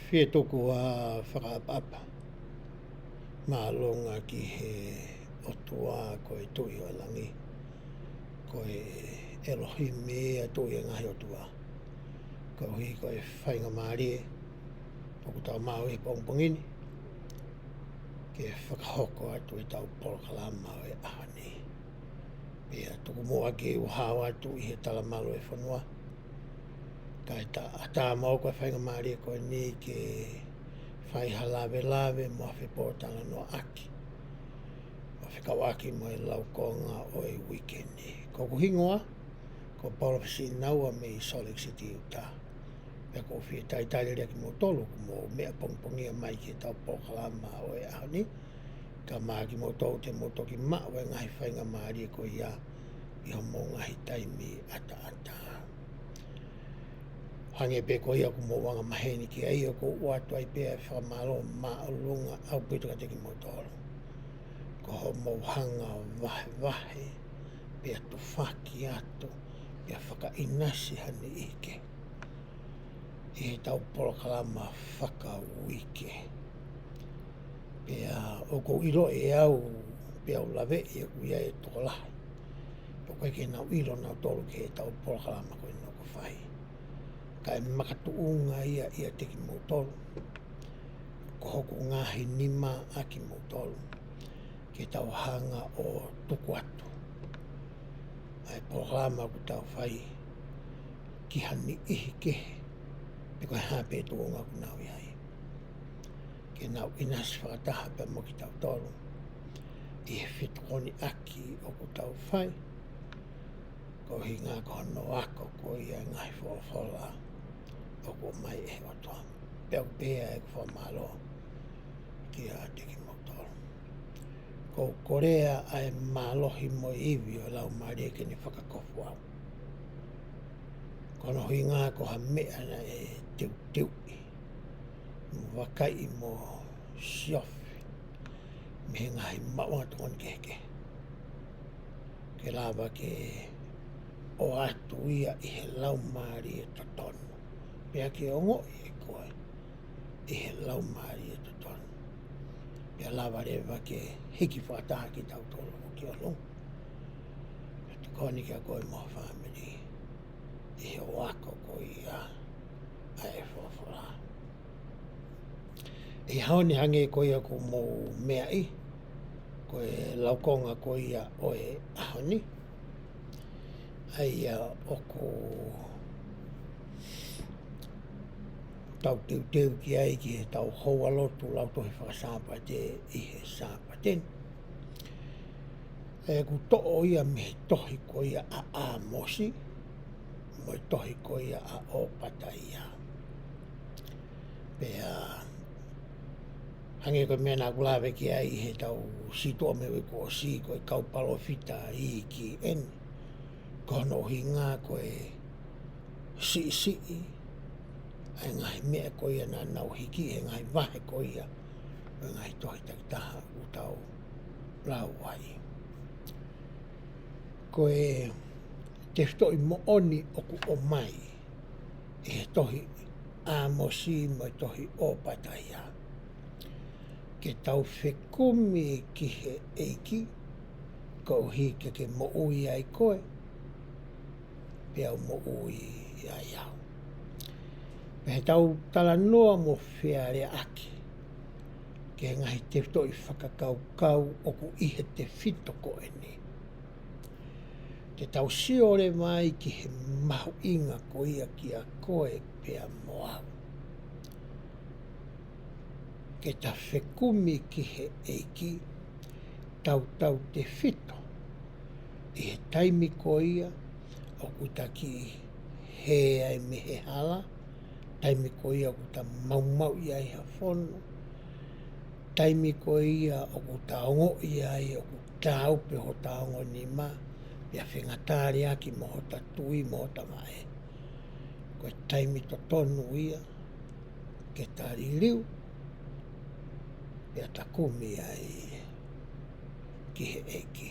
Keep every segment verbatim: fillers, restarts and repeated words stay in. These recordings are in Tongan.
Fie tuku ʻa e fakaʻapaʻapa māʻolunga ki he ʻOtua ko e Tuʻi ʻo e langi, ko e ʻElohimi ʻa e Tuʻi ʻo e ngaahi ʻotua. Koeʻuhi ko e faingamālie ʻoku tau maʻu ʻi he pongipongi ni ke fakahoko atu ʻetau polokalama ʻo e ʻaho ni. Pea tuku muʻa ke u hao atu ʻi he talamalu ʻo e fonua, kae ʻatā maʻu ko e faingamālie ko eni ke fai ha lavelave mo ha fepōtalanoaʻaki ʻo fekauʻaki mo e laukonga ʻo e uike ni. Ko hoku hingoa ko Paula Fesinaua mei Salt Lake City, Utah. Pea ʻoku ou fie talitali lelei kimoutolu ʻoku mou meʻa pongipongia mai ki heʻetau polokalama ʻo e ʻaho ni. Ka maʻa kimoutolu te mou toki maʻu e ngaahi faingamālie ko ia ʻi hoʻomou ngaahi taimi ʻataʻatā. Hangē pē ko ia ʻoku mou angamaheni ki ai, ʻoku ou ʻoatu ai pē ʻa e fakamālō māʻolunga ʻaupito kiate kimoutolu. Ko hoʻomou hanga ʻo vahevahe, pea tufaki atu, pea fakaʻinasi ha niʻihi kehe ʻi heʻetau polokalama fakauike. Pea ʻoku ou ʻilo ʻe au, pea u laveʻi ʻoku ʻi ai e tokolahi ʻoku ʻikai ke nau ʻilo nautolu ki heʻetau polokalama ko eni ʻoku fai. Ka ʻe makatuʻunga ia ʻiate kimoutolu, ko hoku ngaahi nima ʻa kimoutolu, ke tau hanga ʻo tuku atu ʻa e polokalama ʻoku tau fai ki ha niʻihi kehe, pe ko e hā pē tuʻunga ʻoku nau ʻi ai, ke nau ʻinasi fakataha pea mo kitautolu ʻi he fetokoniʻaki ʻoku tau fai, koeʻuhi ko hono ako ko ia e ngaahi folofola ʻoku ʻomai ʻe he ʻOtua. Pea ʻoku pehē ʻeku fakamālō kiate kimoutolu. ʻOku ou kole ʻa e mālohi mo e ivi ʻo e Laumālie ke ne fakakofu au. Ko hono ʻuhinga ko ha meʻa naʻe teuteuʻi mo vakaiʻi mo siofi mei he ngaahi maʻuʻanga tokoni kehekehe, ke lava ke ʻoatu ia ʻi he laumālie totonu, pea ke ongoʻi ʻe koe ʻi he laumālie totonu, pea lava leva ke hiki fakataha kitautolu ki ʻolunga, pea tokoni kia koe mo ho fāmili ʻi he ʻoatu ko ia ʻa e folofola. ʻI he ʻaho ni, hangē ko ia ʻoku mou meaʻi, ko e laukonga ko ia ʻo e ʻaho ni, ʻa ia ʻoku tau teuteu ki ai ki heʻetau houa lotu lautohi faka-Sāpate ʻi he Sāpate ni, ʻoku toʻo ia mei he tohi ko ia ʻa ʻĀmosi, mo e tohi ko ia ʻa ʻŌpataia. Pea hangē ko e meʻa naʻa ku lave ki ai ʻi heʻetau situʻa mei he uike kuo ʻosi, ko e kau palōfita iiki eni. Ko hono ʻuhinga ko e siʻisiʻi ʻa e ngaahi meʻa ko ia naʻa nau hiki he ngaahi vahe ko ia ʻo e ngaahi tohi takitaha ʻoku tau lau ai. Ko e tefitoʻi moʻoni ʻoku ʻomai ʻi he tohi ʻĀmosi mo e tohi ʻŌpataia, ke tau fekumi ki he ʻEiki, koeʻuhi ke ke moʻui ai koe, pea u moʻui ai au. Pea heʻetau talanoa mo fealeaʻaki ki he ngaahi tefitoʻi fakakaukau ʻoku ʻi he tefito ko eni, te tau sio leva ai ki he mahuʻinga ko ia kia koe pea mo au, ke ta fekumi ki he ʻEiki, tautautefito ʻi he taimi ko ia ʻoku ta kiʻi hē ai mei he hala, taimi ko ia ʻoku ta maumauʻi ai ha fono, taimi ko ia ʻoku ta ongoʻi ai ʻoku tāupe hota ongo nima, pea fengataleaki mo hota tui mo hota vaʻe. Ko e taimi totonu ia ke ta liliu, pea ta kumi ai ki he ʻEiki.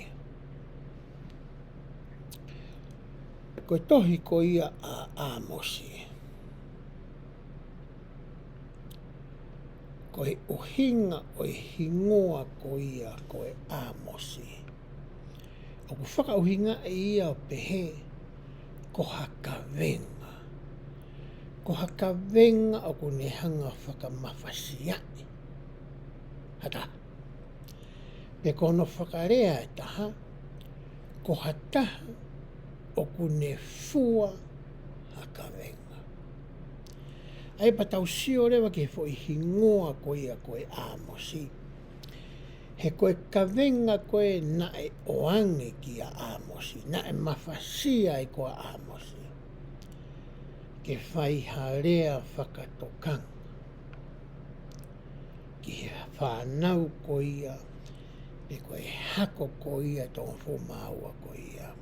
Ko e tohi ko ia ʻa ʻĀmosi, Ko e ʻuhinga ʻo e hingoa ko ia ko e ʻĀmosi, ʻoku fakaʻuhingaʻi ia ʻo pehē ko ha kavenga. Ko ha kavenga ʻoku ne hanga ʻo fakamafasiaʻi ha taha. Pe ko hono fakalea ʻe taha, ko ha taha ʻoku ne fua ha kavenga. ʻA ia pea tau sio leva ki he foʻi hingoa ko ia ko e ʻĀmosi. He ko e kavenga ko ē naʻe ʻoange kia ʻĀmosi, naʻe mafasia ai ko ē ʻa ʻĀmosi ke fai ha lea fakatokanga ki he fānau ko ia, pe ko e hako ko ia ʻe toko hongofulu mā ua ko ia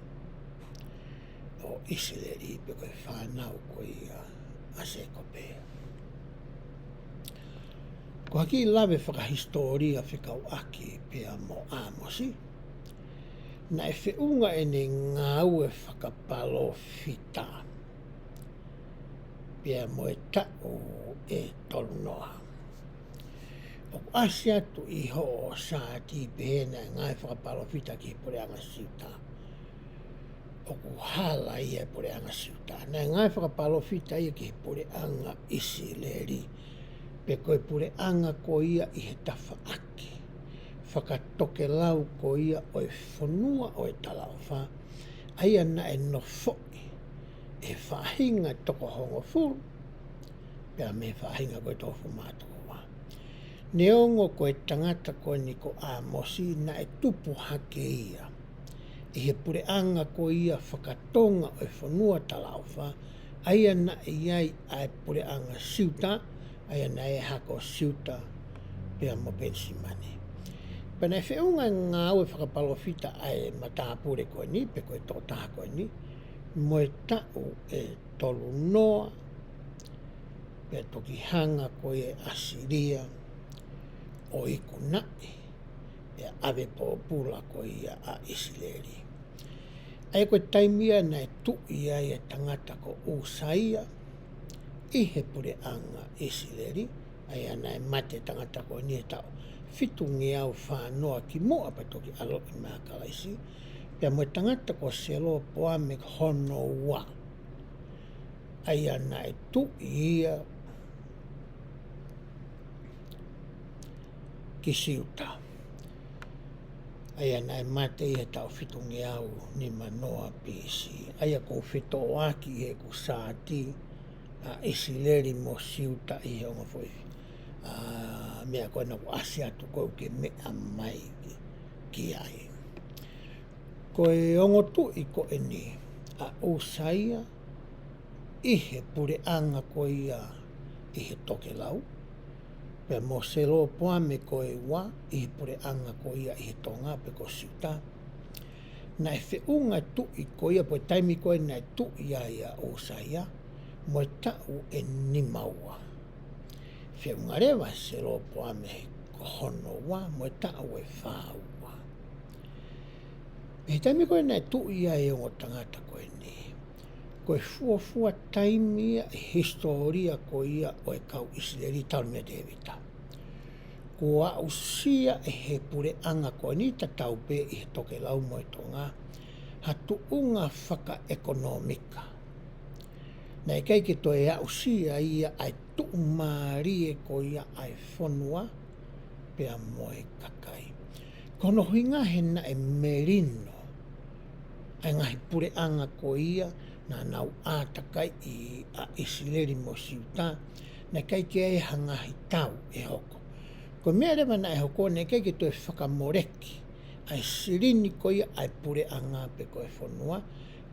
ʻo ʻIsileli, pe ko e fānau ko ia ʻa Sēkope. Ko ha kiʻi lave fakahisitōlia fekauʻaki pea mo ʻĀmosi, naʻe feʻunga ʻene ngāue fakapalōfita pea mo e taʻu ʻe tolunoa. ʻOku ʻasi atu ʻi hoʻo saati pehē naʻe ngāue fakapalōfita ki he puleʻanga Siuta. ʻOku hala ia e puleʻanga Siuta. Naʻe ngāue fakapalōfita ia ki he puleʻanga ʻIsileli, pe ko e puleʻanga ko ia ʻi he tafaʻaki fakatokelau ko ia ʻo e fonua ʻo e talaʻofa, ʻa ia naʻe nofoʻi ʻe he faʻahinga toko hongofulu pea mei he faʻahinga ko ē toko hongofulu mā ua. Neongo ko e tangata ko eni ko ʻĀmosi naʻe tupu hake ia ʻi he puleʻanga ko ia fakatonga ʻo e fonua talaʻofa, ʻa ia naʻe ʻi ai ʻa e puleʻanga Siuta, ʻa ia naʻe hako Siuta pea mo Penisimani. Pea naʻe feʻunga e ngāue fakapalōfita ʻa e matāpule ko eni, pe ko e tokotaha ko eni, mo e taʻu ʻe tolunoa, pea toki hanga ko ia ʻe ʻAsilia ʻo ikunaʻi, pea ʻave pōpula ko ia ʻa ʻIsileli. ʻA ia ko e taimi ia naʻe tuʻi ai e tangata ko ʻUsaia ʻi he puleʻanga ʻIsileli, ʻa ia naʻe mate tangata ko eni he taʻu fitungeau fānoa kimuʻa pea toki ʻaloʻi mai ʻa Kalaisi, pea mo e tangata ko Selopoame hono ua, ʻa ia naʻe tuʻi ia ki Siuta, ʻa ia naʻe mate ia he taʻu fitungeau nimanoa B C. ʻA ia ʻoku ou fetoʻoaki ʻi heʻeku saati ʻa ʻIsileli mo Siuta ʻi he ongo foʻi, ʻa, meʻa ko ena ʻoku ʻasi atu ko ē ke meʻa mai ki, ki ai. Ko e ongo tuʻi ko eni ʻa ʻUsaia ʻi he puleʻanga ko ia ʻi he tokelau, pea mo Selopoame ko e ua ʻi he puleʻanga ko ia ʻi he tonga pe ko Siuta. Naʻe feʻunga e tuʻi ko ia, pe ko e taimi ko ē naʻe tuʻi ai ʻa ʻUsaia, mo e taʻu ʻe nimaua. Feʻunga leva Selopoame ko hono ua, mo e taʻu ʻe fāua. He taimi ko ē naʻe tuʻi ai e ongo tangata ko eni, ko e fuofua taimi ia ʻi he hisitōlia ko ia ʻo e kau ʻIsileli talu mei Tēvita. Kuo aʻusia ʻe he puleʻanga ko eni, tatau pē ʻi he tokelau mo e tonga, ha tuʻunga fakaʻekonōmika. Naʻe ʻikai ke toe aʻusia ia ʻa e tuʻumālie ko ia ʻa e fonua pea mo e kakai. Ko hono ʻuhinga he naʻe melino ʻa e ngaahi puleʻanga ko ia naʻa nau ʻātakaiʻi ʻa ʻIsileli mo Siuta, naʻe ʻikai ke ʻi ai ha ngaahi tau ʻe hoko. Ko e meʻa leva naʻe hoko, naʻe ʻikai ke toe fakamoleki ʻa e silini ko ia ʻa e puleʻanga pe ko e fonua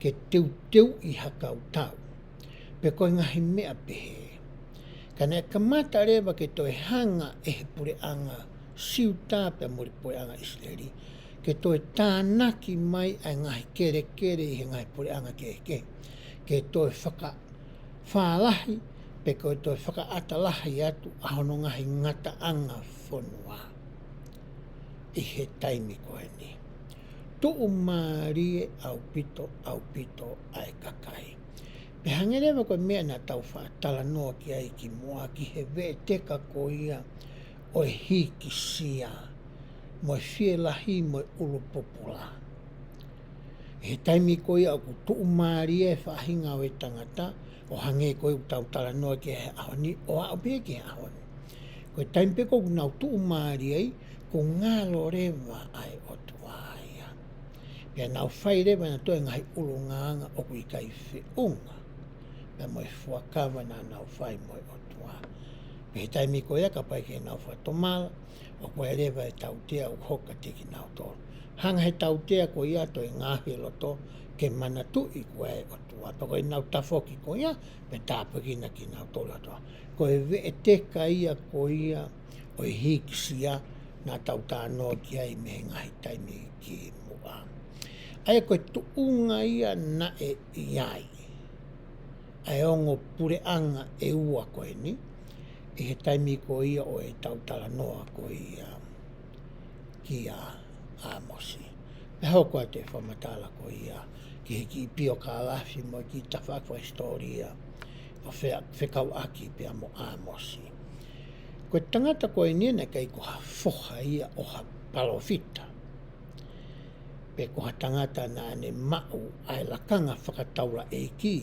ke teuteuʻi ha kau tau, pe ko e ngaahi meʻa pehē. Ka naʻe kamata leva ke toe hanga ʻe he puleʻanga Siuta pea mo e puleʻanga ʻIsileli ke toe tānaki mai ʻa e ngaahi kelekele ʻi he ngaahi puleʻanga kehekehe, ke toe fakafālahi, pe ko e toe fakaʻata lahi atu ʻa hono ngaahi ngataʻanga fonua ʻi he taimi ko eni. Tuʻumālie ʻaupito, ʻaupito ʻa e kakai. Pea hangē leva ko e meʻa naʻa tau faʻa talanoa ki ai kimuʻa, ki he veʻeteka ko ia ʻo e hīkisia, mo e fielahi, mo e ʻulu pupula. ʻI he taimi ko ia ʻoku tuʻumālie e faʻahinga ʻo e tangata, ʻo hangē ko ia ʻoku tau talanoa ki ai he ʻaho ni, ʻo aʻu pē ki he ʻaho ni. Ko e taimi pē ko ē ʻoku nau tuʻumālie ai, ʻoku ngalo leva ʻa e ʻOtua ia. Pea nau fai leva ʻe nautolu e ngaahi ʻulungaanga ʻoku ʻikai feʻunga pea mo e fuakava naʻa nau fai mo e ʻOtua. Pea he taimi ko ia kapau ʻe nau fakatomala, ʻoku ʻi ai leva e tautea ʻoku hoko kiate kinautolu. Hanga ʻe he tautea ko ia ʻo toe ngaohi e loto ke manatuʻi ko e ʻOtua. Pea ko ʻenau tafoki ko ia, pea tāpuekina kinautolu ʻe he ʻOtua. Ko e veʻeteka ia ko ia ʻo e hīkisia naʻa tau talanoa ki ai mei he ngaahi taimi kimuʻa. ʻA ia ko e tuʻunga ia naʻe ʻi ai ʻa e ongo puleʻanga ʻe ua ko eni, ʻi he taimi ko ia ʻo ʻetau talanoa ko ia kia ʻĀmosi. Pea hoko atu e fakamatala ko ia ki he kiʻi piokalafi mo e kiʻi tafaʻaki fakahisitōlia ʻo fea-, fekauʻaki pea mo ʻĀmosi. Ko e tangata ko eni naʻe ʻikai ko ha foha ia ʻo ha palōfita, pe ko ha tangata naʻa ne maʻu ʻa e lakanga fakataulaʻeiki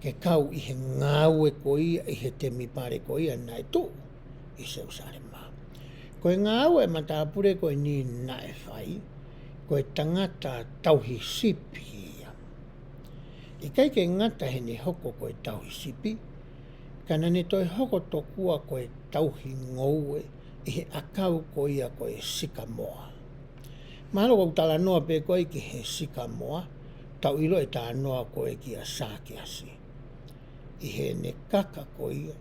ke kau ʻi he ngāue ko ia ʻi he temipale ko ia naʻe tuʻu ʻi Selusalema. Ko e ngāue ʻa e matāpule ko eni naʻe fai, ko e tangata tauhi sipi ia. ʻIkai ke ngata heʻene hoko ko e tauhi sipi, ka naʻa ne toe hoko tokua ko e tauhi ngoue ʻi he ʻakau ko ia ko e sikamoa. Mahalo ʻoku talanoa pē ko ē ki he sikamoa, tau ʻilo e talanoa ko ē kia Sakeasi. ʻI heʻene kaka ko ia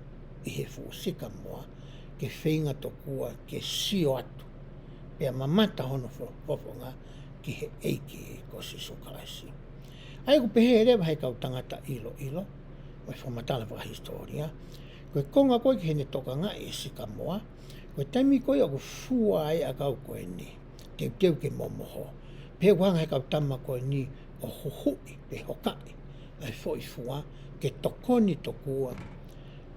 ʻi he fuʻu sikamoa, ke feinga tokua ke sio atu, pea mamata hono fo-, fofonga ki he ʻEiki ko Sīsū Kalaisi. ʻA ia ʻoku pehē leva ʻe he kau tangata ʻiloʻilo, mo e fakamatala fakahisitōlia, ko e konga ko ē ki heʻene tokangaʻi e sikamoa, ko e taimi ko ia ʻoku fua ai e ʻakau ko eni, teuteu ke momoho. Pea ʻoku hanga ʻe he kau tama ko eni ʻo huhuʻi pe hokaʻi ʻa e foʻi fua ke tokoni tokua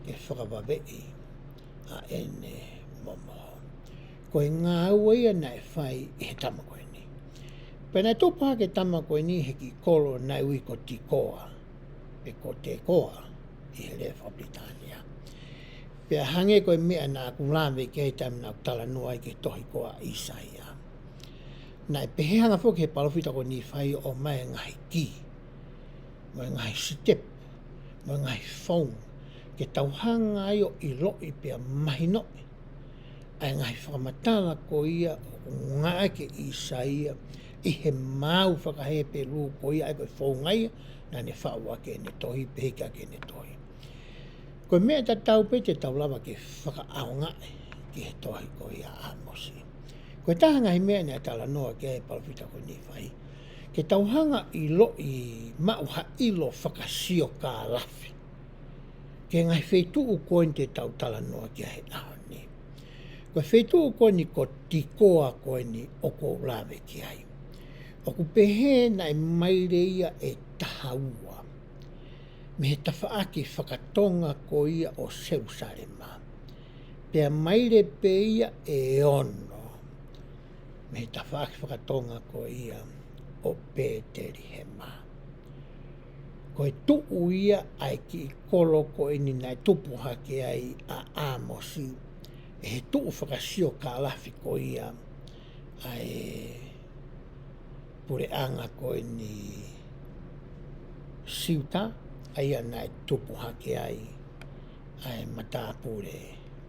ke fakavaveʻi ʻa ʻene momoho. Ko e ngāue ia naʻe fai ʻe he tama ko eni. Pea naʻe tupu hake e tama ko eni he kiʻi kolo naʻe ui ko Tikoa, pe ko Tekoa ʻi he lea faka-Pilitānia. Pea hangē ko e meʻa naʻa ku lave ki ai he taimi naʻa ku talanoa ai ki he tohi ko ia ʻa ʻĪsaia. Naʻe pehē hanga foki ʻe he palōfita ko Nīfai ʻo ʻomai e ngaahi kī, mo e ngaahi sitepu, mo e ngaahi founga, ke tau hanga ai ʻo ʻiloʻi pea mahinoʻi ʻa e ngaahi fakamatala ko ia ʻoku ngāueʻaki ʻe ʻĪsaia ʻi he maau faka-Hepelū ko ia, ʻa ia ko e founga ia naʻa ne faʻu ʻaki ʻene tohi, pea hiki ʻaki ʻene tohi. Ko e meʻa tatau pē te tau lava ke fakaʻaongaʻi ki he tohi ko ia ʻa ʻĀmosi. Ko e taha e ngaahi meʻa naʻe talanoa ki ai e palōfita ko Nīfai, ke tau hanga ʻo ʻiloʻi, maʻu ha ʻilo fakasiokālafi ki he ngaahi feituʻu ko eni te tau talanoa ki ai he ʻaho ni. Ko e feituʻu ko eni ko Tikoa ko eni ʻoku ou lave ki ai, ʻoku pehē naʻe maile ia ʻe taha ua mei he tafaʻaki fakatonga ko ia ʻo Selusalema. Pea maile pē ia ʻe ono mei he tafaʻaki fakatonga ko ia ʻo Pētelihema. Ko e tuʻu ia ʻa e kiʻi kolo ko eni naʻe tupu hake ai ʻa ʻĀmosi, ʻi he tuʻu fakasiokālafi ko ia ʻa e puleʻanga ko eni Siuta, ʻa ia naʻe tupu hake ai ʻa e matāpule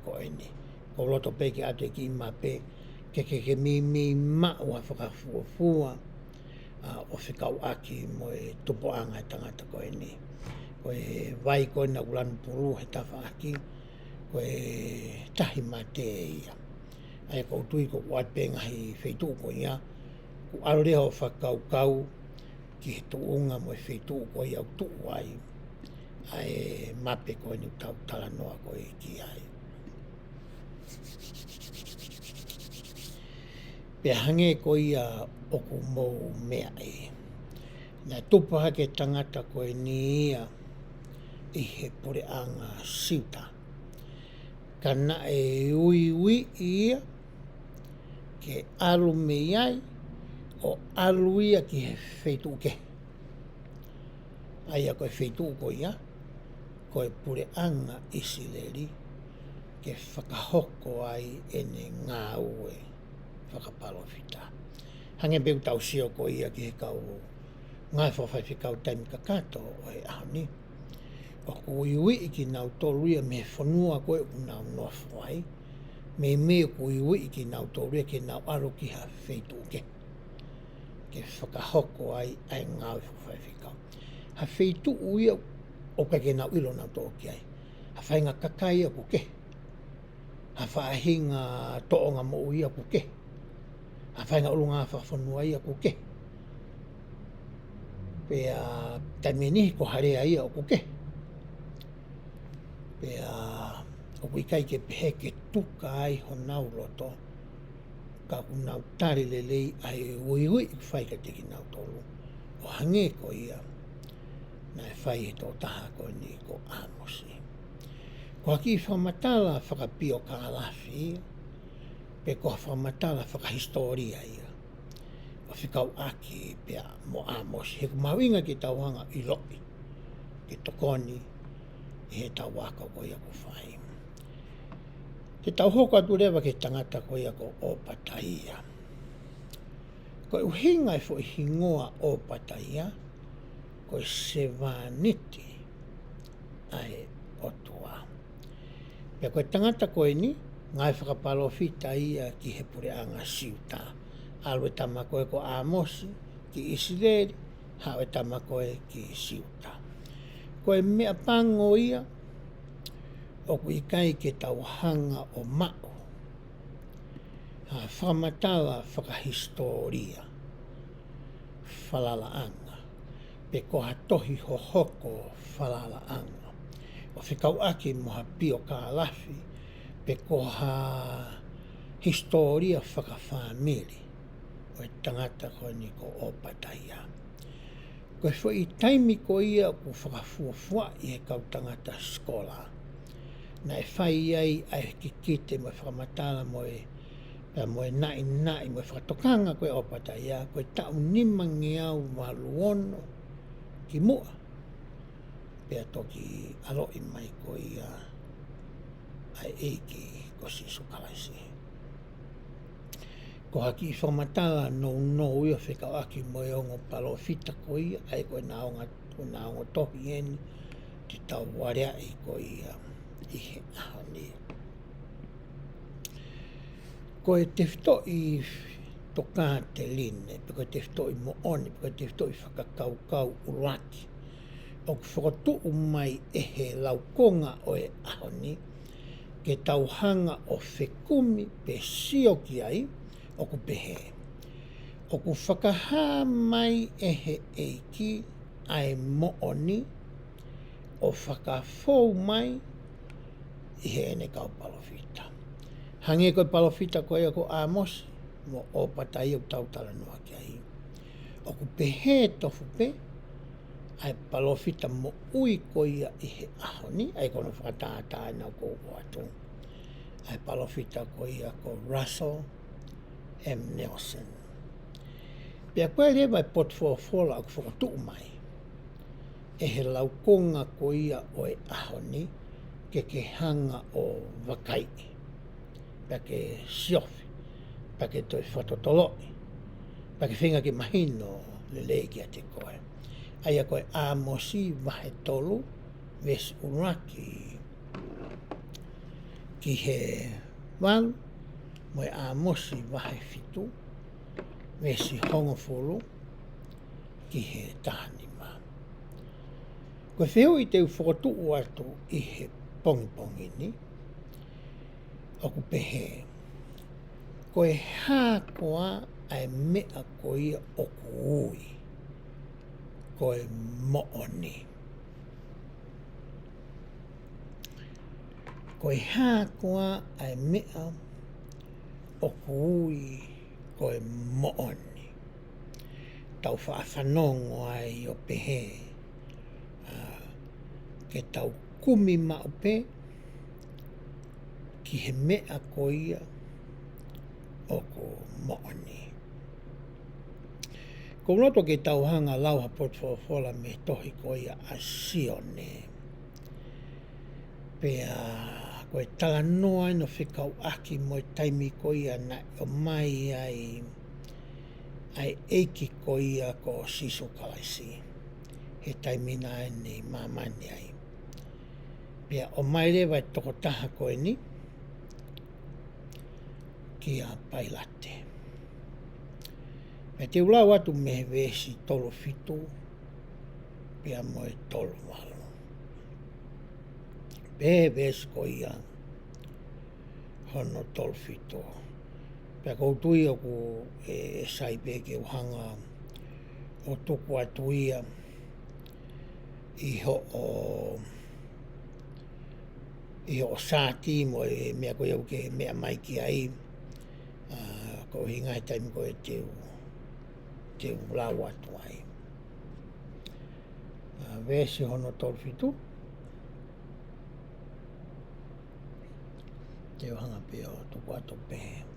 ko eni. Ko u loto pē ke ʻoatu e kiʻi mape, ke, ke, ke meimei maʻu ha fakafuofua, ʻa, ʻo fekauʻaki mo e tupuʻanga e tangata ko eni. Ko e vai ko ena ʻoku lanu pulu he tafaʻaki, ko e Tahi Mate ia. ʻA ia ʻoku ou tui ko u ʻoatu pē ngaahi feituʻu ko ia, ʻoku ʻalu leva hoʻo fakakaukau ki he tuʻunga mo e feituʻu ko ia ʻoku tuʻu ai ʻa e mape ko eni ʻoku tau talanoa ko ē ki ai. Pea hangē ko ia ʻoku mou meaʻi, naʻe tupu hake e tangata ko eni ia ʻi he puleʻanga Siuta. Ka naʻe uiuiʻi ia ke ʻalu mei ai, ʻo ʻalu ia ki he feituʻu kehe. ʻA ia ko e feituʻu ko ia, ko e puleʻanga ʻIsileli, ke fakahoko ai ʻene ngāue fakapalōfita. Hangē pē ʻoku tau sio ko ia ki he kau ngāue fakafaifekau taimi kakato ʻo e ʻaho ni. ʻOku uiuiʻi kinautolu ia mei he fonua ko ē ʻoku nau nofo ai. Meimei ʻoku uiuiʻi kinautolu ia ke nau ʻalu ki ha feituʻu kehe ke fakahoko ai ʻa e ngāue fakafaifekau. Ha feituʻu ia ʻoku ʻikai ke nau ʻilo nautolu ki ai. Ha faʻahinga kakai ia ʻoku kehe. Ha faʻahinga tōʻonga moʻui ia ʻoku kehe. Ha faʻahinga ʻulungaanga fakafonua ia ʻoku kehe. Pea taimi ʻe niʻihi ko ha lea ia ʻoku kehe. Pea ʻoku ʻikai ke pehē ke tuka ai honau loto, ka ʻoku nau tali lelei ʻa e uiuiʻi ʻoku fai kiate kinautolu. ʻO hangē ko ia naʻe fai ʻe he tokotaha ko eni ko ʻĀmosi. Ko ha kiʻi fakamatala fakapiokālafi, pe ko ha fakamatala fakahisitōlia ia ʻo fekauʻaki pea mo ʻĀmosi. He ʻoku mahuʻinga ke tau hanga ʻo ʻiloʻi, ke tokoni ʻi heʻetau ako ko ia ʻoku fai. Ke tau hoko atu leva ki he tangata ko ia ko ʻOpataia. Ko e ʻuhinga e foʻi hingoa ʻOpataia, ko e sevāniti ʻa e ʻOtua. Pea ko e tangata ko eni, ngāue fakapalōfita ia ki he puleʻanga Siuta. ʻAlu e tama ko ē ko ʻĀmosi ki ʻIsileli, haʻu e tama ko ē ki Siuta. Ko e meʻapango ia ʻoku ʻikai ke tau hanga ʻo maʻu ha fakamatala fakahisitōlia falalaʻanga, pe ko ha tohi hohoko falalaʻanga, ʻo fekauʻaki mo ha piokālafi, pe ko ha hisitōlia fakafāmili ʻo e tangata ko eni ko ʻOpataia. Ko e foʻi taimi ko ia ʻoku fakafuofuaʻi ʻe he kau tangata sikola, naʻe fai ai ʻa e kikite mo e fakamatala mo e, pea mo e naʻinaʻi mo e fakatokanga ko ē ʻa ʻOpataia, ko e taʻu nimangeau valu ono ki muʻa, pea toki ʻaloʻi mai ko ia ʻa e ʻEiki ko Sīsū Kalaisi. Ko ha kiʻi fakamatala nounou ia fekauʻaki mo e ongo palōfita ko ia, ʻa ia ko ʻena ongo, ko ʻena ongo tohi eni, te tau aleaʻi ko ia ʻi he ʻaho ni. Ko e tefitoʻi tokāteline, pe ko e tefitoʻi moʻoni, pe ko e tefitoʻi fakakaukau ʻuluaki ʻoku fokotuʻu mai ʻe he laukonga ʻo e ʻaho ni, ke tau hanga ʻo fekumi pe sio ki ai, ʻoku pehē: ʻOku fakahā mai ʻe he ʻEiki ʻa e moʻoni, ʻo fakafou mai ʻi heʻene kau palōfita. Hangē ko e palōfita ko ia ko ʻĀmosi mo ʻOpataia ʻoku tau talanoa ki ai, ʻoku pehē tofu pē ʻa e palōfita moʻui ko ia ʻi he ʻaho ni, ʻa ia ko hono fakatātā ʻena ʻoku ou ʻoatu, ʻa e palōfita ko ia ko Russell M. Nelson. Pea ko e leva e potu folofola ʻoku fokotuʻu mai ʻe he laukonga ko ia ʻo e ʻaho ni, ke ke hanga ʻo vakaiʻi, pea ke siofi, pea ke toe fakatotoloʻi, pea ke feinga ke mahino lelei kiate koe. ʻA ia ko e ʻĀmosi vahe tolu, veesi ʻuluaki ki he valu, mo e ʻĀmosi vahe fitu, veesi hongofulu ki he taha nima. Ko e fehuʻi te u fokotuʻu atu ʻi he pongipongi ni, ʻoku pehē: Ko e hā koā ʻa e meʻa ko ia ʻoku ui ko e moʻoni? Ko e hā koā ʻa e meʻa ʻoku ui ko e moʻoni? Tau faʻa fanongo ai ʻo pehē, ā, ke tau kumi maʻu pē, ki he meʻa ko ia ʻoku moʻoni. Ko u loto ke tau hanga lau ha potu folofola mei he tohi ko ia ʻa Sione. Pea ko e talanoa ʻena ʻo fekauʻaki mo e taimi ko ia naʻe ʻomai ai ʻa e ʻEiki ko ia ko Sīsū Kalaisi he taimi naʻa ne ʻi māmani ai. Pea ʻomai leva e tokotaha ko eni kia Pailate. Pea te u lau atu mei he veesi tolu fitu pea mo e tolu valu. Pea veesi ko ia hono tolu fitu. Pea ko u tui ʻoku, ʻe, ʻe sai pē ke u hanga ʻo tuku atu ia ʻi hoʻo, ʻi hoʻo saati mo e meʻa ko ia ʻoku ke meʻa mai ki ai. ʻA, ko e ʻuhinga he taimi ko ē te u, te u lau atu ai. ʻA, veesi hono tolu fitu. Te u hanga pē ʻo tuku atu pehē.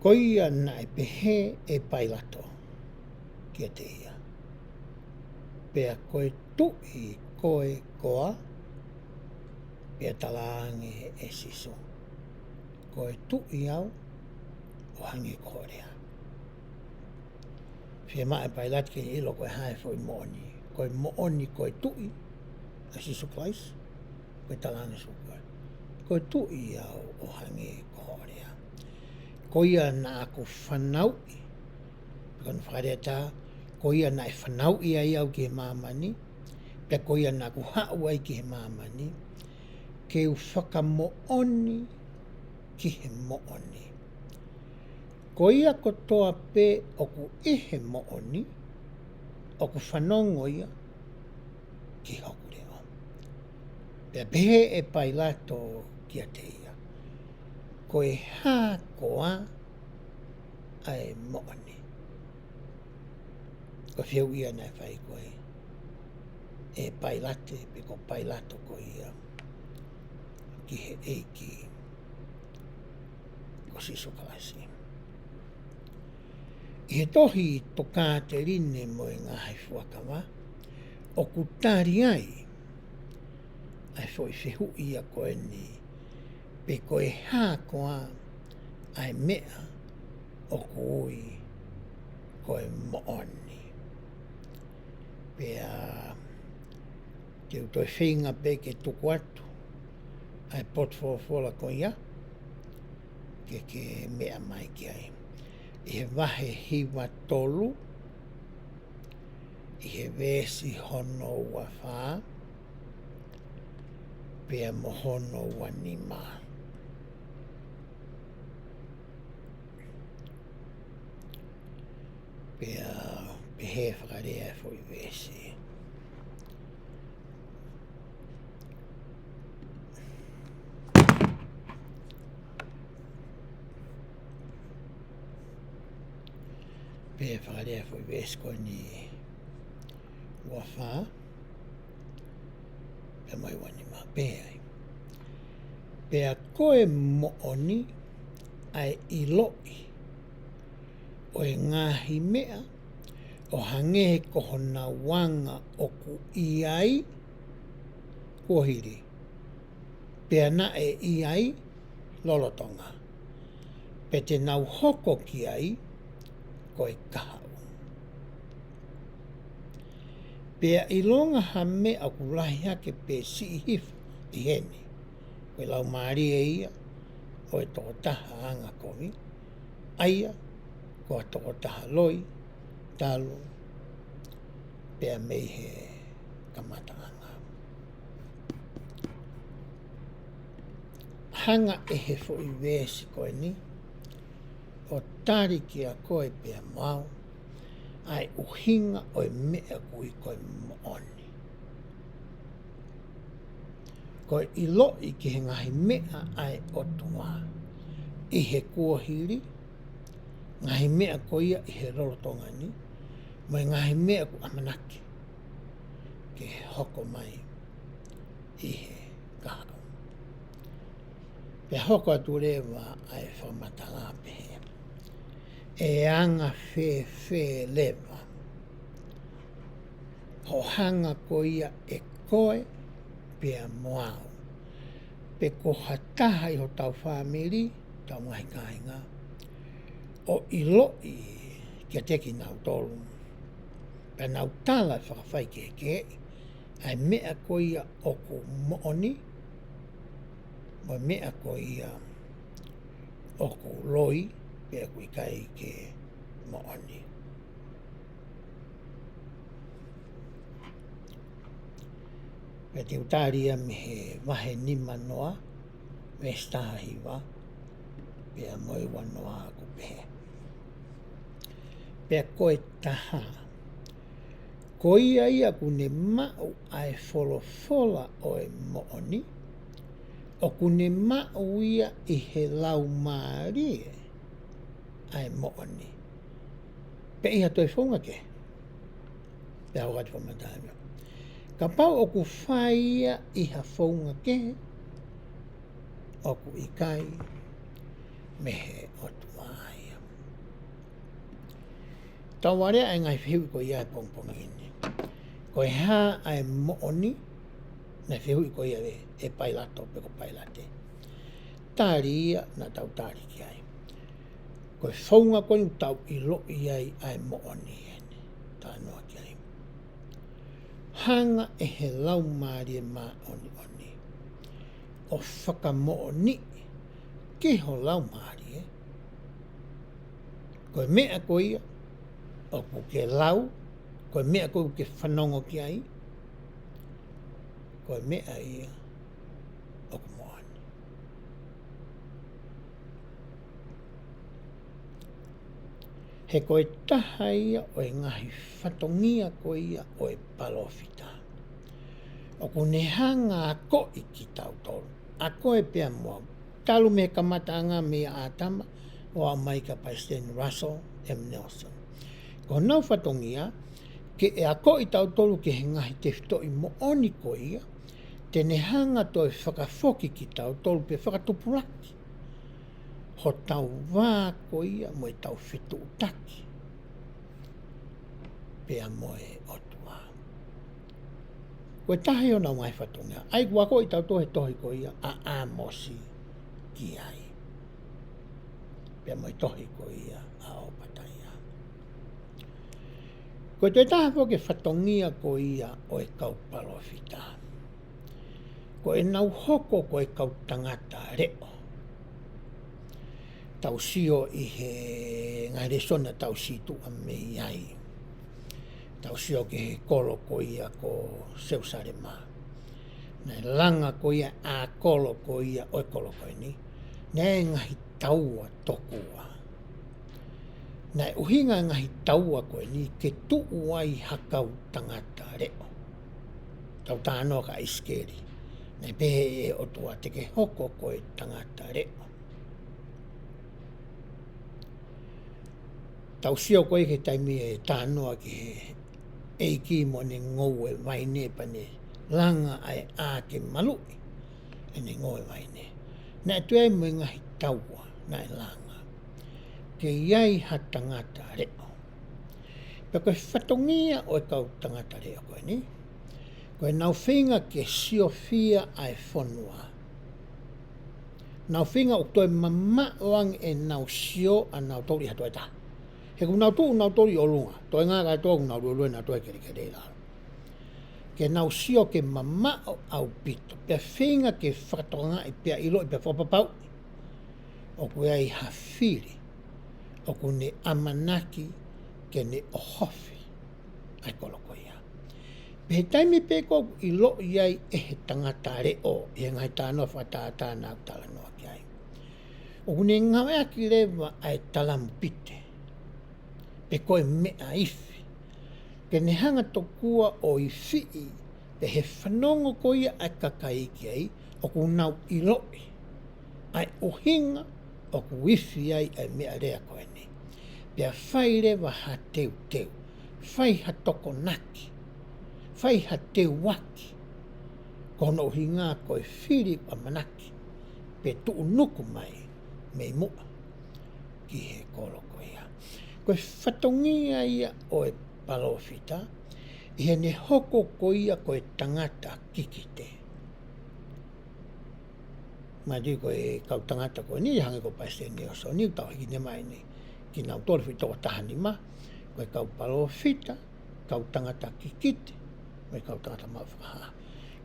Ko ia naʻe pehē ʻe Pailato kiate ia, pea ko e tuʻi koe koā? Pea talaange ʻe Sīsū, ko e tuʻi au ʻo hangē ko hoʻo lea. Fiemaʻu ʻe Pailate ke ʻilo ko e hā e foʻi moʻoni. Ko e moʻoni ko e tuʻi ʻa Sīsū Kalaisi, ko e talaange ʻe Sīsū ko e, ko e tuʻi au ʻo hangē ko hoʻo lea. Ko ia naʻa ku fanauʻi, pe ko hono fakalea ʻe taha, ko ia naʻe fanauʻi ai au ki he māmani, pea ko ia naʻa ku haʻu ai ki he māmani, ke u fakamoʻoni ki he moʻoni. Ko ia kotoa pē ʻoku ʻi he moʻoni, ʻoku fanongo ia ki hoku leʻo. Pea pehē ʻe Pailato kiate ia, ko e hā koā ʻa e moʻoni? Ko e fehuʻi ia naʻe fai ko ē ʻe Pailate, pe ko Pailato ko ia, ki he ʻEiki ko Sīsū Kalaisi. ʻI he tohi Tokāteline mo e Ngaahi Fuakava, ʻoku tali ai ʻa e foʻi fehuʻi ia ko eni, pe ko e hā koā ʻa e meʻa ʻoku ui ko e moʻoni. Pea te u toe feinga pē ke tuku atu ʻa e potu folofola ko ia ke ke meʻa mai ki ai. ʻI he vahe hiva tolu, ʻi he veesi hono ua fā pea mo hono ua nima. Pea pehē fakalea e foʻi veesi. Pea fakalea e foʻi veesi ko eni ua fā pea mo e ua nima, pehē ai. Pea ko e moʻoni ʻa e ʻiloʻi ʻo e ngaahi meʻa ʻo hangē ko honau anga ʻoku ʻi ai kuo hili, pea naʻe ʻi ai lolotonga, pea te nau hoko ki ai ko e kahaʻu. Pea ʻilonga ha meʻa ʻoku lahi hake pe siʻi hifo ʻi heni, ko e laumālie ia ʻo e tokotaha angakovi, ʻa ia ko ha tokotaha loi talu pea mei he kamataʻanga. Hanga ʻe he foʻi veesi ko eni ʻo tali kiate koe pea mo au ʻa e ʻuhinga ʻo e meʻa ʻoku ui ko e moʻoni. Ko e ʻiloʻi ki he ngaahi meʻa ʻa e ʻOtua ʻi he kuohili, ngaahi meʻa ko ia ʻi he lolotonga ni, mo e ngaahi meʻa ʻoku ʻamanaki ke hoko mai ʻi he kahaʻu. ʻE hoko atu leva ʻa e fakamatala pehē. ʻE anga fēfē leva hoʻo hanga ko ia ʻe koe pea mo au, pe ko ha taha ʻi hotau fāmili, tau ngaahi kāinga, ʻo ʻiloʻi kiate kinautolu, pea nau tala fakafaikehekeheʻi ʻa e meʻa ko ia ʻoku moʻoni, mo e meʻa ko ia ʻoku loi, pe ʻoku ʻikai ke moʻoni. Pea te u tali ia mei he vahe nimanoa, veesi taha hiva, pea mo e uanoa ʻoku pehē. Pea ko e taha, ko ia ia ʻoku ne maʻu ʻa e folofola ʻo e moʻoni, ʻoku ne maʻu ia ʻi he laumālie ʻa e moʻoni. Pea ʻi ha toe founga kehe. Pea hoko atu fakamatala. Kapau ʻoku fai ia ʻi ha founga kehe, ʻoku ʻikai mei he ʻOtua ia. Tau alea ʻa e ngaahi fehuʻi ko ia he pongipongi ni. Ko e hā ʻa e moʻoni, naʻe fehuʻi ko ia ʻe, ʻe Pailato pe ko Pailate. Tali ia naʻa tau tali ki ai. Ko e founga ko eni ʻoku tau ʻiloʻi ai ʻa e moʻoni eni. Talanoa ki ai. Hanga ʻe he Laumālie Māʻoniʻoni ʻo fakamoʻoniʻi ki ho laumālie ko e meʻa ko ia ʻoku ke lau, ko e meʻa ko ia ʻoku ke fanongo ki ai, ko e meʻa ia ʻoku moʻoni. He ko e taha ia ʻo e ngaahi fatongia ko ia ʻo e palōfita, ʻoku ne hanga ʻo akoʻi kitautolu, ʻa koe pea mo au, talu mei he kamataʻanga meia ʻĀtama ʻo aʻu mai kia Palesiteni Russell M. Nelson. Ko honau fatongia, ke ʻe akoʻi tautolu ki he ngaahi tefitoʻi moʻoni ko ia, te ne hanga ʻo toe fakafoki kitautolu pe fakatupulaki hotau vā ko ia mo ʻetau fetuʻutaki pea mo e ʻOtua. Ko e taha ia honau ngaahi fatongia. ʻA ia ʻoku akoʻi tautolu he tohi ko ia ʻa ʻĀmosi ki ai, pea mo e tohi ko ia ʻa ʻOpataia. Ko e toe taha foki e fatongia ko ia ʻo e kau palōfita, ko ʻenau hoko ko e kau tangata leʻo. Tau sio ʻi he ngaahi lēsoni naʻa tau situʻa mei ai. Tau sio ki he kolo ko ia ko Selusalema. Naʻe langa ko ia ʻa e kolo ko ia ʻo e kolo ko eni, naʻe ngaahi taua tokua. Naʻe ʻuhinga e ngaahi taua ko eni ke tuʻu ai ha kau tangata leʻo. Tau talanoa kia ʻIsikeli. Naʻe pehē ʻe he ʻOtua te ke hoko ko e tangata leʻo. Tau sio ko ia ki he taimi ʻe talanoa ki he ʻEiki mo ʻene ngoue vaine pea ne langa ʻa e ʻā ke maluʻi ʻene ngoue vaine. Naʻe toe ʻi ai mo e ngaahi taua naʻe langa ke ʻi ai ha tangata leʻo. Pea ko e fatongia ʻo e kau tangata leʻo ko eni, ko ʻenau feinga ke siofia ʻa e fonua. Nau feinga ʻo toe mamaʻo ange ʻenau sio ʻanautolu ʻi ha toe taha. He ʻoku nau tuʻu nautolu ʻi ʻolunga, toe ngā kātoa ʻoku nau luelue nautolu he kelekele ʻi lalo. Ke nau sio ke mamaʻo ʻaupito, pea feinga ke fakatokangaʻi, pea ʻiloʻi, pea fakapapauʻi ʻoku ʻi ai ha fili ʻoku ne ʻamanaki ke ne ʻohofi ʻa e kolo ko ia. Pea he taimi pē ko ē ʻoku ʻiloʻi ai ʻe he tangata leʻo, ʻi he ngaahi talanoa fakatātā naʻa ku talanoa ki ai, ʻoku ne ngāueʻaki leva ʻa e talamupite, pe ko e meʻa ifi, ke ne hanga tokua ʻo ifiʻi, pea he fanongo ko ia ʻa e kakai ki ai, ʻoku nau ʻiloʻi ʻa e ʻuhinga ʻoku ifi ai ʻa e meʻalea ko eni. Pea fai leva ha teuteu, fai ha tokonaki, fai ha teuaki, ko hono ʻuhinga ko e fili ʻamanaki pe tuʻunuku mai mei muʻa ki he kolo ko ia. Ko e fatongia ia ʻo e palōfita, ʻi heʻene hoko ko ia ko e tangata kikite. Mātuʻaki ko e kau tangata ko eni, hangē ko Palesiteni Nalesoni, ʻoku tau hiki mai eni kinautolu he foʻi toko taha nima, ko e kau palōfita, kau tangata kikite, mo e kau tangata maʻu fakahā.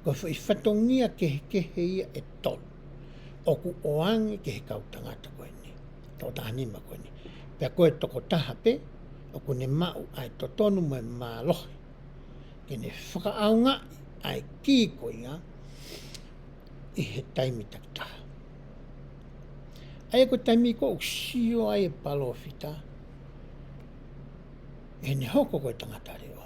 Ko e foʻi fatongia kehekehe ia ʻe tolu ʻoku ʻoange ki he kau tangata ko eni, toko taha nima ko eni. Pea ko e toko taha pē ʻoku ne maʻu ʻa e totonu mo e mālohi ke ne fakaʻaongaʻi ʻa e kī ko ia ʻi he taimi takitaha. ʻA ia ko e taimi ko ē ʻoku sio ai e palōfita ʻi heʻene hoko ko e tangata leʻo,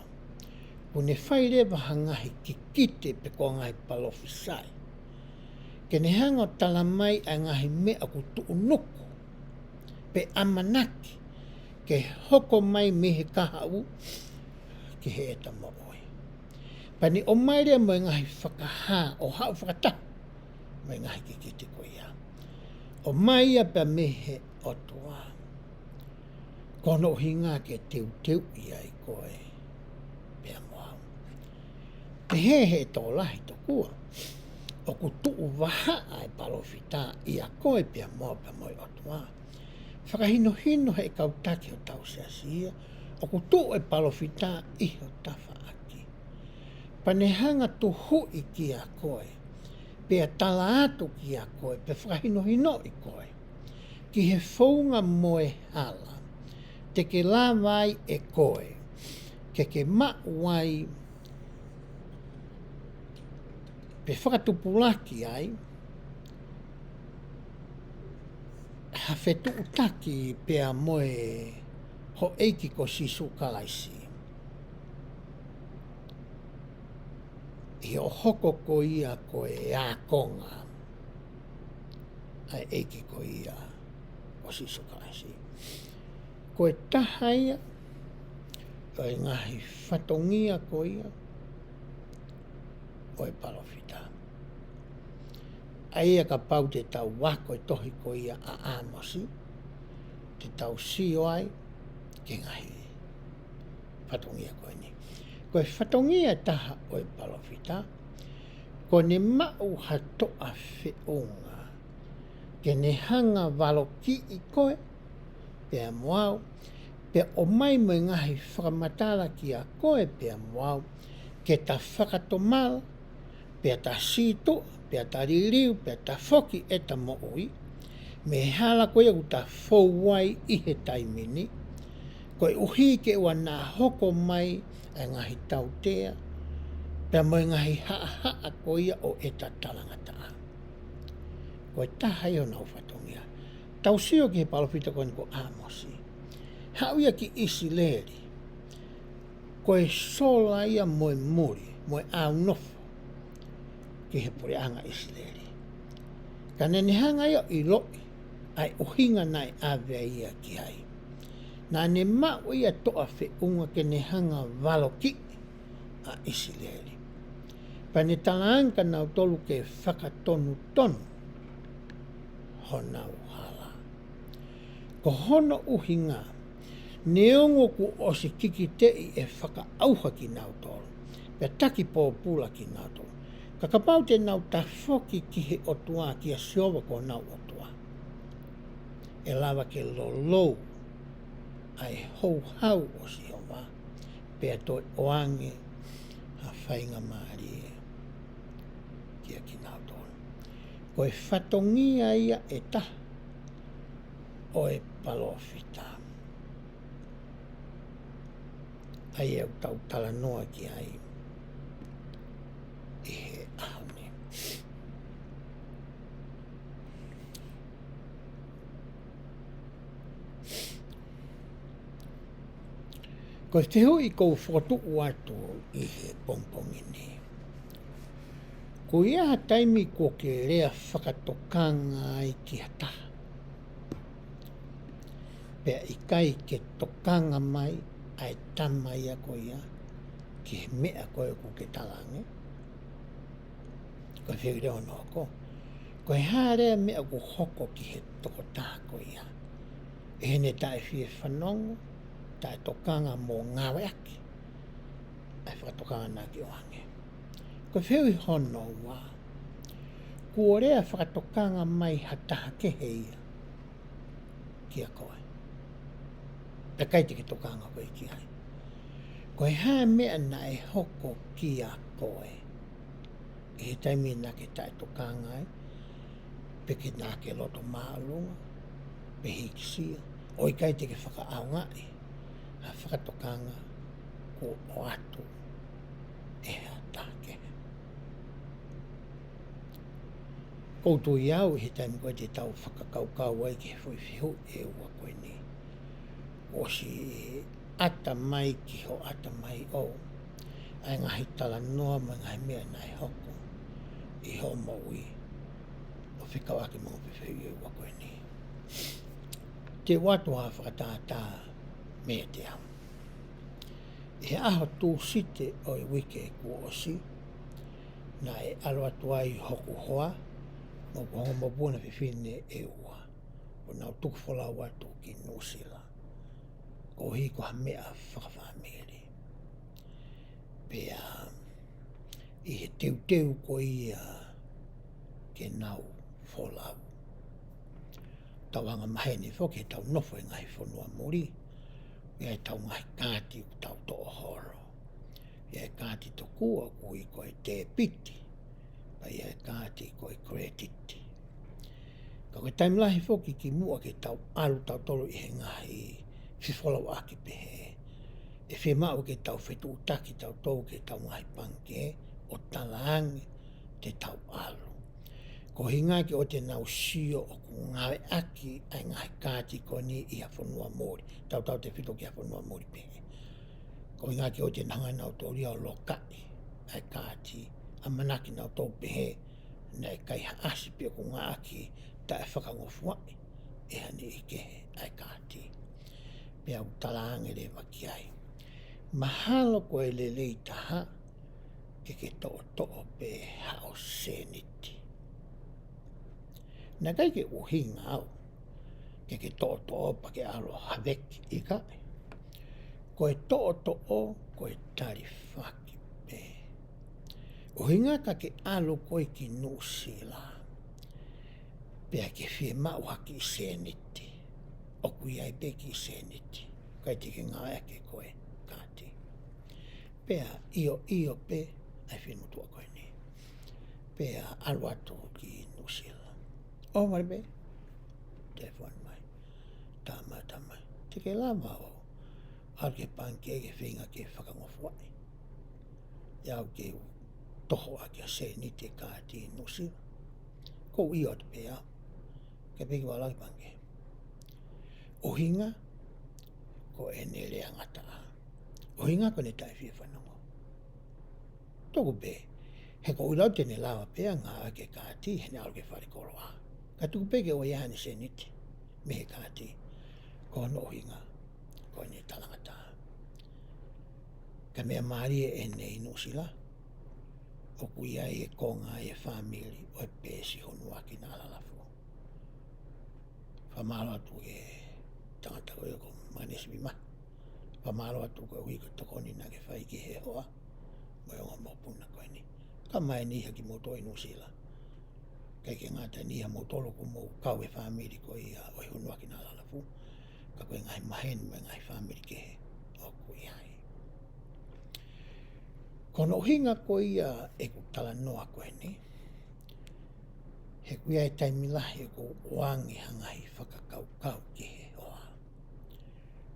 ʻoku ne fai leva ha ngaahi kikite pe ko e ngaahi palōfisai ke ne hanga ʻo tala mai ʻa e ngaahi meʻa ʻoku tuʻunuku pe ʻamanaki ke hoko mai mei he kahaʻu ki heʻeta moʻui. Pea ne ʻomai leva mo e ngaahi fakahā ʻo haʻu fakataha mo e ngaahi kikite ko ia. ʻOmai ia pea mei he ʻOtua. Ko hono ʻuhinga ke teuteuʻi ai koe pea mo au. Pehē ʻe he tokolahi tokua, ʻoku tuʻu vahaʻa e palōfita ʻia koe pea mo au pea mo e ʻOtua. Fakahinohino ʻe he kau taki ʻo hotau siasi ia, ʻoku tuʻu e palōfita ʻi ho tafaʻaki. Pea ne hanga ʻo tuhuʻi kiate koe, pea tala atu kiate koe, pea fakahinohinoʻi koe ki he founga mo e hala te ke lava ai ʻe koe ke ke maʻu ai pe fakatupulaki ai ha fetuʻutaki pea mo e ho ʻEiki ko Sīsū Kalaisi ʻi hoʻo hoko ko ia ko e ākonga ʻa e ʻEiki ko ia ko Sīsū Kalaisi. Ko e taha ia ʻo e ngaahi fatongia ko ia ʻo e palōfita. ʻA ia kapau te tau ako e tohi ko ia ʻa ʻĀmosi, te tau sio ai ki he ngaahi fatongia ko eni. Ko e fatongia ʻe taha ʻo e palōfita, ko ʻene maʻu ha toʻa feʻunga ke ne hanga ʻo valokiʻi koe pea mo au, pea ʻomai mo e ngaahi fakamatala kiate koe pea mo au, ke ta fakatomala, pea ta sītuʻa, pea ta liliu, pea ta foki ʻeta moʻui mei he hala ko ia ʻoku ta fou ai ʻi he taimi ni, koeʻuhi ke ʻoua naʻa hoko mai ʻa e ngaahi tautea pea mo e ngaahi haʻahaʻa ko ia ʻo ʻeta talangataʻa. Ko e taha ia honau fatongia. Tau sio ki he palōfita ko eni ko ʻĀmosi. Haʻu ia ki ʻIsileli ko e sola ia mo e muli, mo e ʻaunofo ki he puleʻanga ʻIsileli. Ka naʻa ne hanga ia ʻo ʻiloʻi ʻa e ʻuhinga naʻe ʻave ai ia ki ai. Naʻa ne maʻu ia toʻa feʻunga ke ne hanga ʻo valokiʻi ʻa ʻIsileli. Pea ne talaange kia nautolu ke fakatonutonu honau hala. Ko hono ʻuhinga, neongo kuo ʻosi kikiteʻi ʻe fakaʻauha kinautolu, pea taki pōpula kinautolu, ka kapau te nau tafoki ki he ʻOtua, kia Sihova ko honau ʻOtua, ʻe lava ke lolou ʻa e houhau ʻo Sihova, pea toe ʻoange ha faingamālie kia kinautolu. Ko e fatongia ia ʻe taha ʻo e palōfita, ʻa ia ʻoku tau talanoa ki ai ʻi he ʻaho ni. Ko e fehuʻi ʻoku ou fokotuʻu atu ʻi he pongipongi ni, ko e hā ha taimi kuo ke lea fakatokanga ai ki ha taha, pea ʻikai ke tokanga mai ʻa e tama ia ko ia ki he meʻa ko ē ʻoku ke talaange? Ko e fehuʻi leva hono hoko, Ko e hā leva e meʻa ʻoku hoko ki he tokotaha ko ia ʻi heʻene taʻe fie fanongo, taʻe tokanga mo ngāueʻaki ʻa e fakatokanga naʻa ke ʻoange? Ko e fehuʻi hono ua, kuo lea fakatokanga mai ha taha kehe ia kia koe? Pea ʻikai te ke tokanga koe ki ai. Ko e hā e meʻa naʻe hoko kia koe ʻi he taimi naʻa ke taʻe tokanga ai, pe ke naʻa ke loto māʻolunga, pe hīkisia, ʻo ʻikai te ke fakaʻaongaʻi ha fakatokanga kuo ʻoatu ʻe ha taha kehe? ʻOku ou tui au ʻi he taimi ko ē te tau fakakaukau ai ki he foʻi fehuʻi ʻe ua ko eni, ʻosi ʻata mai ki ho ʻatamai ʻo ʻa e ngaahi talanoa mo e ngaahi meʻa naʻe hoko ʻi hoʻo moʻui ʻo fekauʻaki mo e fehuʻi ʻe ua ko eni. Te u ʻoatu ha fakatātā meiate au. ʻI he ʻaho Tūsite ʻo e uike kuo ʻosi, naʻe ʻalu atu ai hoku hoa mo hoku ongo mokopuna fefine ʻe ua, ʻo nau tuku folau atu ki Nuʻusila koeʻuhi ko ha meʻa fakafāmili. Pea ʻi he teuteu ko ia ke nau folau, tau anga maheni foki ʻetau nofo ʻi he ngaahi fonua muli, ʻi ai ʻetau ngaahi kaati ʻoku tau toʻo holo. ʻI ai e kaati tokua ʻoku ui ko e tēpiti, pea ʻi ai e kaati ko e kolētiti. Ka ko e taimi lahi foki kimuʻa ke tau ʻalu tautolu ʻi he ngaahi fefolauʻaki pehē, ʻe fiemaʻu ke tau fetuʻutaki tautolu ki heʻetau ngaahi pangikē ʻo talaange te tau ʻalu. Koeʻuhi ke ʻoua te nau sio ʻoku ngāueʻaki ʻa e ngaahi kaati ko eni ʻi ha fonua muli, tautautefito ki ha fonua muli pehē. Koeʻuhi ke ʻoua te nau hanga ʻe nautolu ia ʻo lokaʻi ʻa e kaati, ʻamanaki nautolu pehē naʻe kaihaʻasi pe ʻoku ngāueʻaki taʻefakangofuaʻi ʻe ha niʻihi kehe ʻa e kaati. Pea u talaange leva ki ai, mahalo ko e lelei taha ke ke toʻotoʻo pē haʻo sēniti. Naʻe ʻikai ke ʻuhinga au ke ke toʻotoʻo pea ke ʻalu ʻo haveki, ʻikai. Ko e toʻotoʻo ko e talifaki pē. ʻUhinga ka ke ʻalu koe ki Nuʻusila pea ke fiemaʻu ha kiʻi sēniti, ʻoku ʻi ai pē kiʻi sēniti, ʻikai te ke ngāueʻaki ʻe koe e kaati. Pea ʻioʻio pē ʻa e finemotuʻa ko eni. Pea ʻalu atu ki Nuʻusila. ʻO mali pē, telefoni mai. Tama, tama. Te ke lava ʻo ʻalu ki he pangikē ke feinga ke fakangofuaʻi, ʻe au ke u toho ʻaki ʻa e sēniti e kaati ʻi Nuʻusila? Ko u ʻio atu pē au. Ke piki wala ki pangikē. ʻUhinga ko ʻene lea ngataʻa. ʻUhinga ko ʻene taʻe fie fanongo. Tuku pē, he ko u ʻilo te ne lava pē ʻo ngāueʻaki e kaati heʻene ʻalu ki he falekoloa. Ka tuku pē ke ʻoua ʻe ʻi ai haʻane sēniti mei he kaati, ko hono ʻuhinga ko ʻene talangataʻa. Ka meʻa mālie ʻeni ʻi Nuʻusila, ʻoku ʻi ai e konga ʻi he fāmili ʻo e peesi hunuaki Nuʻualalafu. Fakamālō atu ki he tangata ko ia ko Manesi Vima. Fakamālō atu koeʻuhi ko e tokoni naʻa ke fai ki he hoa mo e ongo mokopuna ko eni. Ka mai ni ha kimoutolu ʻi Nuʻusila. ʻIkai ke ngata ni ha moutolu ʻoku mou kau he fāmili ko ia ʻo e hunuaki Nuʻualalafu. Ka ko e ngaahi maheni mo e ngaahi fāmili kehe ʻoku ʻi ai. Ko hono ʻuhinga ko ia ʻeku talanoa ko eni, he ʻoku ʻi ai e taimi lahi ʻoku ou ʻoange ha ngaahi fakakaukau ki he hoa.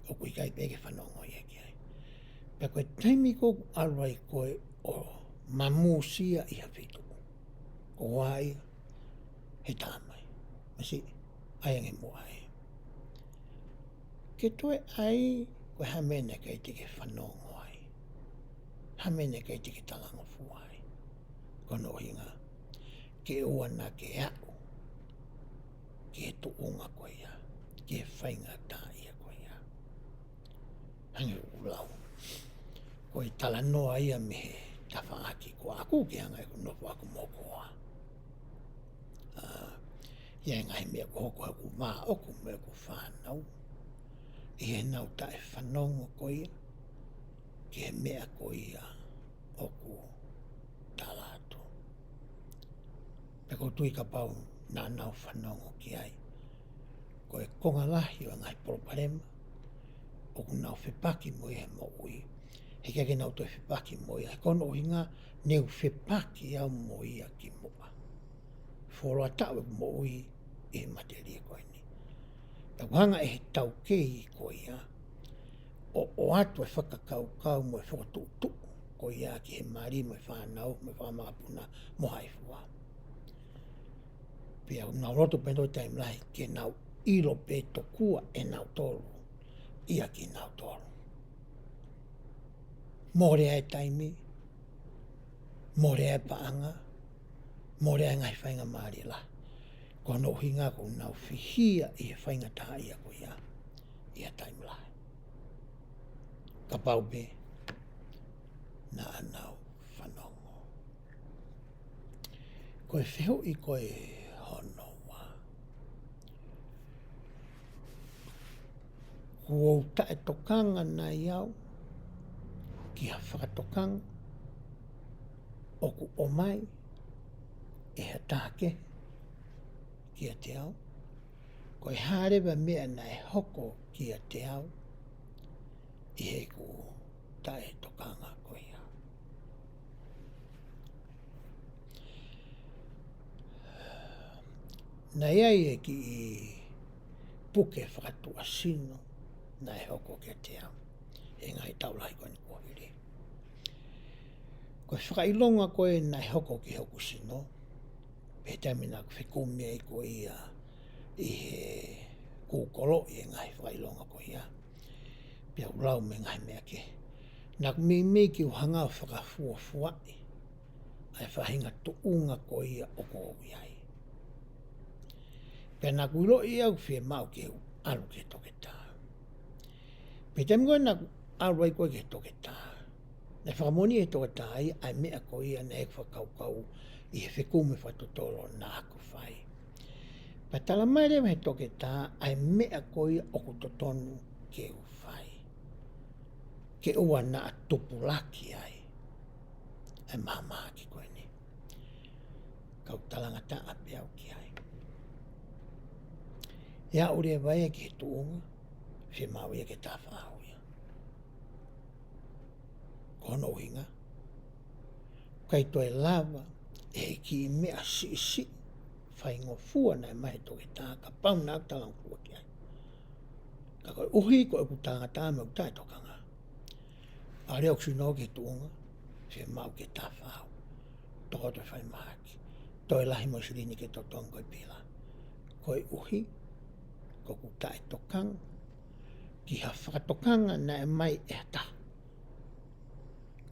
ʻOku ʻikai pē ke fanongo ia ki ai. Pea ko e taimi ko ē ʻoku ʻalu ai koe ʻo mamūsia ʻi ha feituʻu, ko e hoa ia, he tā mai. Masiʻi, ʻai ange mo ʻai. Ke toe ʻai, ko e hā e meʻa naʻe ʻikai te ke fanongo ai? Hā e meʻa naʻe ʻikai te ke talangofua ai? Ko hono ʻuhinga, ke ʻoua naʻa ke aʻu ki he tuʻunga ko ia, ki he faingataʻaʻia ko ia. Hangē ko ʻeku lau, ko e talanoa ia mei he tafaʻaki ko ʻaku ki he anga ʻeku nofo ʻaku mo hoku hoa. ʻA, ʻI ai e ngaahi meʻa ʻoku hoko ʻi hoku vā ʻoku mo ʻeku fānau, ʻi heʻenau taʻefanongo ko ia ki he meʻa ko ia ʻoku tala atu. Pea ʻoku ou tui kapau naʻa nau fanongo ki ai, ko e konga lahi ʻo e ngaahi palopalema ʻoku nau fepaki mo ia he moʻui, he ʻikai ke nau toe fepaki mo ia, he ko hono ʻuhinga ne u fepaki au mo ia kimuʻa. Fuoloa taʻu ʻeku moʻui ʻi he matelie ko eni. Pea ʻoku hanga ʻe he taukei ko ia ʻo ʻoatu e fakakaukau mo e fokotuʻutuʻu ko ia ki he mali mo e fānau mo e fanga makapuna mo hai fua. Pea ʻoku nau loto pē ʻi he taimi lahi ke nau ʻilo pē tokua ʻe nautolu ia kinautolu. Mole ʻa e taimi, mole ʻa e paʻanga, mole ʻa e ngaahi faingamālie lahi. Ko hono ʻuhinga ʻoku nau fihia ʻi he faingataʻaʻia ko ia ʻi ha taimi lahi. Kapau pē naʻa nau fanongo. Ko e fehuʻi ko ē hono ua. Kuo u taʻetokanga nai au ki ha fakatokanga ʻoku ʻomai ʻe ha taha kehe kiate au? Ko e hā leva e meʻa naʻe hoko kiate au ʻi heʻeku taʻetokanga ko ia? Naʻe ʻi ai e kiʻi puke fakatuʻasino naʻe hoko kiate au he ngaahi taʻu lahi ko eni kuo hili. Ko e fakaʻilonga ko ē naʻe hoko ki hoku sino, pea taimi naʻa ku fekumi ai ko ia ʻi he kūkoloʻi e ngaahi fakaʻilonga ko ia, pea u lau mei he ngaahi meʻa kehe. Naʻa ku meimei ke u hanga ʻo fakafuofuaʻi ʻa e faʻahinga tuʻunga ko ia ʻoku ou ʻi ai. Pea naʻa ku ʻiloʻi au ʻoku fiemaʻu ke u ʻalu ki he toketā. Pea taimi ko ē naʻa ku ʻalu ai ko ē ki he toketā, naʻe fakamoʻoni ʻe he toketā ia ʻa e meʻa ko ia naʻe fakakaukau ʻi he fekumi fakatotolo naʻa ku fai. Pea talamai leva ʻe he toketā ʻa e meʻa ko ia ʻoku totonu ke u fai, ke ʻoua naʻa tupulaki ai ʻa e mahamahaki ko eni. Ka u talangataʻa pē au ki ai. ʻE aʻu leva ia ki he tuʻunga, fiemaʻu ia ke tafaʻau ia. Ko hono ʻuhinga, ʻikai toe lava ʻe he kiʻi meʻa siʻisiʻi faingofua naʻe ʻomai ʻe he toketā kapau naʻa ku talangofua ki ai. Ka koeʻuhi ko ʻeku talangataʻa mo ʻeku taʻetokanga, ʻalu ʻeku sino ki he tuʻunga, fiemaʻu ke tafaʻau, tokoto e faimahaki, toe lahi mo e silini ke totongi ko e pila. Koeʻuhi ko ʻeku taʻetokanga ki ha fakatokanga naʻe ʻomai ʻe ha taha.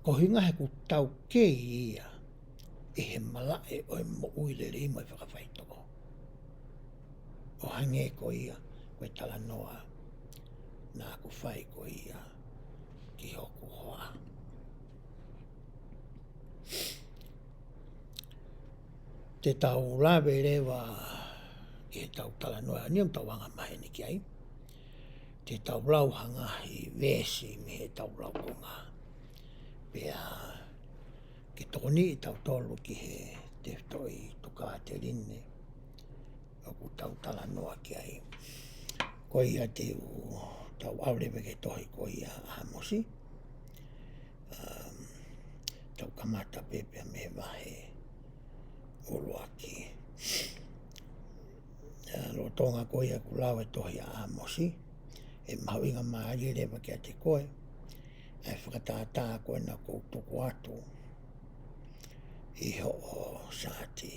Ko e ʻuhinga he ʻoku taukei ia ʻi he malaʻe ʻo e moʻui lelei mo e fakafaitoʻo. ʻO hangē ko ia ko e talanoa naʻa ku fai ko ia ki hoku hoa. Te tau lave leva ʻi heʻetau talanoa ni ʻo tau anga maheni ki ai. Te tau lau ha ngaahi veesi mei heʻetau laukonga, pea ke tokoniʻi kitautolu ki he tefitoʻi tokāteline ʻoku tau talanoa ki ai. Ko ia te u tau ʻalu leva ki he tohi ko ia ʻa ʻĀmosi. Um, tau kamata pē pea mei he vahe ʻuluaki. ʻA, lolotonga ko ia ʻeku lau e tohi ʻa ʻĀmosi, ʻe mahuʻinga mālie leva kiate koe ʻa e fakatātā ko ena ʻoku ou tuku atu ʻi hoʻo saati.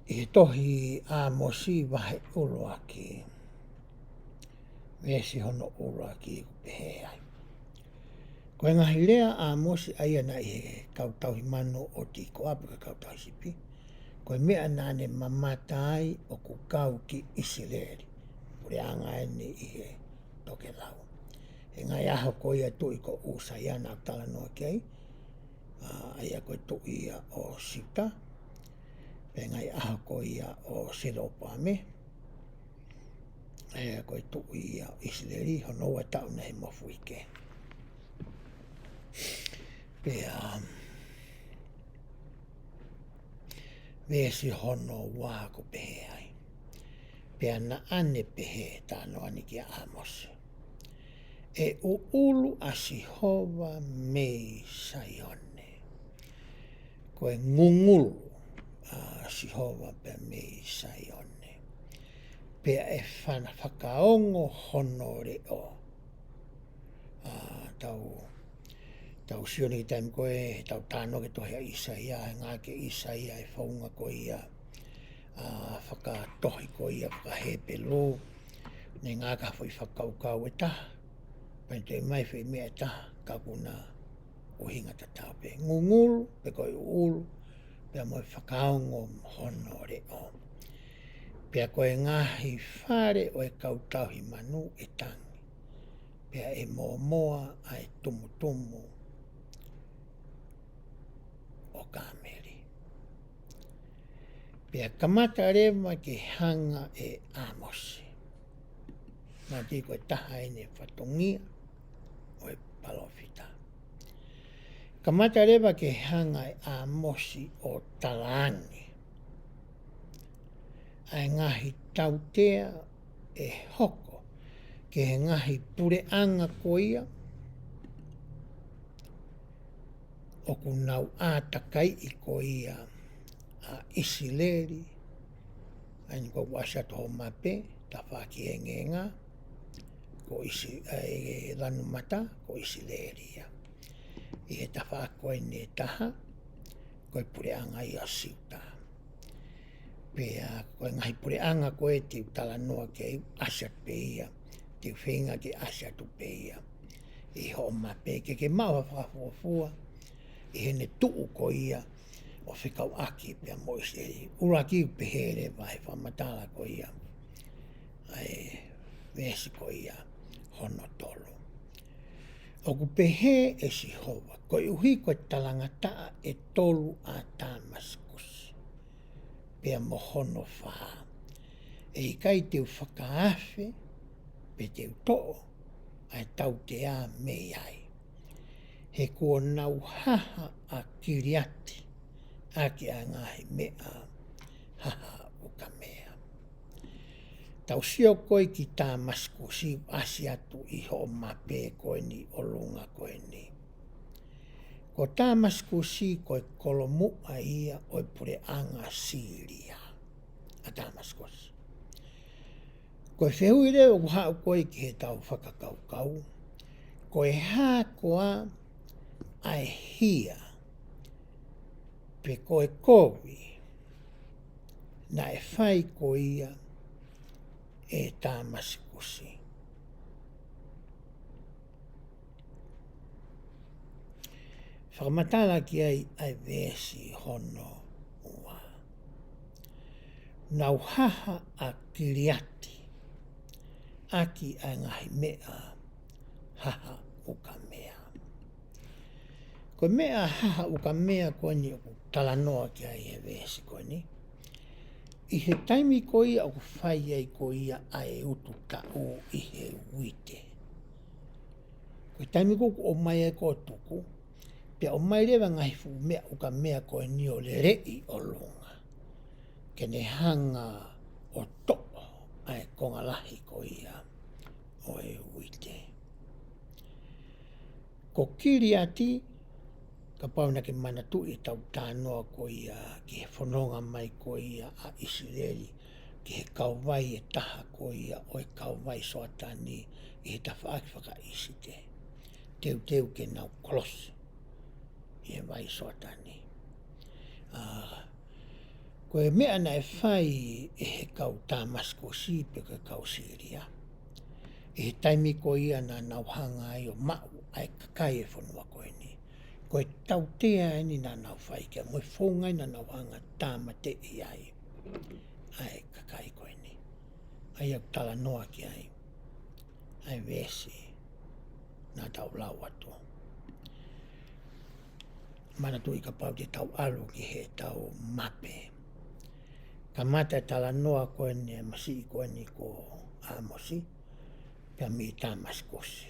ʻI he tohi ʻa ʻĀmosi vahe ʻuluaki, veesi hono ʻuluaki ʻoku pehē ai: Ko e ngaahi lea ʻa ʻĀmosi ʻa ia naʻe ʻi he kau tauhi manu ʻo Tikoa pe ko e kau tauhi sipi, ko e meʻa naʻa ne mamata ai ʻoku kau ki ʻIsileli, puleʻanga eni ʻi he tokelau. He ngaahi ʻaho ko ia tuʻi ko ʻUsaia naʻa ku talanoa ki ai, ʻa, ʻa ia ko e tuʻi ia ʻo Siuta, Pea ngaahi ʻaho ko ia ʻo Selopoame, ʻa ia ko e tuʻi ia ʻo ʻIsileli, hono ua taʻu naʻe mofuike. Pea veesi hono ua ʻoku pehē ai: Pea naʻa ne pehē, talanoa ni kia ʻĀmosi, ʻE ʻuʻulu ʻa Sihova mei Saione. Ko e ngungulu ʻa Sihova pea mei Saione, pea ʻe fana fakaongo hono leʻo. ʻA, tau, tau sio ni ki he taimi ko ē, tau talanoa ki he tohi ʻa ʻIsaia, he ngāueʻaki ʻe ʻIsaia e founga ko ia, ʻa, fakatohi ko ia fakaHepelū, ne ngāueʻaki ha foʻi fakakaukau ʻe taha, pea toe ʻomai foʻi meʻa ʻe taha, ka ʻoku na ʻuhinga tatau pē. Ngungulu, pe ko e ʻuʻulu, pea mo e fakaongo hono leʻo. Pea ko e ngaahi fale ʻo e kau tauhi manu ʻe tangi, pea ʻe mōmoa ʻa e tumutumu ʻo Kāmeli. Pea kamata leva ke hanga ʻe ʻĀmosi. Manatuʻi ko e taha eni e fatongia ʻo e palōfita. Kamata leva ke hanga ʻe ʻĀmosi ʻo talaange ʻa e ngaahi tautea ʻe hoko ki he ngaahi puleʻanga ko ia ʻoku nau ʻātakaiʻi ko ia ʻa ʻIsileli, ʻa eni ko ē ʻoku ʻasi atu hoʻo mape, tafaʻaki engeenga, ko ʻIsi-, ʻa e lanu mata, ko ʻIsileli ia. ʻI he tafaʻaki ko eni ʻe taha, ko e puleʻanga ia ʻo Siuta. Pea ko e ngaahi puleʻanga ko ē te u talanoa ki ai, ʻoku ʻasi atu pē ia, te u feinga ke ʻasi atu pē ia ʻi hoʻo mape, ke ke maʻu ha fakafuofua ʻi heʻene tuʻu ko ia ʻo fekauʻaki pea mo ʻIsileli. ʻUluaki ʻoku pehē leva he fakamatala ko ia ʻa e veesi ko ia hono tolu. ʻOku pehē ʻe Sihova, koeʻuhi ko e talangataʻa ʻe tolu ʻa Tāmasikusi pea mo hono fā, ʻe ʻikai te u fakaafe, pe te u toʻo ʻa e tautea mei ai. He kuo nau haha ʻa Kiliati ʻaki ʻa e ngaahi meʻa haha ukamea. Tau sio ko ē ki Tāmasikusi, ʻasi atu ʻi hoʻo mape ko eni ʻolunga ko eni. Ko Tāmasikusi ko e kolomuʻa ia ʻo e puleʻanga Sīlia, ʻa Tāmasikusi. Ko e fehuʻi leva ʻoku haʻu ko ē ki heʻetau fakakaukau, ko e hā koā ʻa e hia, pe ko e kovi naʻe fai ko ia ʻe Tāmasikusi? Fakamatala ki ai ʻa e veesi hono ua. Nau haha ʻa Kiliati ʻaki ʻa e ngaahi meʻa haha ukamea. Ko e meʻa haha ukamea ko eni ʻoku talanoa ki ai he veesi ko eni, ʻi he taimi ko ia ʻoku fai ai ko ia ʻa e ututaʻu ʻi he uite. Ko e taimi ko ē ʻoku ʻomai ai ko ē ʻo tuku, pea ʻomai leva ngaahi fuʻu meʻa ukamea ko eni ʻo leleʻi ʻolunga, ke ne hanga ʻo toʻo ʻa e konga lahi ko ia ʻo e uite. Ko Kiliati, kapau naʻa ke manatuʻi ʻetau talanoa ko ia ki he fononga mai ko ia ʻa ʻIsileli ki he kauvai ʻe taha ko ia ʻo e kauvai Soatani ʻi he tafaʻaki fakaʻIsite, teuteu ke nau kolosi ʻi he vai Soatani. ʻA, ko e meʻa naʻe fai ʻe he kau Tāmasikusi pe ko e kau Sīlia ʻi he taimi ko ia naʻa nau hanga ai ʻo maʻu ʻa e kakai e fonua ko eni, ko e tautea eni naʻa nau fai ki ai, mo e founga ia naʻa nau hanga ʻo tāmateʻi ai ʻa e kakai ko eni. ʻA ia ʻoku talanoa ki ai ʻa e veesi naʻa tau lau atu. Manatuʻi kapau te tau ʻalu ki heʻetau mape, Kamata e talanoa ko eni e masiʻi ko eni ko ʻĀmosi, pea mei Tāmasikusi.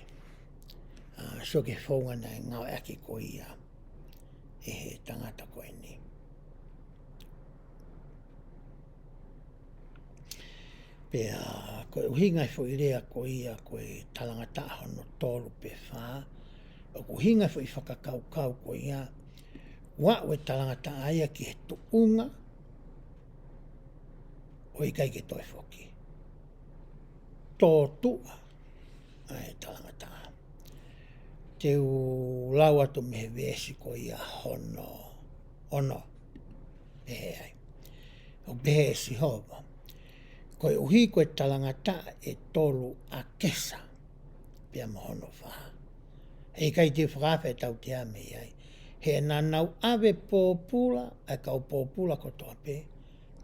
ʻA, sio ki he founga naʻe ngāueʻaki ko ia ʻe he tangata ko eni. Pea ko e ʻuhinga e foʻi lea ko ia ko e talangataʻa hono tolu pe fā, ʻoku ʻuhinga e foʻi fakakaukau ko ia, ʻoku aʻu e talangataʻa ia ki he tuʻunga ʻo ʻikai ke toe foki. Tōtuʻa ʻa e talangataʻa. Te u lau atu mei he veesi ko ia hono ono. Pehē ai. ʻOku pehē ʻe Sihova, koeʻuhi ko e talangataʻa ʻe tolu ʻa Kesa, pea mo hono fā. ʻE ʻikai te u fakaafe e tautea mei ai. He naʻa nau ʻave pōpula, ʻa e kau pōpula kotoa pē,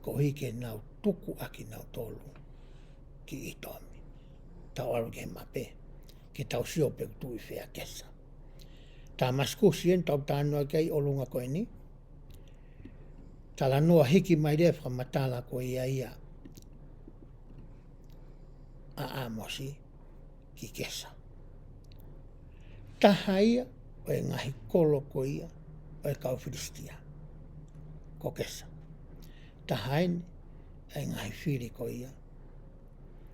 koeʻuhi ke nau tuku ʻa kinautolu ki ʻĪtomi. Tau ʻalu ki he mape, ke tau sio pe ʻoku tuʻu ʻi fē ʻa Kesa. Tāmasikusi eni tau talanoa ki ai ʻolunga ko eni. Talanoa hiki mai leva e fakamatala ko ia ia ʻa ʻĀmosi ki Kesa. Taha ia ʻo e ngaahi kolo ko ia ʻo e kau Filisitia, ko Kesa. Taha eni ʻa e ngaahi fili ko ia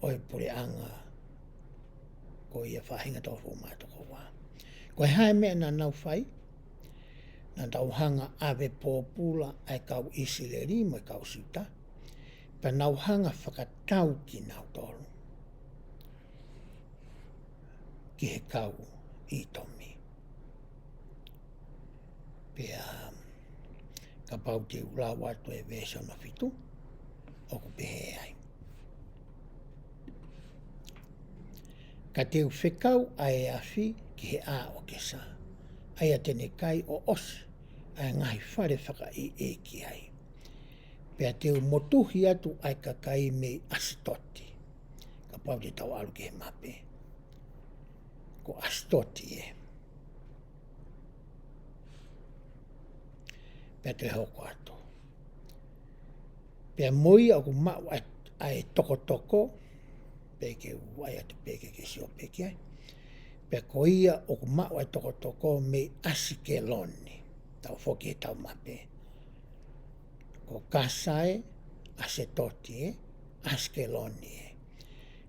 ʻo e puleʻanga ko ia faʻahinga tolungofulu mā toko ua. Ko e hā e meʻa naʻa nau fai? Naʻa nau hanga ʻave pōpula ʻa e kau ʻIsileli mo e kau Siuta, pea nau hanga fakatau kinautolu ki he kau ʻĪtomi. Pea kapau te u lau atu e veesi hono fitu, ʻoku pehē ai. Ka te u fekau ʻa e afi ki he ʻā ʻo Kesa, ʻa ia te ne kai ʻo ʻosi ʻa e ngaahi fale fakaʻeiʻeiki ai. Pea te u motuhi atu ʻa e kakai mei ʻAsitoti. Kapau te tau ʻalu ki he mape, ko ʻAsitoti ē. Pea te hoko atu. Pea mo ia ʻoku maʻu ʻa e, ʻa e tokotoko, pea ke u ʻai atu pē ke ke sio pē ki ai. Pea ko ia ʻoku maʻu ʻa e tokotoko mei ʻAsikeloni. Tau foki he tau mape. Ko Kasa ē, ʻAsitoti ē, ʻAsikeloni ē.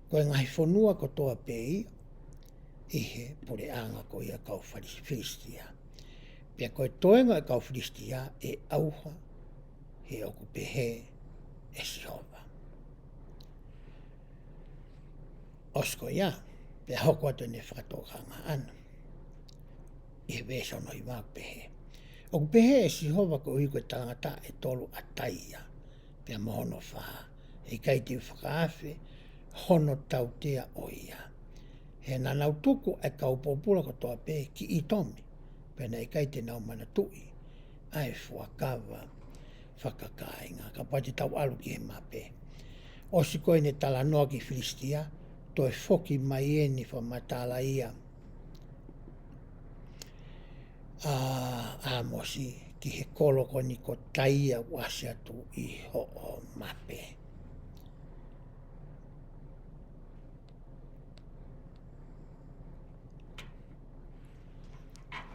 Ko e ngaahi fonua kotoa pē ia ʻi he puleʻanga ko ia kau Fili-, Filisitia. Pea ko e toenga e kau Filisitia ʻe ʻauha, he ʻoku pehē ʻe Sihova. ʻOsi ko ia, pea hoko atu ʻene fakatokanga ʻana ʻi he veesi hono hiva ʻoku pehē. ʻOku pehē ʻe Sihova koeʻuhi ko e talangataʻa ʻe tolu ʻa Taia, pea mo hono fā, ʻe ʻikai te u fakaafe hono tautea ʻo ia. He naʻa nau tuku ʻa e kau pōpula kotoa pē ki ʻĪtomi, pea naʻe ʻikai te nau manatuʻi ʻa e fuakava fakakāinga. Kapau te tau ʻalu ki he mape. ʻOsi ko eni e talanoa ki Filisitia, toe foki mai eni fakamatala ia ʻa ʻĀmosi ki he kolo ko eni ko Taia ʻoku ʻasi atu ʻi hoʻo mape.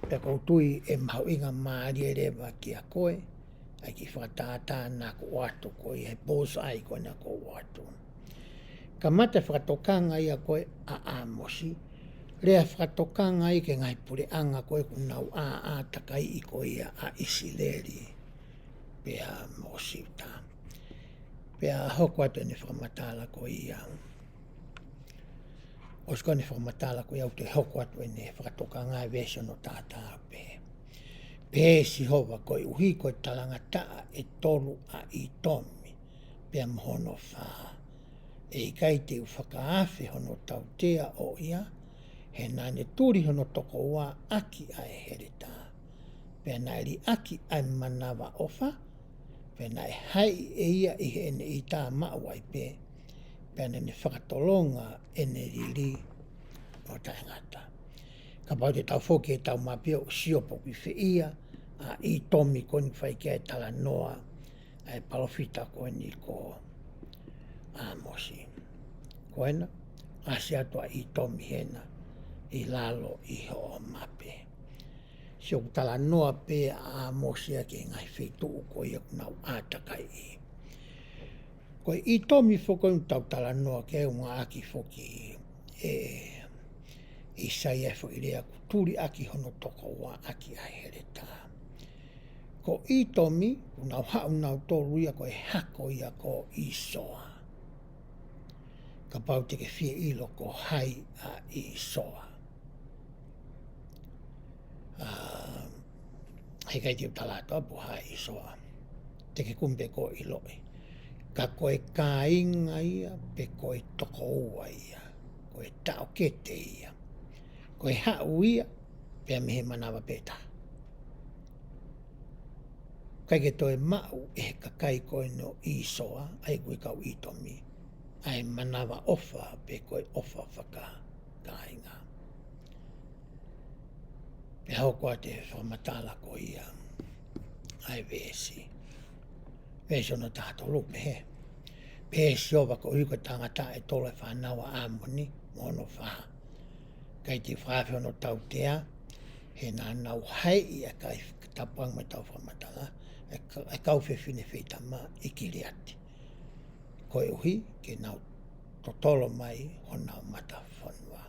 Pea ʻoku ou tui ʻe mahuʻinga mālie leva kiate koe ʻa e kiʻi fakatātā naʻa ku ʻoatu ko ia, he bullseye ko ena naʻa ku ʻoatu. Kamata e fakatokanga ia ko ē ʻa ʻĀmosi, lea fakatokanga ia ki he ngaahi puleʻanga ko ē ʻoku nau ʻā, ʻā takaiʻi ko ia ʻa ʻIsileli pea mo Siuta. Pea hoko atu ʻene fakamatala ko ia. ʻOsi ko ʻene fakamatala ko ia ʻoku toe hoko atu ʻene fakatokanga e veesi hono taha taha pē. Pehē ʻe Sihova koeʻuhi ko e talangataʻa ʻe tolu ʻa ʻĪtomi, pea mo hono fā, ʻe ʻikai te u fakaafe hono tautea ʻo ia, he naʻa ne tuli hono tokoua ʻaki ʻa e heletā. Pea naʻe liʻaki ʻa e manavaʻofa, pea naʻe haeʻi ʻe ia ʻi heʻene ʻita maʻu ai pē, pea naʻa ne fakatolonga ʻene lili ʻo taʻengata. Kapau te tau foki he tau mape ʻo sio pe ʻoku ʻi fē ia ʻa ʻĪtomi ko eni ʻoku fai ki ai e talanoa ʻa e palōfita ko eni ko ʻĀmosi. Ko ena, ʻasi atu ʻa ʻĪtomi hena ʻi lalo ʻi hoʻo mape. Sio, ʻoku talanoa pē ʻa ʻĀmosi ia ki he ngaahi feituʻu ko ia ʻoku nau ʻātakaiʻi. Ko e ʻĪtomi foki ʻoku tau talanoa ki ai ʻoku ngāueʻaki foki ʻe ʻĪsaia e foʻi lea ʻoku tuli ʻaki hono tokoua ʻaki ʻa e heletā. Ko ʻĪtomi, ʻoku nau haʻu nautolu ia ko e hako ia ko ʻĪsoa. Kapau te ke fie ʻilo ko hai ʻa ʻĪsoa. ʻA, heʻikai te u tala atu ʻa e puha ʻa ʻĪsoa. Te ke kumi pē ʻoku ke ʻiloʻi. Ka ko e kāinga ia, pe ko e tokoua ia. Ko e taʻokete ia. Ko e haʻu ia, pea mei he manava pē taha. ʻIkai ke toe maʻu ʻe he kakai ko eni ʻo ʻĪsoa, ʻa ia ko e kau ʻĪtomi, ʻa e manavaʻofa pe ko e ʻofa fakakāinga. Pea hoko atu e fakamatala ko ia ʻa e veesi. Veesi hono taha tolu pehē. Pehē ʻe Sihova, koeʻuhi ko e talangataʻa ʻe tolu ʻa e fānau ʻa ʻĀmoni, mo hono fā. ʻIkai te u fakaafe hono tautea, he naʻa nau haeʻi ʻa e kai tapuangi mo ʻetau fakamatala, ʻa e ka-, ʻa e kau fefine feitama ʻi Kiliati. Koeʻuhi ke nau totolo mai honau matafonua.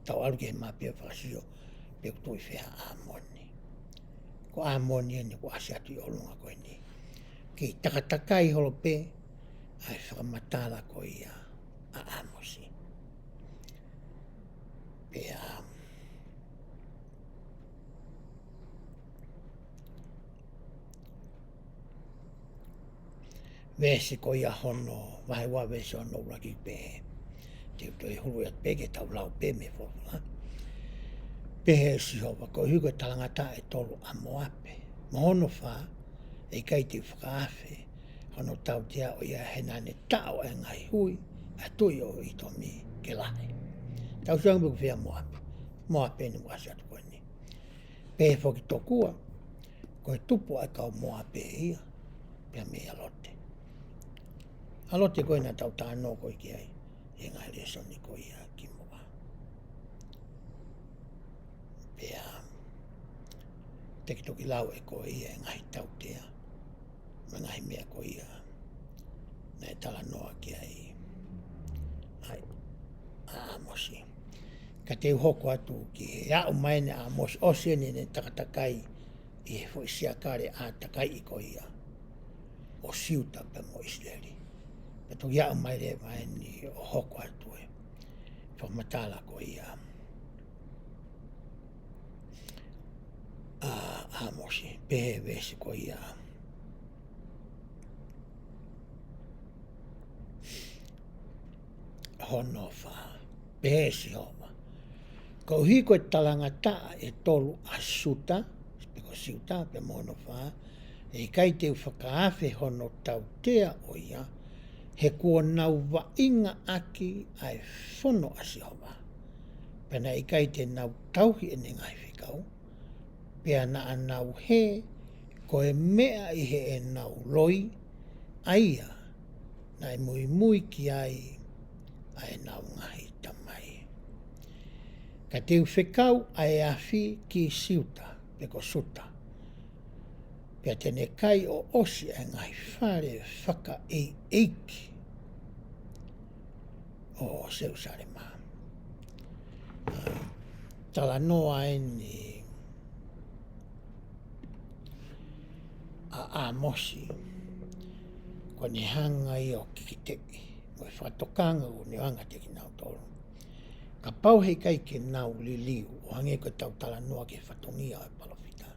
Tau ʻalu ki he mape ʻo fakasio pe ʻoku tuʻu ʻi fē ʻa ʻĀmoni. Ko ʻĀmoni eni ʻoku ʻasi atu ʻi ʻolunga ko eni. Kei takatakai holo pē ʻa e fakamatala ko ia ʻa ʻĀmosi. Pea veesi ko ia hono, vahe ua veesi hono ʻuluaki pehē. Te u toe hulu atu pē ke tau lau pē mei he folofola. Pehē ʻe Sihova, koeʻuhi ko e talangataʻa ʻe tolu ʻa Moape, mo hono fā, ʻe ʻikai te u fakaafe hono tautea ʻo ia, he naʻa ne taʻo ʻa e ngaahi hui ʻa e tuʻi ʻo ʻĪtomi ke lahi. Tau sio ange pē ʻoku fē ʻa Moape. Moape eni ʻoku ʻasi atu ko eni. Pehē foki tokua, ko e tupu ʻa e kau Moape ia, pea mei ʻa Lote. ʻA Lote ko ē naʻa tau talanoa ko ē ki ai ʻi he ngaahi lēsoni ko ia kimuʻa. Pea te ke toki lau ʻe koe ia e ngaahi tautea mo e ngaahi meʻa ko ia naʻe talanoa ki ai ʻa ʻĀmosi. Ka te u hoko atu ki he aʻu mai eni ʻa ʻĀmosi, ʻosi eni ʻene takatakai ʻi he foʻi siakale ʻātakaiʻi ko ia ʻo Siuta pea mo ʻIsileli. Pea toki aʻu mai leva eni ʻo hoko atu e fakamatala ko ia ʻa ʻĀmosi, pehē veesi ko ia hono fā. Pehē ʻe Sihova, koeʻuhi ko e talangataʻa ʻe tolu ʻa Siuta, pe ko Siuta, pea mo hono fā, ʻe ʻikai te u fakaafe hono tautea ʻo ia, he kuo nau vaʻinga ʻaki ʻa e fono ʻa Sihova. Pea naʻe ʻikai te nau tauhi ʻene ngaahi fekau, pea naʻa nau hē ko e meʻa ʻi heʻenau loi, ʻa ia naʻe muimui ki ai ʻa ʻenau ngaahi tamai. Ka te u fekau ʻa e afi ki Siuta, pe ko Suta, pea te ne kai ʻo ʻosi ʻa e ngaahi fale fakaʻeiʻeiki ʻo Selusalema. ʻA, talanoa eni ʻa ʻĀmosi, ko ʻene hanga ia ʻo kikiteʻi mo e fakatokanga ʻoku ne anga kiate kinautolu. Kapau heʻikai ke nau liliu, ʻo hangē ko ʻetau talanoa ki he fatongia ʻo e palōfita,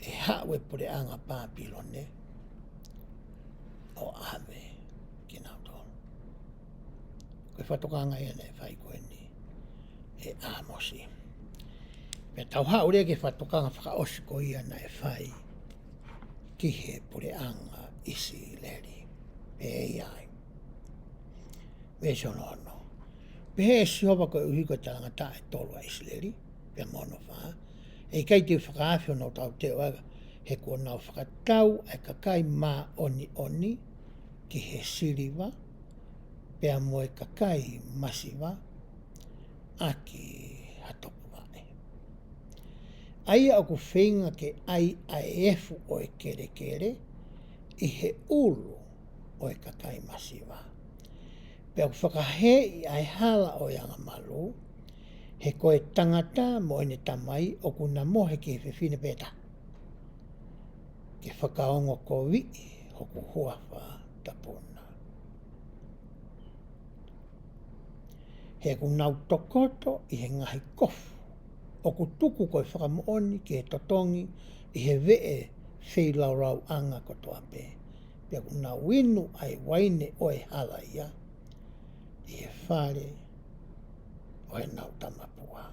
ʻe haʻu e puleʻanga Pāpilone ʻo ʻave kinautolu. Ko e fakatokanga ia naʻe fai ko eni ʻe ʻĀmosi. Pea tau haʻu leva ki he fakatokanga fakaʻosi ko ia naʻe fai ki he puleʻanga ʻIsileli. Pea ʻi ai. Veesi hono ono. Pehē ʻe Sihova, koeʻuhi ko e talangataʻa ʻe tolu ʻa ʻIsileli, pea mo hono fā, ʻe ʻikai te u fakaafe hono tautea ʻo ia, He kuo nau fakatau ʻa e kakai māʻoniʻoni ki he siliva, pea mo e kakai masiva ʻaki ha topuvaʻe. ʻA ia ʻoku feinga ke ʻai ʻa e efu ʻo e kelekele ʻi he ʻulu ʻo e kakai masiva. Pea ʻoku fakahēʻi ʻa e hala ʻo e angamalū, he ko e tangata mo ʻene tamai ʻoku na mohe ki he fefine pē taha, ke fakaongo koviʻi hoku huafa tapu na. He ʻoku nau tokoto ʻi he ngaahi kofu ʻoku tuku ko e fakamoʻoni ki he totongi ʻi he veʻe feilaulauʻanga kotoa pē. Pea ʻoku nau inu ʻa e uaine ʻo e hala ia ʻi he fale ʻo ʻenau tamapua.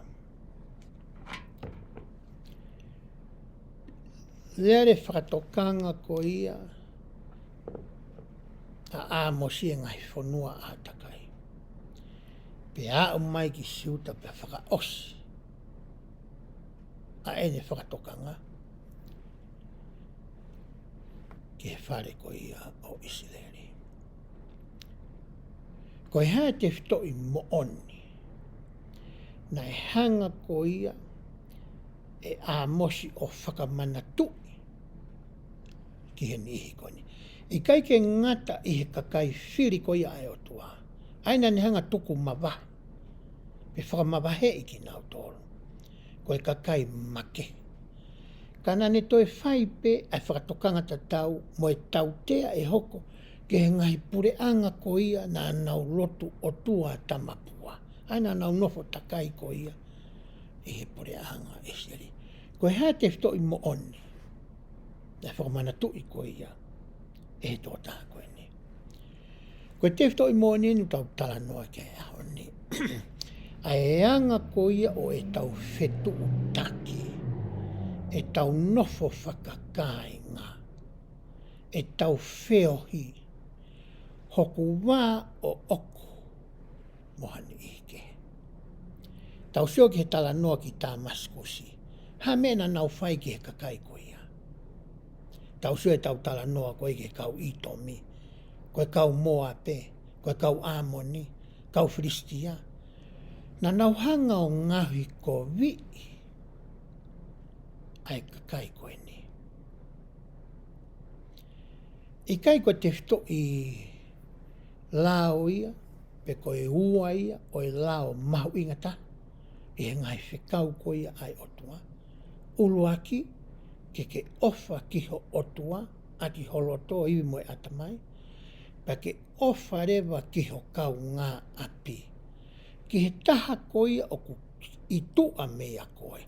Lele fakatokanga ko ia ʻa ʻĀmosi ʻi he ngaahi fonua ʻātakai. Pea aʻu mai ki Siuta pea fakaʻosi ʻa ʻene fakatokanga ki he fale ko ia ʻo ʻIsileli. Ko e hā e tefitoʻi moʻoni naʻe hanga ko ia ʻe ʻĀmosi ʻo fakamanatuʻi ki he niʻihi ko eni? ʻIkai ke ngata ʻi he kakai fili ko ia ʻa e ʻOtua, ʻa ia naʻa ne hanga tuku mavahe pe fakamavaheʻi kinautolu ko e kakai makehe. Ka naʻa ne toe fai pē ʻa e fakatokanga tatau mo e tautea ʻe hoko ki he ngaahi puleʻanga ko ia naʻa nau lotu ʻotua tamapua, ʻa ia naʻa nau nofo takai ko ia ʻi he puleʻanga ʻIsileli. Ko e hā e tefitoʻi moʻoni naʻe fakamanatuʻi ko ia ʻe he tokotaha ko eni? Ko e tefitoʻi moʻoni eni ʻoku tau talanoa ki ai he ʻaho ni, ʻa e anga ko ia ʻo ʻetau fetuʻutaki, ʻetau nofo fakakāinga, ʻetau feohi, hoku vā ʻoʻoku mo ha niʻihi kehe. Tau sio ki he talanoa ki Tāmasikusi. Hā e meʻa naʻa nau fai ki he kakai ko ia? Tau sio ʻetau talanoa ko ia ki he kau ʻItomi, ko e kau Moape, ko e kau ʻĀmoni, kau Filisitia. Naʻa nau hanga ʻo ngaohi koviʻi ʻa e kakai ko eni. ʻIkai ko e tefitoʻi lao ia, pe ko e ua ia ʻo e lao mahuʻinga taha ʻi he ngaahi fekau ko ia ʻa e ʻOtua? ʻUluaki, ke ke ʻofa ki ho ʻOtua ʻaki ho loto, ivi mo e ʻatamai, pea ke ʻofa leva ki ho kaungāʻapi, ki he taha ko ia ʻoku ʻi tuʻa meia koe,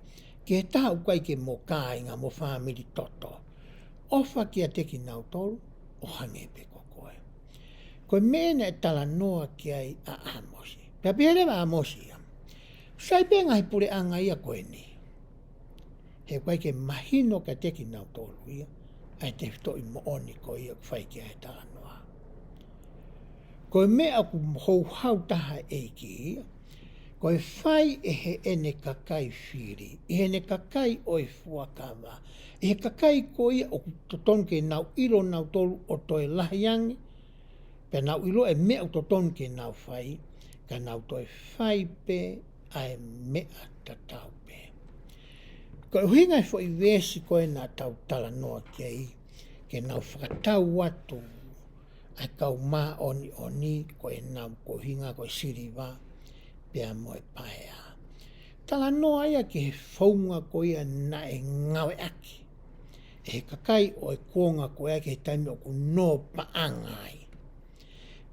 ki he taha ʻoku ʻikai ke mo kāinga mo fāmili toto. ʻOfa kiate kinautolu ʻo hangē pē ko koe. Ko e meʻa naʻe talanoa ki ai ʻa ʻĀmosi. Pea pehē leva ʻa ʻĀmosi ia, sai pē ngaahi puleʻanga ia ko eni, he ʻoku ʻikai ke mahino kiate kinautolu ia ʻa e tefitoʻi moʻoni ko ia ʻoku fai ki ai e talanoa. Ko e meʻa ʻoku houhau taha e ʻEiki ia, ko e fai ʻe heʻene kakai fili, ʻi heʻene kakai ʻo e fuakava, ʻi he kakai ko ia ʻoku totonu ke nau ʻilo nautolu ʻo toe lahi ange, pea nau ʻilo e meʻa ʻoku totonu ke nau fai, ka nau toe fai pē ʻa e meʻa tatau pē. Ko e ʻuhinga e foʻi veesi ko ē naʻa tau talanoa ki ai, ke nau fakatau atu ʻa e kau māʻoniʻoni ko ʻenau koeʻuhinga ko e siliva pea mo e paea. Talanoa ia ki he founga ko ia naʻe ngāueʻaki ʻe he kakai ʻo e kuonga ko ia ki he taimi ʻoku nō paʻanga ai,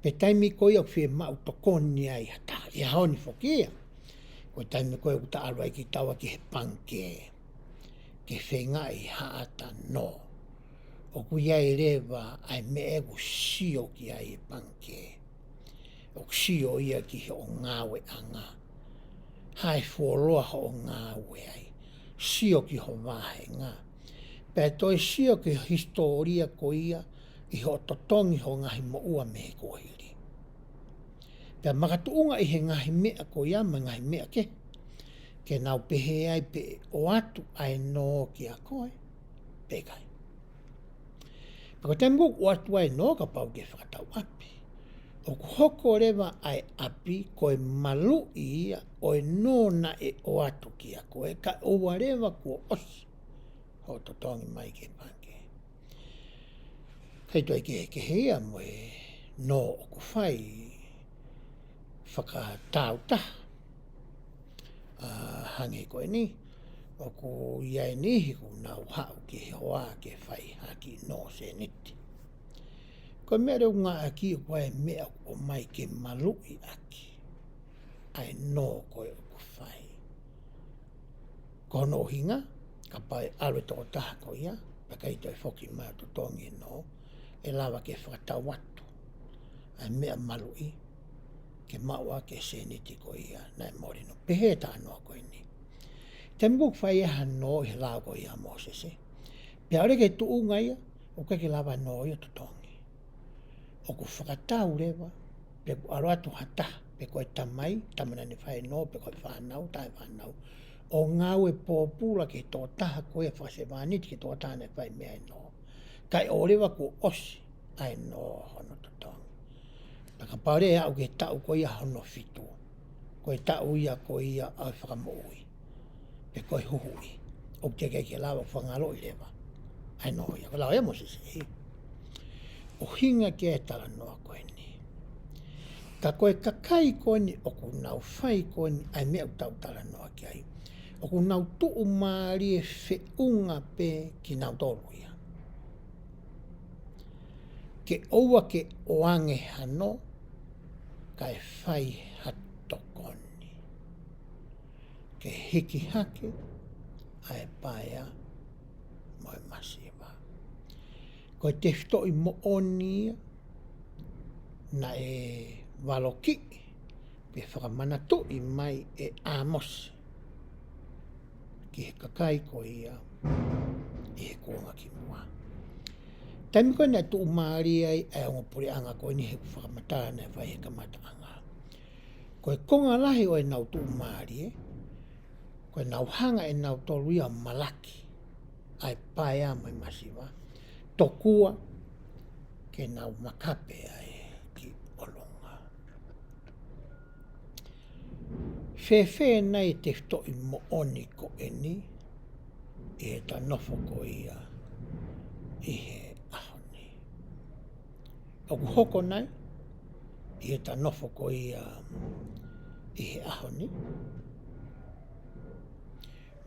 pe taimi ko ia ʻoku fiemaʻu tokoni ai ha taha. ʻI he ʻaho ni foki ia, ko e taimi ko ia ʻoku ta ʻalu ai kitaua ki he pangikē ke feingaʻi ha ʻata nō. ʻOku ʻi ai leva ʻa e meʻa ʻoku sio ki ai e pangikē. ʻOku sio ia ki hoʻo ngāueʻanga, hā e fuoloa hoʻo ngāue ai, sio ki ho vāhenga, pea toe sio ki ho hisitōlia ko ia ʻi hoʻo totongi ho ngaahi moʻua mei he kuohili. Pea makatuʻunga ʻi he ngaahi meʻa ko ia mo e ngaahi meʻa kehe, ke nau pehē ai pe ʻe ʻoatu ʻa e nō kia koe, pe ʻikai. Pea ko e taimi ʻoku ʻoatu ai e nō kapau ke fakatau ʻapi, ʻoku hoko leva ʻa e ʻapi ko e maluʻi ia ʻo e nō naʻe ʻoatu kiate koe, kae ʻoua leva kuo ʻosi hoʻo totongi mai ki he pangikē. ʻIkai toe kehekehe ia mo e nō ʻoku fai fakatāutaha. ʻA, hangē ko eni, ʻoku ʻi ai e niʻihi ʻoku nau haʻu ki he hoa ke fai ha kiʻi nō sēniti. Ko e meʻa leva ʻoku ngāueʻaki ʻoku ʻi ai e meʻa ʻoku ʻomai ke maluʻi ʻaki ʻa e nō ko ē ʻoku fai. Ko hono ʻuhinga, kapau ʻe ʻalu e tokotaha ko ia, pea ʻikai toe foki mai ʻo totongi e nō, ʻe lava ke fakatau atu ʻa e meʻa maluʻi ke maʻu ʻaki e sēniti ko ia naʻe mole nō. Pehē e talanoa ko eni. Taimi ʻoku fai ai ha nō ʻi he lao ko ia ʻa Mōsese, pea ʻalu ki he tuʻunga ia, ʻoku ʻikai ke lava e nō ia ʻo totongi. ʻOku fakatau leva, pe ʻoku ʻalu atu ha taha, pe ko e tamai, tama naʻa ne fai e nō, pe ko e fānau, taʻefānau, ʻo ngāue pōpula ki he tokotaha ko ia fakasevāniti ki he tokotaha naʻe fai mei ai e nō. Kae ʻoua leva kuo ʻosi ʻa e nō hono totongi. Pea kapau leva ʻe aʻu ki he taʻu ko ia hono fitu, ko e taʻu ia ko ia ʻa e fakamoʻui, pe ko e huhuʻi, ʻoku teʻeki ke lava, ʻoku fakangaloʻi leva ʻa e nō ia. Ko e lau ia ʻa Mōsese. ʻUhinga ki ai e talanoa ko eni. Ka ko e kakai ko eni ʻoku nau fai ko eni ʻa e meʻa ʻoku tau talanoa ki ai, ʻoku nau tuʻumālie feʻunga pē kinautolu ia. Ke ʻoua ke ʻoange ha nō, kae fai ha tokoni ke hiki hake ʻa e paea mo e masiva. Ko e tefitoʻi moʻoni ia naʻe valokiʻi pe fakamanatuʻi mai ʻe ʻĀmosi ki he kakai ko ia ʻi he kuonga kimuʻa. Taimi ko ē naʻe tuʻumālie ai ʻa e ongo puleʻanga ko eni he fakamatala naʻe fai he kamataʻanga. Ko e konga lahi ʻo ʻenau tuʻumālie, ko ʻenau hanga ʻe nautolu ia ʻo malaki ʻa e paea mo e masiva, tokua ke nau makape ai ki ʻolunga. Fēfē nai e tefitoʻi moʻoni ko eni ʻi heʻeta nofo ko ia ʻi he ʻaho ni? ʻOku hoko nai ʻi heʻeta nofo ko ia ʻi he ʻaho ni?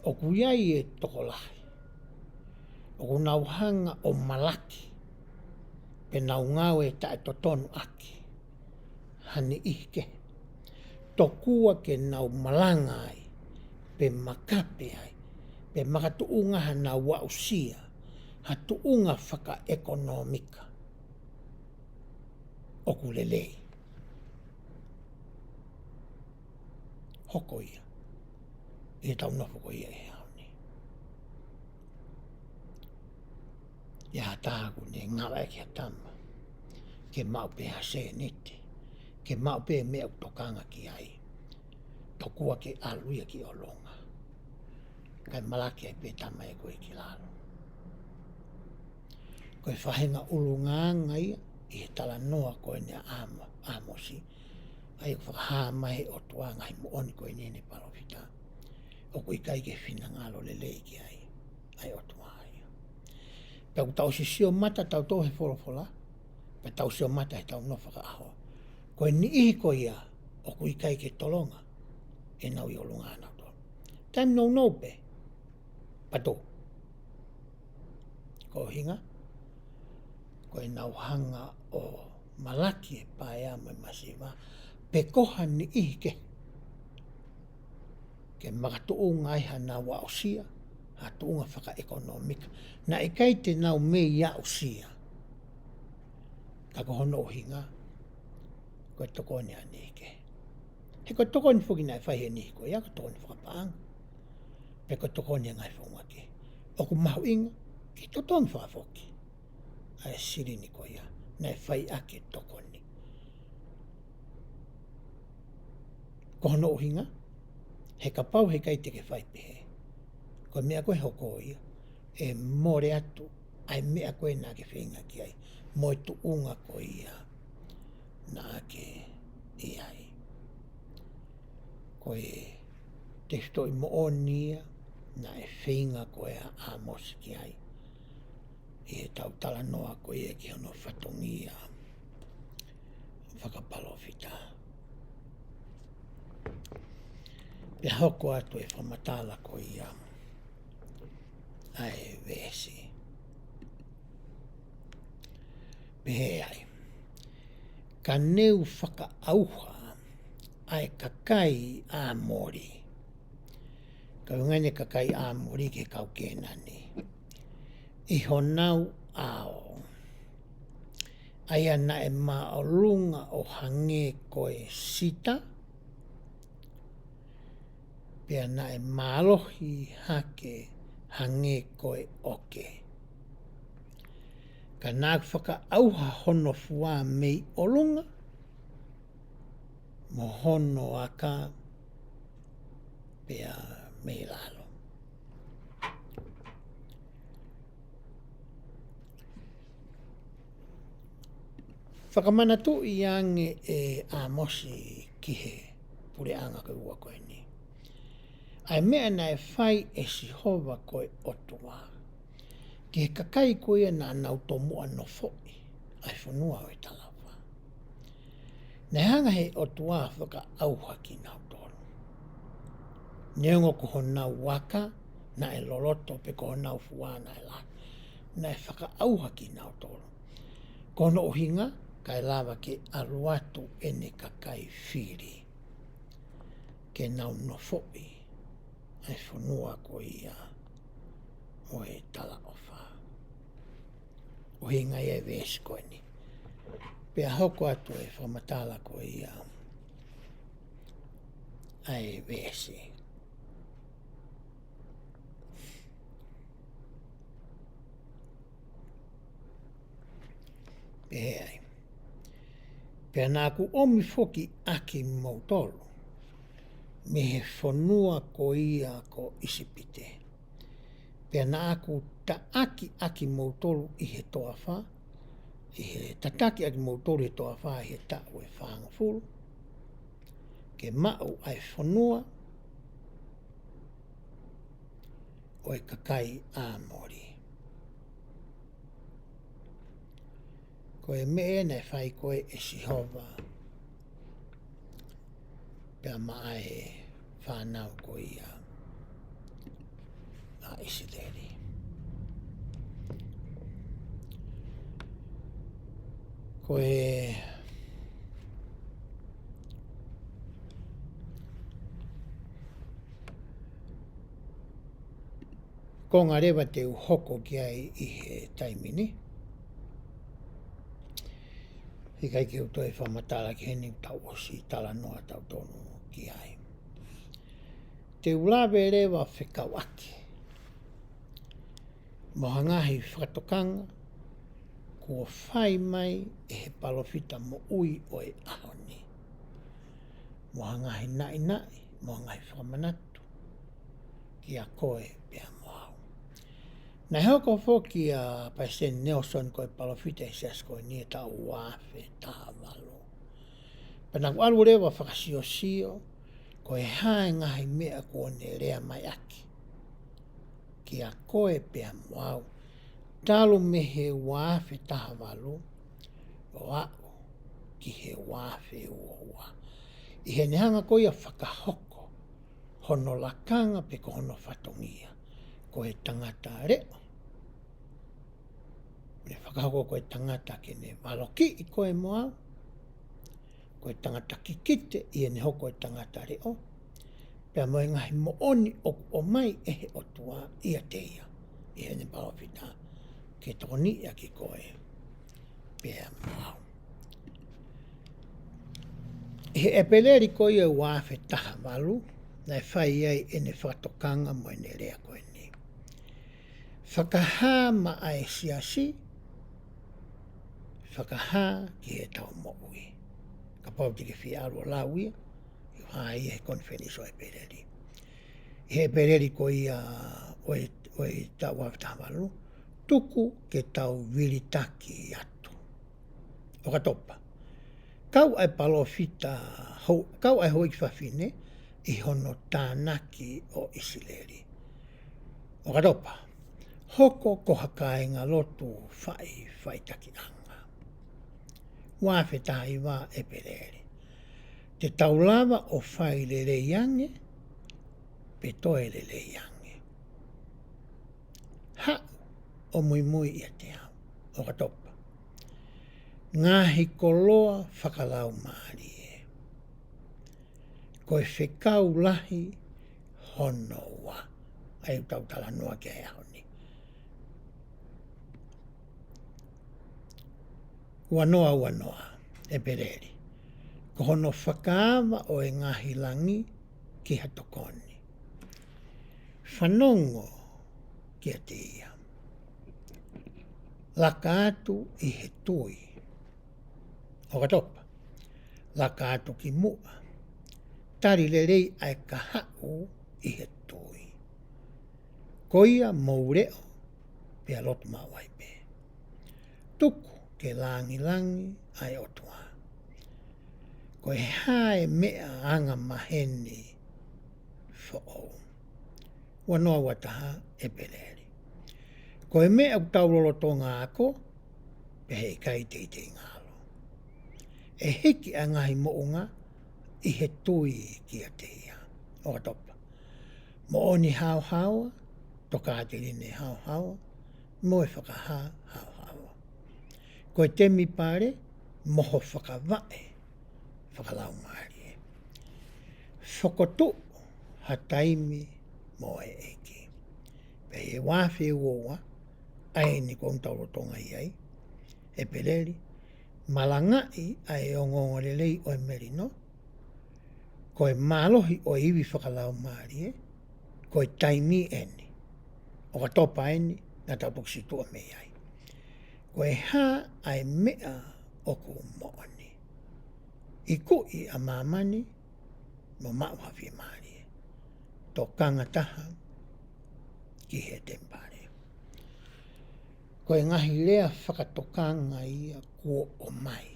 ʻOku ʻi ai e tokolahi ʻoku nau hanga ʻo malaki pe nau ngāue taʻetotonu ʻaki ha niʻihi kehe, tokua ke nau malanga ai, pe makape ai, pe makatuʻunga hanau aʻusia ha tuʻunga fakaʻekonōmika ʻoku lelei. Hoko ia ʻi heʻetau nofo ko ia ʻi he ʻaho ni. ʻI ai ha taha ʻoku ne ngāueʻaki ha tama ke maʻu pē ha sēniti, ke maʻu pē meʻa ʻoku tokanga ki ai, tokua ke ʻalu ia ki ʻolunga, kae malaki ai pē tama ia ko ē ki lalo. Ko e faʻahinga ʻulungaanga ia ʻi he talanoa ko eni ʻa ʻĀmo-, ʻĀmosi, ʻa ia ʻoku fakahā mai he ʻOtua ngaahi moʻoni ko eni ʻene palōfita, ʻoku ʻikai ke finangalo lelei ki ai ʻa e ʻOtua ia. Pea ʻoku tau sio mata tautolu he folofola, pea tau sio mata heʻetau nofo fakaʻaho, ko e niʻihi ko ia ʻoku ʻikai ke tolonga ʻenau ʻi ʻolunga ʻanautolu. Taimi nounou pē, pato. Ko e ʻuhinga, ko ʻenau hanga ʻo malaki e paea mo e masiva, pe ko ha niʻihi kehe, ke makatuʻunga ai hanau aʻusia ha tuʻunga fakaʻekonōmika. Naʻe ʻikai te nau mei aʻusia, ka ko hono ʻuhinga, ko e tokoni ʻa e niʻihi kehe. He ko e tokoni foki naʻe fai he niʻihi ko ia, ko e tokoni fakapaʻanga, pe ko e tokoni ʻa e ngaahi founga kehe. ʻOku mahuʻinga ke totongi fakafoki ʻa e silini ko ia naʻe fai ʻaki e tokoni. Ko hono ʻuhinga, he kapau heʻikai te ke fai pehē, ko e meʻa ko ē ʻe hoko ia, ʻe mole atu ʻa e meʻa ko ē naʻa ke feinga ki ai, mo e tuʻunga ko ia naʻa ke ʻi ai. Ko e tefitoʻi moʻoni ia naʻe feinga ko ē ʻa ʻĀmosi ki ai ʻi heʻetau talanoa ko ia ki hono fatongia fakapalōfita. Pea hoko atu e fakamatala ko ia ʻa e veesi. Pehē ai, ka neu fakaʻauha ʻa e kakai ʻAmoli, ka ʻuhinga eni e kakai ʻAmoli ki he kau Kēnani, ʻi honau ʻao, ʻa ia naʻe māʻolunga ʻo hangē ko e sita, pea naʻe mālohi hake hangē ko e ʻoke. Ka naʻa ku fakaʻauha hono fua mei ʻolunga, mo hono aka pea mei lalo. Fakamanatuʻi ange ʻe ʻĀmosi ki he puleʻanga ko ē ʻoku ʻi ai ʻeni ʻa e meʻa naʻe fai ʻe Sihova ko e ʻOtua ki he kakai ko ia naʻa nau tomuʻa nofoʻi ʻa e fonua ʻo e talaʻofa. Naʻe hanga ʻe he ʻOtua ʻo fakaʻauha kinautolu. Neongo ko honau aka naʻe loloto pe ko honau fua naʻe lahi, naʻe fakaʻauha kinautolu. Ko hono ʻuhinga, kae lava ke ʻalu atu ʻene kakai fili ke nau nofoʻi ʻa e fonua ko ia ʻo e talaʻofa. ʻUhinga ia e veesi ko eni. Pea hoko atu e fakamatala ko ia ʻa e veesi. Pehē ai, pea naʻa ku ʻomi foki ʻa kimoutolu mei he fonua ko ia ko ʻIsipite. Pea naʻa ku taʻaki ʻa kimoutolu ʻi he toafa, ʻi he tataki ʻa kimoutolu ʻi he toafa ʻi he taʻu ʻe fāngofulu, ke maʻu ʻa e fonua ʻo e kakai ʻAmoli. Ko e meʻa naʻe fai ko ē ʻe Sihova pea maʻa e fānau ko ia ʻa ʻIsileli. Ko e konga leva te u hoko ki ai ʻi he taimi ni. ʻIkai ke u toe fakamatala ki heni, tau ʻosi talanoa tautolu ki ai. Te u lave leva fekauʻaki mo ha ngaahi fakatokanga kuo fai mai ʻe he palōfita moʻui ʻo e ʻaho ni, mo ha ngaahi naʻinaʻi, mo ha ngaahi fakamanatu kiate koe pea mo au. Naʻe hoko foki ʻa Palesiteni Nelson ko e palōfita ʻi he siasi ko eni he taʻu ua afe taha valu. Pea naʻa ku ʻalu leva ʻo fakasiosio ko e hā e ngaahi meʻa kuo ne lea mai ʻaki kiate koe pea mo au, talu mei he ua afe taha valu ʻo aʻu ki he ua afe ua ua. ʻI heʻene hanga ko ia ʻo fakahoko hono lakanga pe ko hono fatongia ko e tangata leʻo. Ne fakahoko ko e tangata ke ne valokiʻi koe mo au, ko e tangata kikite ʻi heʻene hoko ko e tangata leʻo, pea mo e ngaahi moʻoni ʻoku ʻomai ʻe he ʻOtua ʻiate ia ʻi heʻene palōfita, ke tokoniʻi ʻaki koe pea mo au. ʻI he ʻEpeleli ko ia ua afe taha valu, naʻe fai ai ʻene fakatokanga mo ʻene lea ko eni: Fakahā maʻa e siasi, fakahā ki heʻetau moʻui. Kapau te ke fie ʻalu ʻo lau ia, ʻi he konifelenisi ʻo ʻEpeleli. ʻI he ʻEpeleli ko ia ʻo e, ʻo ko e taʻu ua afe taha valu, tuku ke tau vilitaki atu. ʻOkatopa. Kau ʻa e palōfita, hou-, kau ʻa e houʻeiki fafine ʻi hono tānaki ʻo ʻIsileli. ʻOkatopa. Hoko ko ha kāingalotu faʻi, faʻitakiʻanga. Ua afe taha hiva ʻEpeleli. Te tau lava ʻo fai lelei ange, pe toe lelei ange. Haʻu ʻo muimui ʻiate au. ʻOkatopa. Ngaahi koloa fakalaumālie. Ko e fekau lahi hono ua. ʻA ia ʻoku tau talanoa ki ai he ʻaho ni. Ua noa ua noa ʻEpeleli. Ko hono fakaava ʻo e ngaahi langi ki ha tokoni. Fanongo kiate ia. Laka atu ʻi he tui. ʻOkatopa. Laka atu ki muʻa. Tali lelei ʻa e kahaʻu ʻi he tui. Ko ia mou leʻo, pea lotu maʻu ai pē. Tuku ke langilangi ʻa e ʻOtua. Ko e hā e meʻa angamaheni foʻou. Ua noa ua taha ʻEpeleli. Ko e meʻa ʻoku tau lolotonga ako, pea heʻikai teitei ngalo. ʻE hiki ʻa e ngaahi moʻunga ʻi he tui kiate ia. ʻOkatopa. Moʻoni haohaoa, tokāteline haohaoa, mo e fakahā haohaoa. Ko e temipale, mo ho fakavaʻe fakalaumālie. Fokotuʻu ha taimi mo e ʻEiki. Pea ʻi he ua afe ua ua, ʻa eni ʻoku tau lolotonga ʻi ai, ʻEpeleli, malangaʻi ʻa e ongoongolelei ʻo e melino, ko e mālohi ʻo e ivi fakalaumālie, ko e taimi eni. ʻOkatopa eni, naʻa tau toki situʻa mei ai. Ko e hā ʻa e meʻa ʻoku moʻoni. Ikuʻi ʻa māmani, mo maʻu ha fiemālie. Tokanga taha ki he temipale. Ko e ngaahi lea fakatokanga ia kuo ʻomai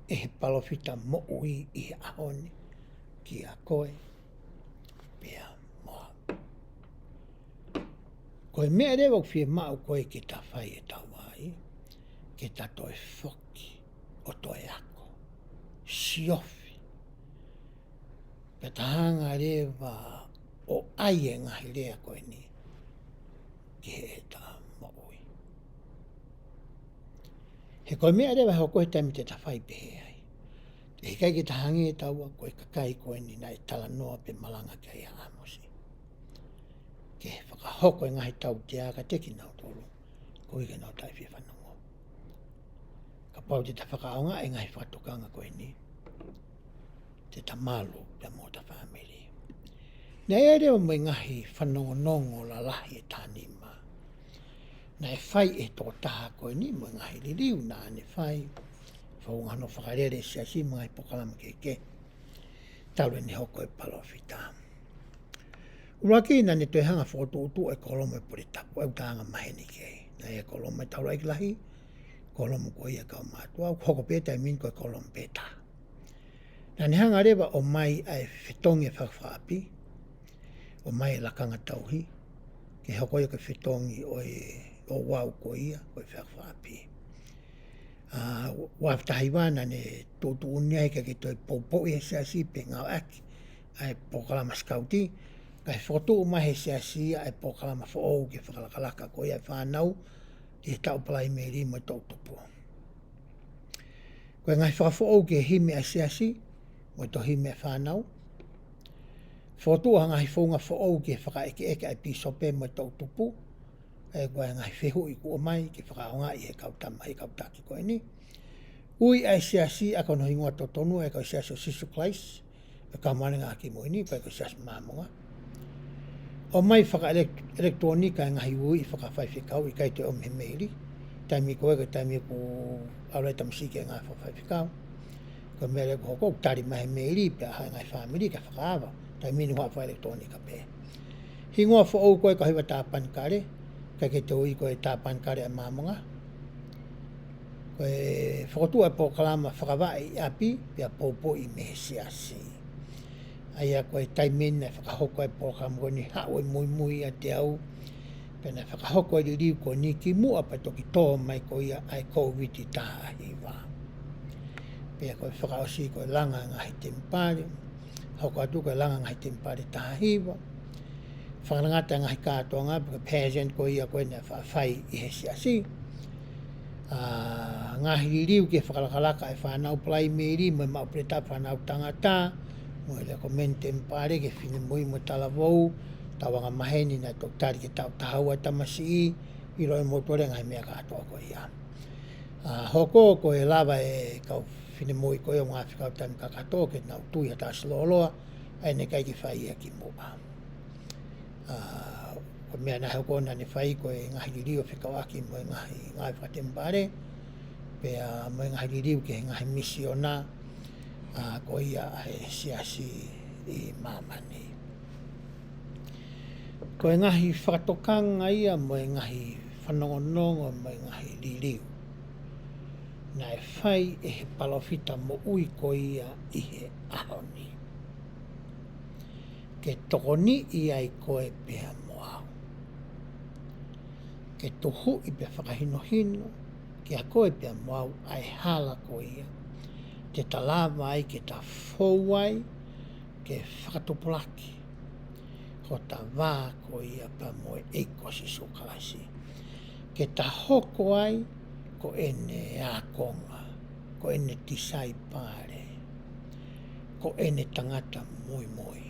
ʻe he palōfita moʻui ʻi he ʻaho ni kia koe, pea mo au. Ko e meʻa leva ʻoku fiemaʻu ko ē ke ta fai ʻe taua ai, ke ta toe foki ʻo toe ako, siofi, pea ta hanga leva ʻo ʻai e ngaahi lea ko eni ki heʻeta moʻui. He ko e meʻa leva ʻe hoko he taimi te ta fai pehē ai, ʻe ʻikai ke ta hangē ʻe taua ko e kakai ko eni naʻe talanoa pe malanga ki ai ʻa ʻĀmosi. Ke fakahoko e ngaahi tautea kiate kinautolu, koeʻuhi ke nau taʻefiefanongo. Kapau te ta fakaʻaongaʻi e ngaahi fakatokanga ko eni, te ta malu pea mo hota fāmili. Naʻe ʻi ai leva mo e ngaahi fanongonongo lalahi ʻe taha nima naʻe fai ʻe he tokotaha ko eni, mo e ngaahi liliu naʻa ne fai, fakaʻuhinga hono fakalele e siasi mo e ngaahi polokalama kehekehe. Talu ʻene hoko ko e palōfita. ʻUluaki, naʻa ne toe hanga ʻo fokotuʻutuʻu e kōlomu ʻo e Pule Tapu, ʻa ia ʻoku ta angamaheni ki ai. Naʻe ʻi ai e kōlomu ʻa e Taulaʻeiki Lahi, kōlomu ko ia ʻa e kau mātuʻa, ʻoku hoko pē he taimi ni ko e kōlomu pē ʻe taha. Naʻa ne hanga leva ʻo ʻomai ʻa e fetongi ʻo e fakafakaʻapi, ʻomai e lakanga tauhi, ke hoko ia ko e fetongi ʻo e ouau ko ia, ko e fakafakaʻapi. ʻA, ua afe taha hiva naʻa ne tuʻutuʻuni ai ke toe poupouʻi e siasi pe ngāueʻaki ʻa e polokalama sikauti, kae fokotuʻu mai ʻe he siasi ʻa e polokalama foʻou ke fakalakalaka ko ia e fānau ʻi he taʻu Palaimeli mo e toʻutupu. Ko e ngaahi fakafoʻou ki he himi ʻa e siasi, mo e tohi himi ʻa e fānau. Fokotuʻu ha ngaahi founga foʻou ki he fakaʻekeʻeke ʻa e pīsope mo e toʻutupu. ʻA ia ko e ngaahi fehuʻi kuo ʻomai ke fakaʻaongaʻi ʻe he kau tama, ʻe he kau taki ko eni. Ui ʻa e siasi ʻaki hono hingoa totonu, ʻa ia ko e Siasi ʻo Sīsū Kalaisi ʻo e Kau Māʻoniʻoni ʻi he Ngaahi ʻAho Kimui Ni, pe ko e Siasi Māmonga. ʻOmai fakaʻelek-, ʻelekitulōnika e ngaahi uiuiʻi fakafaifekau, ʻikai toe ʻomi he meili. Taimi ko ē, ko e taimi ʻoku ʻalu ai e tamasiʻi ki he ngaahi fakafaifekau, ko e meʻa leva ʻoku hoko, ʻoku tali mai he meili, pea ʻai ʻe he ngaahi fāmili ke fakaava. Taimi ni ʻoku fakaʻelekitulōnika pē. Hingoa foʻou ko e kau hiva tāpanekale, ʻikai ke toe ui ko e tāpanekale ʻa e Māmonga. Ko e fokotuʻu ʻa e polokalama Fakavaʻe ʻi ʻApi, pea poupouʻi mei he siasi. ʻA ia ko e taimi naʻe fakahoko ai e polokalama ko eni, haʻu e muimui ʻiate au, pea naʻe fakahoko e liliu ko eni kimuʻa pea toki tō mai ko ia ʻa e Kōviti taha hiva. Pea ko e fakaʻosi ko e langa e ngaahi temipale, hoko atu ko e langa e ngaahi temipale taha hiva. Fakangatangata e ngaahi kātoanga pe ko e pageant ko ia ko ē naʻe faʻa fai ʻi he siasi. ʻA, ngaahi liliu ki he fakalakalaka e fānau Palaimeli mo e maʻu peletapu fānau tangata, mo e lekomeni temipale ki he finemui mo e talavou, tau angamaheni naʻe toki tali ke taʻu taha ua e tamasiʻi, ʻiloʻi ʻe moutolu e ngaahi meʻa kātoa ko ia. ʻA, hoko ko e lava e kau finemui ko ia ʻo e ngaahi fekau taimi kakato ke nau tui ha taʻasi lōloa, ʻa ia naʻe ʻikai ke fai ia kimuʻa. ʻA, ko e meʻa naʻe hoko naʻa ne fai ko e ngaahi liliu fekauʻaki mo e ngaahi ngāue fakatemipale, pea mo e ngaahi liliu ki he ngaahi misiona, ʻa, ko ia ʻa e siasi ʻi māmani. Ko e ngaahi fakatokanga ia mo e ngaahi fanongonongo mo e ngaahi liliu naʻe fai ʻe he palōfita moʻui ko ia ʻi he ʻaho ni, ke tokoniʻi ai koe pea mo au, ke tuhuʻi pea fakahinohino kiate koe pea mo au ʻa e hala ko ia te ta lava ai ke ta fou ai, ke fakatupulaki hota vā ko ia pea mo e ʻEiki ko Sīsū Kalaisi, ke ta hoko ai ko ʻene ākonga, ko ʻene tisaipale, ko ʻene tangata muimui.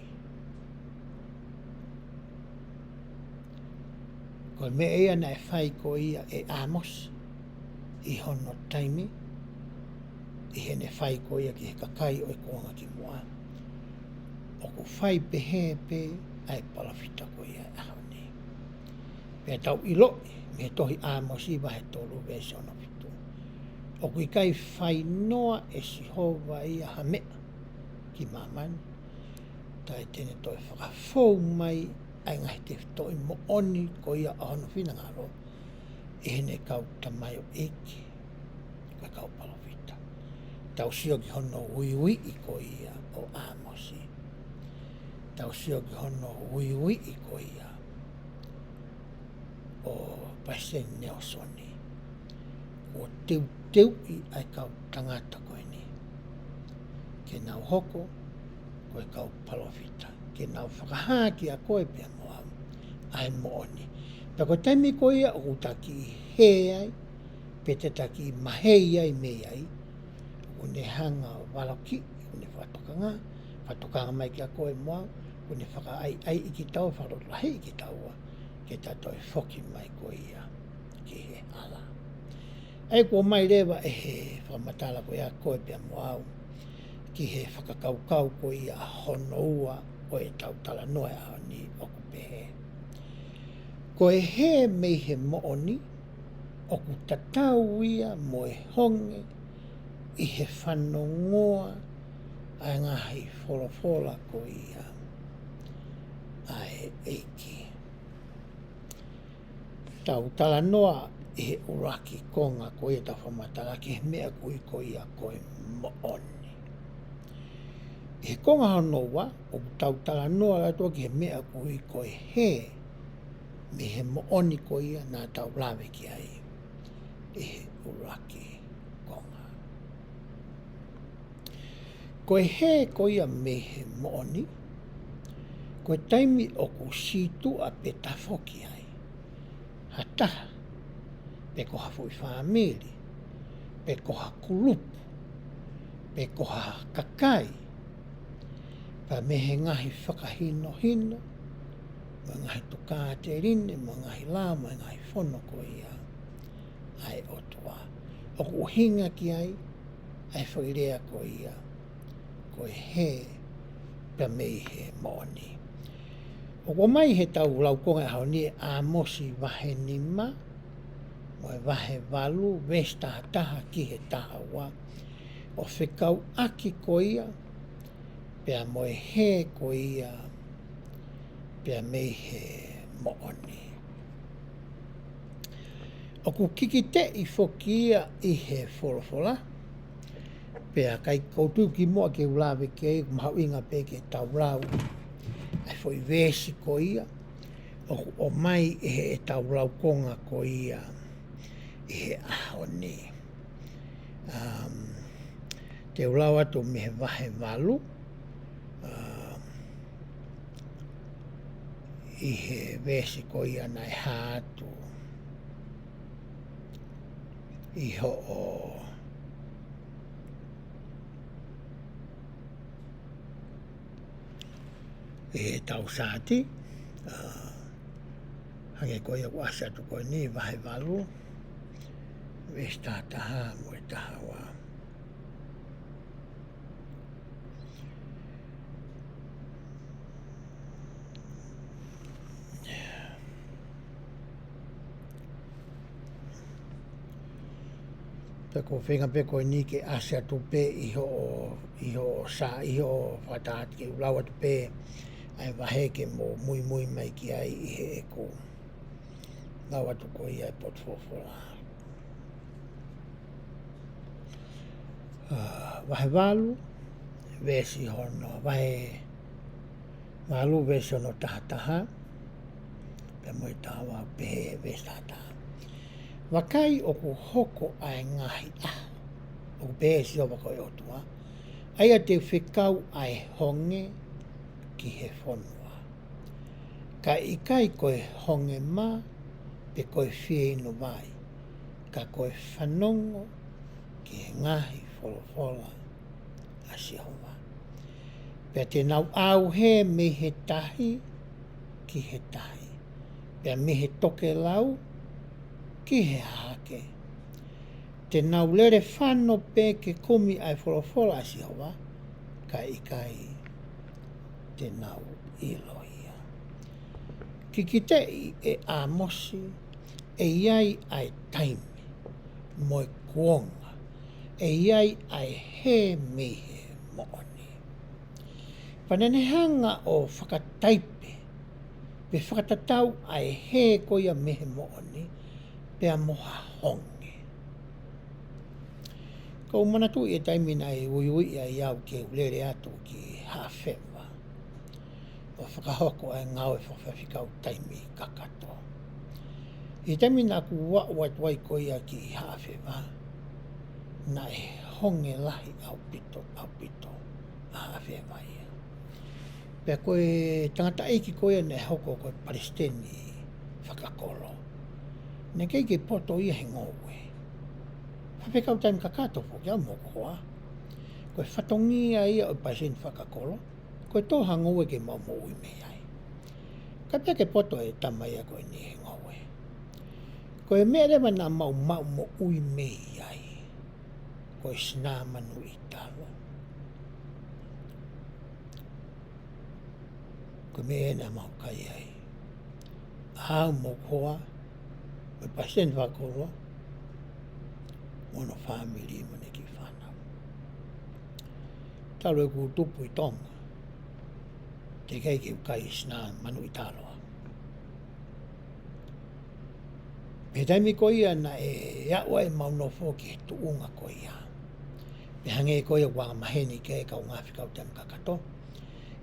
Ko e meʻa ia naʻe fai ko ia ʻe ʻĀmosi ʻi hono taimi, ʻi heʻene fai ko ia ki he kakai ʻo e kuonga kimuʻa, ʻoku fai pehē pē ʻa e palōfita ko ia ʻi he ʻaho ni. Pea tau ʻiloʻi mei he tohi ʻĀmosi vahe tolu veesi ono fitu, ʻoku ʻikai fai noa ʻe Sihova ia ha meʻa ki māmani, taʻe te ne toe fakafou mai ʻa e ngaahi tefitoʻi moʻoni ko ia ʻo hono finangalo ʻi heʻene kau tamaioʻeiki, ko e kau palōfita. Tau sio ki hono uiuiʻi ko ia ʻo ʻĀmosi. Tau sio ki hono uiuiʻi ko ia ʻo Palesiteni Nalesoni, ʻo teuteuʻi ʻa e kau tangata ko eni ke nau hoko ko e kau palōfita, ke nau fakahā kiate koe pea mo au ʻa e moʻoni. Pea ko e taimi ko ia ʻoku ta kiʻi hē ai, pe te ta kiʻi mahei ai mei ai, ʻoku ne hanga ʻo valokiʻi, ʻoku ne fakatokanga, fakatokanga mai kiate koe mo au, ʻoku ne fakaʻaiʻaiʻi kitaua, fakalotolahiʻi kitaua ke ta toe foki mai ko ia ki he hala. ʻA ia kuo ʻomai leva ʻe he fakamatala ko ia ʻa koe pea mo au ki he fakakaukau ko ia hono ua ʻo ʻetau talanoa he ʻaho ni, ʻoku pehē: Ko e hē mei he moʻoni ʻoku tatau ia mo e honge ʻi he fanongoa ʻa e ngaahi folofola ko ia ʻa e ʻEiki. Tau talanoa ʻi he ʻuluaki konga ko ia ʻetau fakamatala ki he meʻa ʻoku ui ko ia ko e moʻoni. ʻI he konga hono ua, ʻoku tau talanoa leva ki he meʻa ʻoku ui ko e hē mei he moʻoni ko ia naʻa tau lave ki ai ʻi he ʻuluaki konga. Ko e hē ko ia mei he moʻoni, ko e taimi ʻoku sītuʻa pe tafoki ai ha taha, pe ko ha foʻi fāmili, pe ko ha kulupu, pe ko ha kakai, pea mei he ngaahi fakahinohino, mo e ngaahi tokāteline, mo e ngaahi lao, mo e ngaahi fono ko ia ʻa e ʻOtua. ʻOku ʻuhinga ki ai ʻa e foʻi lea ko ia ko e hē pea mei he moʻoni. ʻOku ʻomai heʻetau laukonga he ʻaho ni ʻe ʻĀmosi vahe nima, mo e vahe valu, veesi taha taha ki he taha ua, ʻo fekauʻaki ko ia pea mo e hē ko ia pea mei he moʻoni. ʻOku kikiteʻi foki ia ʻi he folofola, pea ʻikai ke u tui kimuʻa ke u lave ki ai, mahuʻinga pē ke tau lau ʻa e foʻi veesi ko ia ʻoku ʻomai ʻe heʻetau laukonga ko ia ʻi he ʻaho ni. Um, te u lau atu mei he vahe valu, um, ʻi he veesi ko ia naʻe hā atu ʻi hoʻo, ʻi heʻetau saati, uh, hangē ko ia ʻoku ʻasi atu ko eni, vahe valu, veesi taha taha mo e taha ua. Pea ko e feinga pē ko eni ke ʻasi atu pē ʻi hoʻo, ʻi hoʻo sa, ʻi hoʻo fakatātā, ke u lau atu pē ʻa e vahe ke mou muimui mai ki ai ʻi heʻeku lau atu ko ia e potu folofola. Ah, vahe valu, veesi hono, vahe valu, veesi hono taha taha, pea mo e taha ua, pehē veesi taha taha: Vakai, ʻoku hoko ʻa e ngaahi ʻaho, ʻoku pehē ʻe Sihova ko e ʻOtua, ʻa ia te u fekau ʻa e honge ki he fonua, kae ʻikai ko e honge mā, pe ko e fieinu vai, ka ko e fanongo ki he ngaahi folofola ʻa Sihova. Pea te nau ʻauhē mei he tahi ki he tahi, pea mei he tokelau ki he hahake. Te nau lele fano pē ke kumi ʻa e folofola ʻa Sihova, kae ʻikai te nau ʻilo ia. Kikiteʻi ʻe ʻĀmosi, ʻe ʻi ai ʻa e taimi mo e kuonga, ʻe ʻi ai ʻa e hē mei he moʻoni. Pea naʻa ne hanga ʻo fakataipe, pe fakatatau ʻa e hē ko ia mei he moʻoni, pea mo ha honge. ʻOku ou manatuʻi e taimi naʻe uiuiʻi ai au ke u lele atu ki Haʻafeva ʻo fakahoko ʻa e ngāue fakafaifekau taimi kakato. ʻI he taimi naʻa ku aʻu atu ai ko ia ki Haʻafeva, naʻe honge lahi ʻaupito, ʻaupito ʻa Haʻafeva ia. Pea ko e tangataʻeiki ko ia naʻe hoko ko e palesiteni fakakolo, naʻe ʻikai ke poto ia he ngoue. Faifekau taimi kakato foki au mo hoku hoa. Ko e fatongia ia ʻo e palesiteni fakakolo, ko e tō ha ngoue ke mau moʻui mei ai. Ka ʻikai ke poto e tama ia ko eni he ngoue. Ko e meʻa leva naʻa mau maʻu moʻui mei ai, ko e sinā manuʻi talo. Ko e meʻa ena naʻa mau kai ai, au mo hoku hoa, mo e palesiteni fakakolo, mo hono fāmili mo ʻene kiʻi fānau. Talu ʻeku tupu ʻi Tonga, teʻeki ai ke u kai sinā manuʻi talo. Pea taimi ko ia naʻe aʻu ai ʻemau nofo ki he tuʻunga ko ia, pea hangē ko ia ʻoku angamaheni ki ai e kau ngāue fakafaifekau taimi kakato,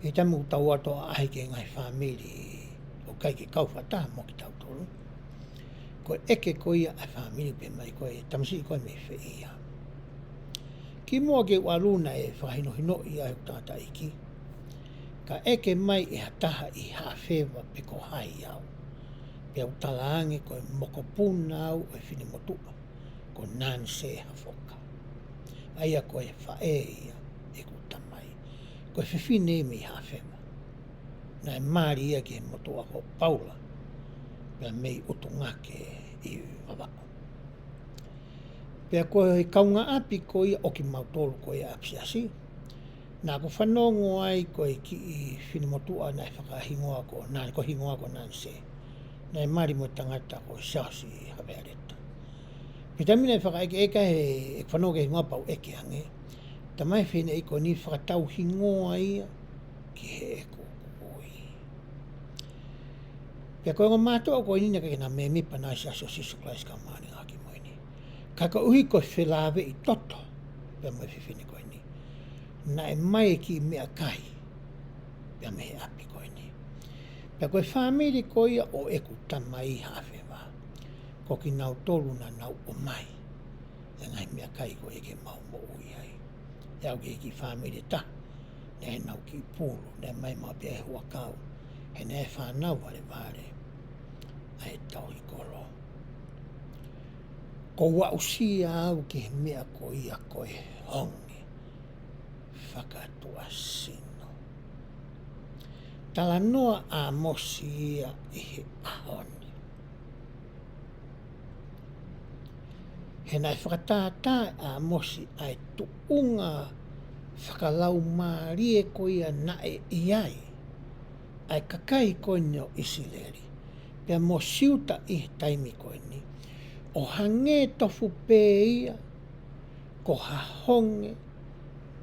ʻi he taimi ʻoku tau ō atu ʻo ʻaʻahi ki he ngaahi fāmili ʻoku ʻikai ke kau fakataha mo kitautolu, ko e ʻeke ko ia ʻa e fāmili pē mai, ko e tamasiʻi ko ē mei fē ia. Kimuʻa ke u ʻalu naʻe fakahinohinoʻi au ʻe hoku tangataʻeiki, ka ʻeke mai ʻe ha taha ʻi Haʻafeva pe ko hai au, pea u talaange ko e mokopuna au ʻo e finemotuʻa ko Nanse Hafoka, ʻa ia ko e faʻē ia ʻeku tamai, ko e fefine mei Haʻafeva. Naʻe mali ia ki he motuʻa ko Paula, pea mei ʻUtungake ʻi Vavaʻu. Pea ko e kaungāʻapi ko ia ʻo kimautolu ko ia ʻapi siasi, naʻa ku fanongo ai ko e kiʻi finemotuʻa naʻe fakahingoa ko Nan-, ko e hingoa ko Nanse, naʻe mali mo e tangata ko Siaosi Havealeta. Pea taimi naʻe fakaʻekeʻeke he, ʻeku fanongo ki he hingoa pea u ʻeke ange, tamai fineʻeiki ko eni fakatau hingoa ia ki heʻeku kui. Pea ko e ongo mātuʻa ko eni naʻe ʻikai ke na mēmipa nai Siasi ʻo Sīsū Kalaisi ʻo e Kau Māʻoniʻoni ʻi he Ngaahi ʻAho Kimui Ni. Ka ko e ʻuhi ko e felāveʻi toto pea mo e fefine ko eni, naʻe ʻomai e kiʻi meʻakai pea mei he ʻapi ko eni. Pea ko e fāmili ko ia ʻo ʻeku tamai Haʻafeva, ko kinautolu naʻa nau ʻomai e ngaahi meʻakai ko ia ke mau moʻui ai. ʻE aʻu ki he kiʻi fāmili ʻe taha, naʻe ʻi ai ʻenau kiʻi pulu, naʻe ʻomai maʻu pē ʻe he huʻakau, he naʻe fānau valevale ʻa e tauhi kolo. Kuo u aʻusia au ki he meʻa ko ia ko e honge fakatuʻasino. Talanoa ʻa ʻĀmosi ia ʻi he ʻaho ni. He naʻe fakatātā ʻe ʻĀmosi ʻa e tuʻunga fakalaumālie ko ia naʻe ʻi ai ʻa e kakai ko eni ʻo ʻIsileli pea mo Siuta ʻi he taimi ko eni, ʻo hangē tofu pē ia ko ha honge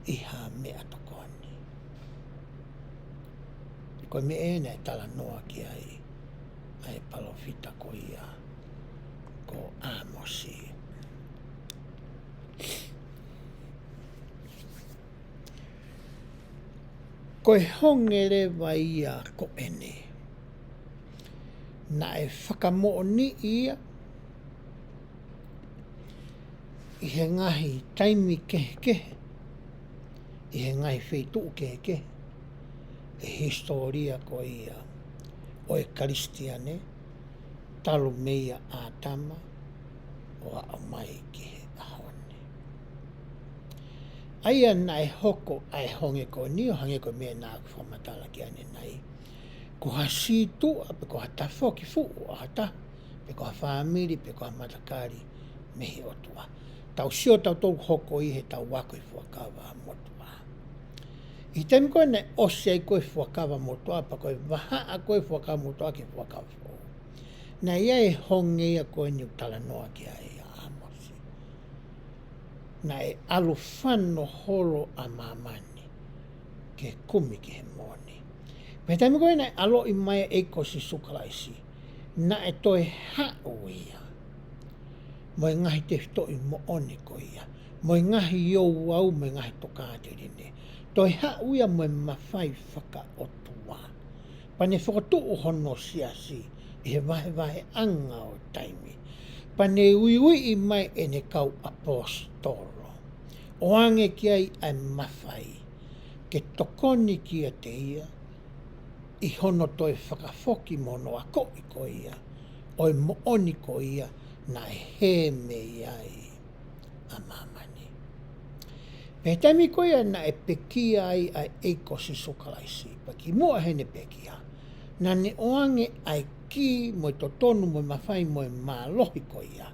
ʻi ha meʻatokoni. Ko e meʻa ē naʻe talanoa ki ai ʻa e palōfita ko ia ko ʻĀmosi. Ko e honge leva ia ko eni naʻe fakamoʻoniʻi ia ʻi he ngaahi taimi kehekehe, ʻi he ngaahi feituʻu kehekehe ʻi he hisitōlia ko ia ʻo e Kalisitiane, talu mei a ʻĀtama ʻo aʻu mai ki he ʻaho ni. ʻA ia naʻe hoko ʻa e honge ko eni ʻo hangē ko e meʻa naʻa ku fakamatala ki ai ʻanenai, ko ha sītuʻa pe ko ha tafoki fuʻu ʻa ha taha, pe ko ha fāmili, pe ko ha matakali mei he ʻOtua. Tau sio tautolu hoko ʻi heʻetau ako ʻi Fuakava Motuʻa. ʻI he taimi ko ē naʻe ʻosi ai ko ē Fuakava Motuʻa, pea ko e vahaʻa ko ē Fuakava Motuʻa ki he Fuakava Foʻou, naʻe ʻi ai e honge ia ko eni ʻoku talanoa ki ai ʻa ʻĀmosi. Naʻe ʻalu fano holo ʻa māmani ke kumi ki he moʻoni. Pea taimi ko ē naʻe ʻaloʻi mai ʻa e ʻEiki ko Sīsū Kalaisi, naʻe toe haʻu ia mo e ngaahi tefitoʻi moʻoni ko ia, mo e ngaahi ouau, mo e ngaahi tokāteline. Toe haʻu ia mo e mafai fakaʻotua. Pea ne fokotuʻu hono siasi ʻi he vahevaheʻanga ʻo taimi. Pea ne uiuiʻi mai ʻene kau ʻaposetolo, ʻoange ki ai ʻa e mafai ke tokoni kiate ia ʻi hono toe fakafoki mo hono akoʻi ko ia ʻo e moʻoni ko ia naʻe hē mei ai ʻa māmani. Pea taimi ko ia naʻe pekia ai ʻa e ʻEiki ko Sīsū Kalaisi, pea kimuʻa heʻene pekia, naʻa ne ʻoange ʻa e kī mo e totonu mo e mafai mo e mālohi ko ia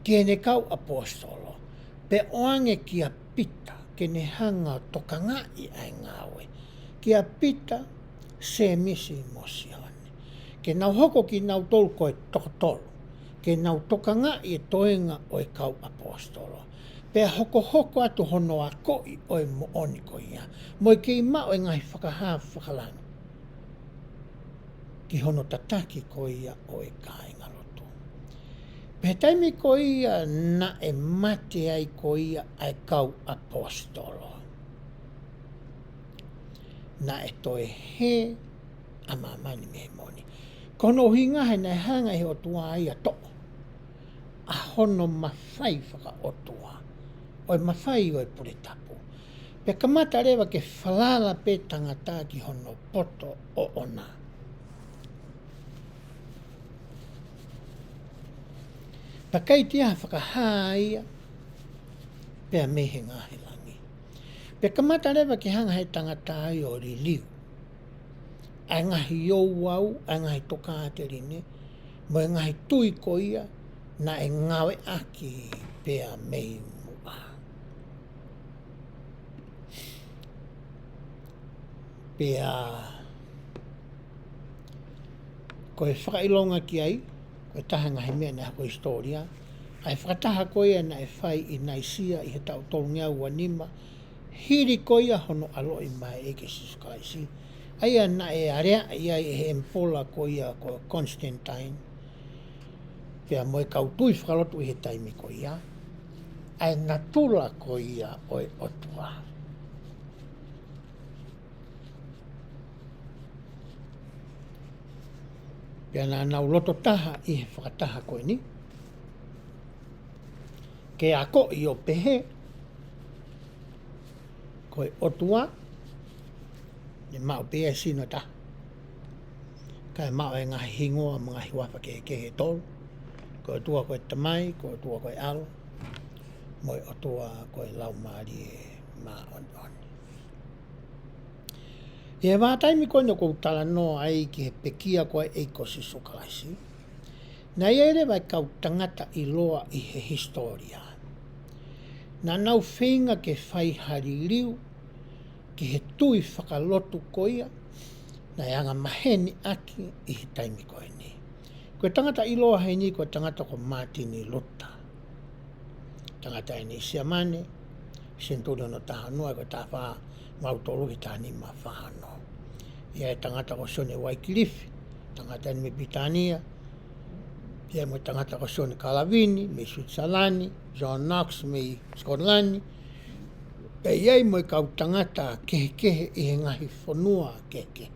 ki heʻene kau ʻaposetolo, pea ʻoange kia Pita ke ne hanga ʻo tokangaʻi ʻa e ngāue, kia Pita, Sēmisi mo Sione, ke nau hoko kinautolu ko e toko tolu, ke nau tokangaʻi e toenga ʻo e kau ʻaposetolo, pea hokohoko atu hono akoʻi ʻo e moʻoni ko ia, mo e kei maʻu e ngaahi fakahā fakalangi ki hono tataki ko ia ʻo e kāingalotu. Pea taimi ko ia naʻe mate ai ko ia ʻa e kau ʻaposetolo, naʻe toe hē ʻa māmani mei he moʻoni. Ko hono ʻuhinga he naʻe hanga ʻe he ʻOtua ia ʻo toʻo ʻa hono mafai fakaʻotua, ʻo e mafai ʻo e pule tapu, pea kamata leva ke falala pē tangata ki hono poto ʻoʻona. Pea ʻikai toe ʻi ai ha fakahā ia pea mei he ngaahi langi. Pea kamata leva ke hanga ʻe he tangata ia ʻo liliu ʻa e ngaahi ouau, ʻa e ngaahi tokāteline, mo e ngaahi tui ko ia naʻe ngāueʻaki pea mei muʻa. Pea ko e fakaʻilonga ki ai, ko e taha e ngaahi meʻa naʻe hoko ʻi he hisitōlia, ʻa e fakataha ko ia naʻe fai ʻi Naisia ʻi he taʻu tolungeau ua nima, hili ko ia hono ʻaloʻi mai ʻa e ʻEiki ko Sīsū Kalaisi, ʻa ʻA ia naʻe aleaʻi ai ʻe he ʻemipola ko ia ko Constantine, pea mo e kau tui fakalotu ʻi he taimi ko ia, ʻa e natula ko ia ʻo e ʻOtua. Pea naʻa nau loto taha ʻi he fakataha ko eni, ke akoʻi ʻo pehē, ko e ʻOtua, ne maʻu pē ʻa e sino taha. Kae maʻu e ngaahi hingoa mo e ngaahi huafa kehekehe ʻe tolu. Ko e ʻOtua ko e Tamai, ko e ʻOtua ko e ʻAlo, mo e ʻOtua ko e Laumālie Māʻoniʻoni. ʻI he vahaʻa taimi ko eni ʻoku ou talanoa ai ki he pekia ko ē ʻa e ʻEiki ko Sīsū Kalaisi, naʻe ʻi ai leva e kau tangata ʻiloa ʻi he hisitōlia. Naʻa nau feinga ke fai ha liliu ki he tui fakalotu ko ia, naʻe anga maheni ʻaki ʻi he taimi ko eni. Ko e tangata ʻiloa heni ko e tangata ko Mātini Luta. Tangata eni Siamane, senituli hono taha nima, ko e taha fā valu tolu ki he taha nima fā ono. ʻI ai e tangata ko Sione Uaikilifi, tangata eni mei Pilitānia. ʻI ai mo e tangata ko Sione Kalavini, mei Suitisalani, John Knox, mei Sikotilani. Pea ʻi ai mo e kau tangata kehekehe ʻi he ngaahi fonua kehekehe.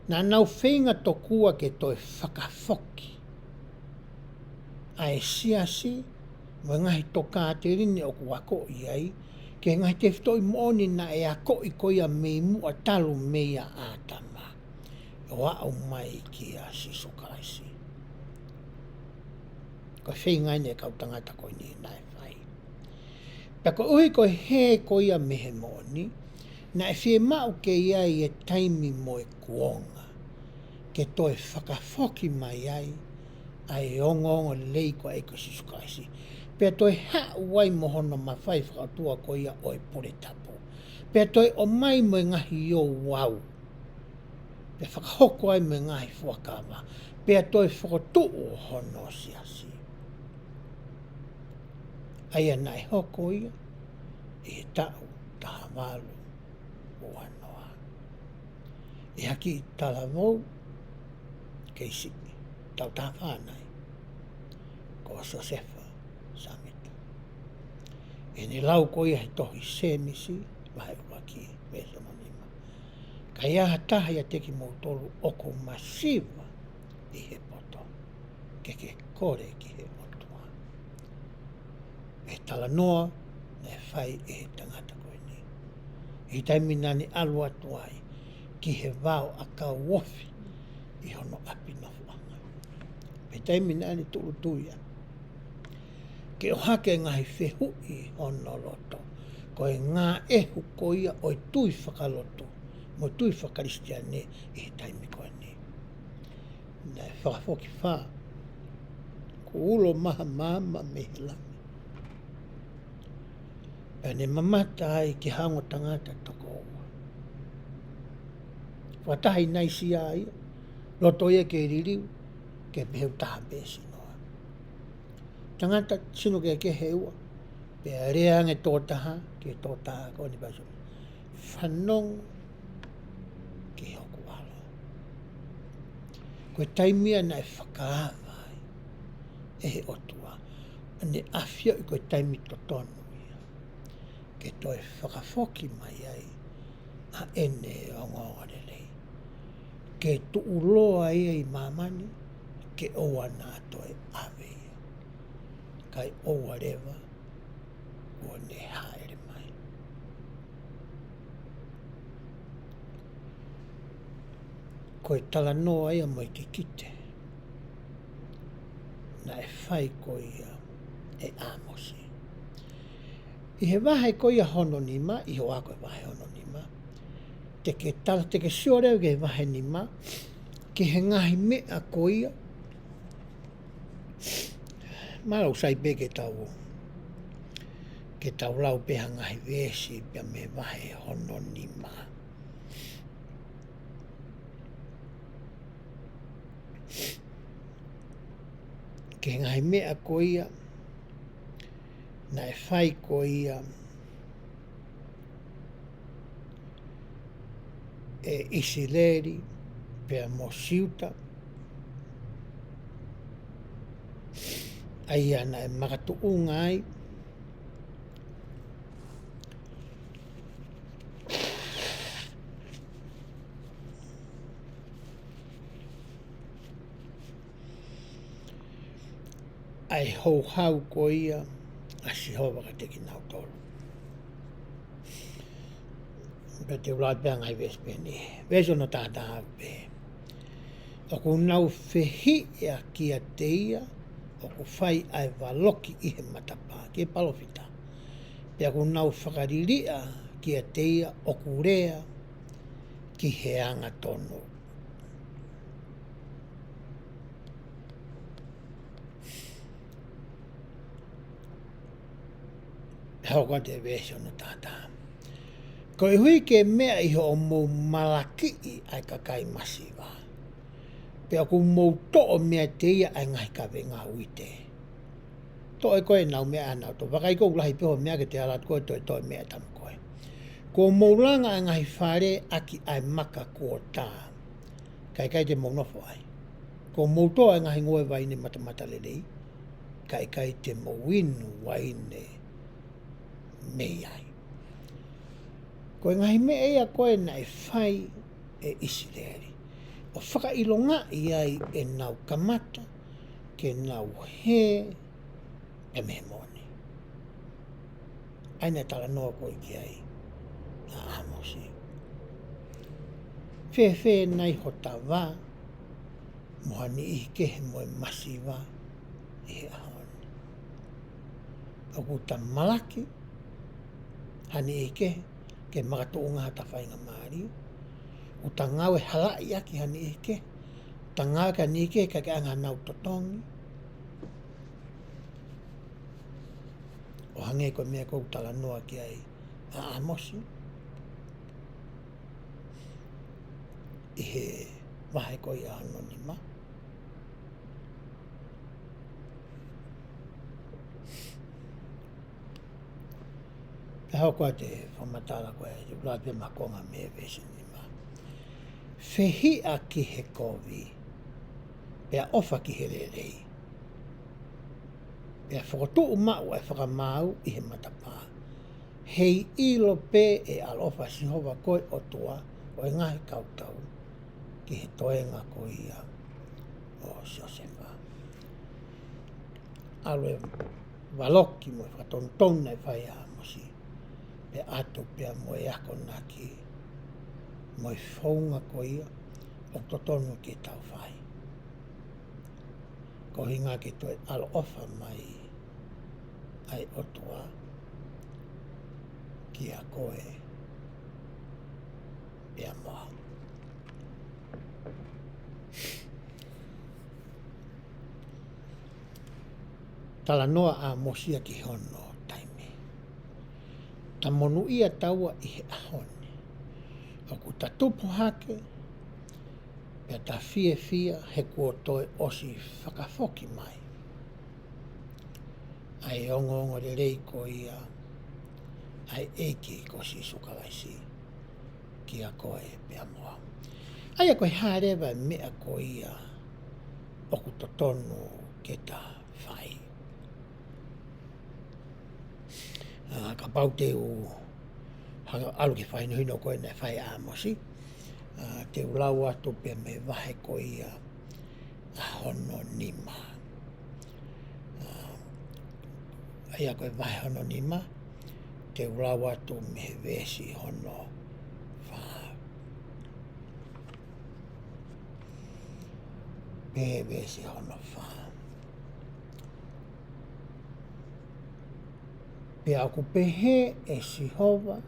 Naʻa nau feinga tokua ke toe fakafoki ʻa e siasi mo e ngaahi tokāteline ʻoku akoʻi ai, ki he ngaahi tefitoʻi moʻoni naʻe akoʻi ko ia mei muʻa talu meia ʻĀtama, ʻo aʻu mai kia Sīsū Kalaisi. Ko e feinga eni ʻa e kau tangata ko eni naʻe fai. Pea koeʻuhi ko e hē ko ia mei he moʻoni, naʻe fiemaʻu ke ʻi ai e taimi mo e kuonga ke toe fakafoki mai ai ʻa e ongoongolelei ko ē ʻa e ʻEiki ko Sīsū Kalaisi. Pea toe haʻu ai mo hono mafai fakaʻotua ko ia ʻo e pule tapu. Pea toe ʻomai mo e ngaahi ouau. Pea fakahoko ai mo e ngaahi fuakava. Pea toe fokotuʻu hono siasi. ʻA ia naʻe hoko ia ʻi he taʻu taha valu ua noa. ʻI ha kiʻi talavou kei siʻi, taʻu taha fā nai, ko Siosefa Sāmita. ʻI heʻene lau ko ia he tohi Sēmisi, vahe ʻuluaki, veesi hono nima. Ka ʻi ai ha taha ʻiate kimoutolu ʻoku masiva ʻi he poto, ke ke kole ki he ʻOtua. ʻE talanoa naʻe fai ʻe he tangata ko eni ʻi he taimi naʻa ne ʻalu atu ai ki he vao ʻakau ofi ʻi hono ʻapi nofoʻanga. Pea taimi naʻa ne tūʻulutui ai ke ʻohake e ngaahi fehuʻi hono loto, ko e ngāʻehu ko ia ʻo e tui fakalotu mo e tui fakakalisitiane ʻi he taimi ko eni. Naʻe fakafoki fā, ko e ulo mahamahama mei he langi. Pea ne mamata ai ki ha ongo tangata toko ua. Fakataha ʻi Naisia ia, loto ia ke liliu, ke pehē ʻoku taha pē sino. Tangata sino kehekehe ʻe ua, pea lea ange tō taha ki he tō taha ko eni pea sio, fanongo ki hoku ʻAlo. Ko e taimi ia naʻe fakaava ai ʻe he ʻOtua, ʻa ʻene ʻafioʻi ko e taimi totonu ia ke toe fakafoki mai ai ʻa ʻene ongoongolelei. Ke tuʻuloa ia ʻi māmani, ke ʻoua naʻa toe ʻave ia. Kae ʻoua leva kuo ne hāʻele mai. Ko e talanoa ia mo e kikite naʻe fai ko ia ʻe ʻĀmosi. ʻI he vahe ko ia hono nima, ʻi hoʻo ako e vahe hono nima, te ke tala, te ke sio leva ki he vahe nima, ki he ngaahi meʻa ko ia, mālō ʻoku sai pē ke tau, ke tau lau pē ha ngaahi veesi pea mei he vahe hono nima. Ki he ngaahi meʻa ko ia naʻe fai ko ia ʻe ʻIsileli pea mo Siuta, ʻa ia naʻe makatuʻunga ai ʻa e houhau ko ia ʻa Sihova kiate kinautolu. Pea te u lau pē ʻa e ngaahi veesi pē ʻe niʻihi. Veesi ono, taha taha pē. ʻOku nau fehiʻa kiate ia ʻoku fai ʻa e valoki ʻi he matapā, ki he palōfita. Pea ʻoku nau fakaliliʻa kiate ia ʻoku lea ki he angatonu. Hoko atu e veesi ono, taha taha. Koeʻuhi ke meʻa ʻi hoʻomou malakiʻi ʻa e kakai masiva, pea ʻoku mou toʻo meiate ia ʻa e ngaahi kavenga uite. Toʻo ʻe koe ʻenau meʻa ʻanautolu. Vakai ʻoku lahi pē hoʻo meʻa ke te ala atu koe ʻo toe toʻo e meʻa ʻa e tama ko ē. Kuo mou langa ʻa e ngaahi fale ʻaki ʻa e maka kuo tā, ka ʻikai te mou nofo ai. Kuo mou toʻo ʻa e ngaahi ngoue vaine matamatalelei, ka ʻikai te mou inu uaine mei ai. Ko e ngaahi meʻa ia ko ē naʻe fai ʻe ʻIsileli ʻo fakaʻilongaʻi ai ʻenau kamata ke nau hē pea mei he moʻoni. ʻA ia naʻe talanoa ko ē ki ai ʻa ʻĀmosi. Fēfē nai hota vā mo ha niʻihi kehe mo e masiva ʻi he ʻaho ni? ʻOku ta malaki ha niʻihi kehe ke makatuʻunga hota faingamālie? ʻOku ta ngāue halaʻi ʻaki ha niʻihi kehe? Ta ngāue ki ha niʻihi kehe kae ʻikai ke ʻi ai hanau totongi, ʻo hangē ko e meʻa ko ē ʻoku talanoa ki ai ʻa ʻĀmosi ʻi he vahe ko ia hono nima? Pea hoko atu e fakamatala ko ē, te u lau pē ʻa e konga mei he veesi nima. Fehiʻa ki he kovi, pea ʻofa ki he lelei, pea fokotuʻu maʻu ʻa e fakamaau ʻi he matapā. Heiʻilo pē ʻe ʻaloʻofa ʻa Sihova ko e ʻOtua ʻo e ngaahi kautau ki he toenga ko ia ʻo Siosefa. ʻAlu e valoki mo e fakatonutonu naʻe fai ʻe ʻĀmosi, pea ʻatu pea mo e akonaki mo e founga ko ia ʻoku totonu ke tau fai. Ko e ʻuhinga ke toe ʻaloʻofa mai ʻa e ʻOtua kia koe pea mo au. Talanoa ʻa ʻĀmosi ia ki hono taimi. Ta monūʻia taua ʻi he ʻaho ni. ʻOku ta tupu hake, pea ta fiefia he kuo toe ʻosi fakafoki mai ʻa e ongoongolelei ko ia ʻa e ʻEiki ko Sīsū Kalaisi kia koe pea mo au. ʻA ia ko e hā leva e meʻa ko ia ʻoku totonu ke ta fai? ʻA, kapau te u hanga ʻalu ki he fakahinohino ko ē naʻe fai ʻe ʻĀmosi, ʻa, te u lau atu pē mei he vahe ko ia ʻa hono nima. ʻA, ʻa ia ko e vahe hono nima, te u lau atu mei he veesi hono fā. Pea veesi hono fā. Pea ʻoku pehē ʻe Sihova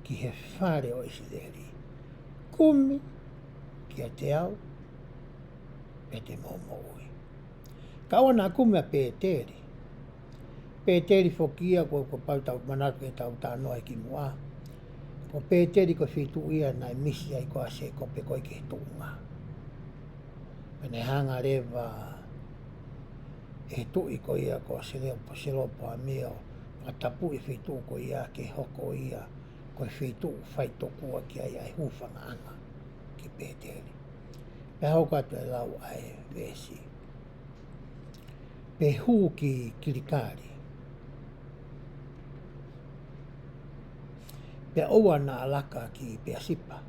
ki he fale ʻo ʻIsileli, kumi kiate au, pea te mou moʻui. Ka ʻoua naʻa kumi ʻa Pēteli. Pēteli foki ia ko, kapau te tau manatu ki heʻetau talanoa ki muʻa. Ko Pēteli ko e feituʻu ia naʻe misi ai ko ē ʻa Sēkope ko ē ki he tuʻunga. Pea naʻe hanga leva ʻe he tuʻi ko ia ko Sele-, Selopoami ʻo fakatapui e feituʻu ko ia ke hoko ia ko e feituʻu fai tokua ki ai ʻa e hūfangaʻanga ki Pēteli. Pea hoko atu e lau ʻa e veesi. Pea hū ki Kilikali. Pea ʻoua naʻa laka ki Peasipa,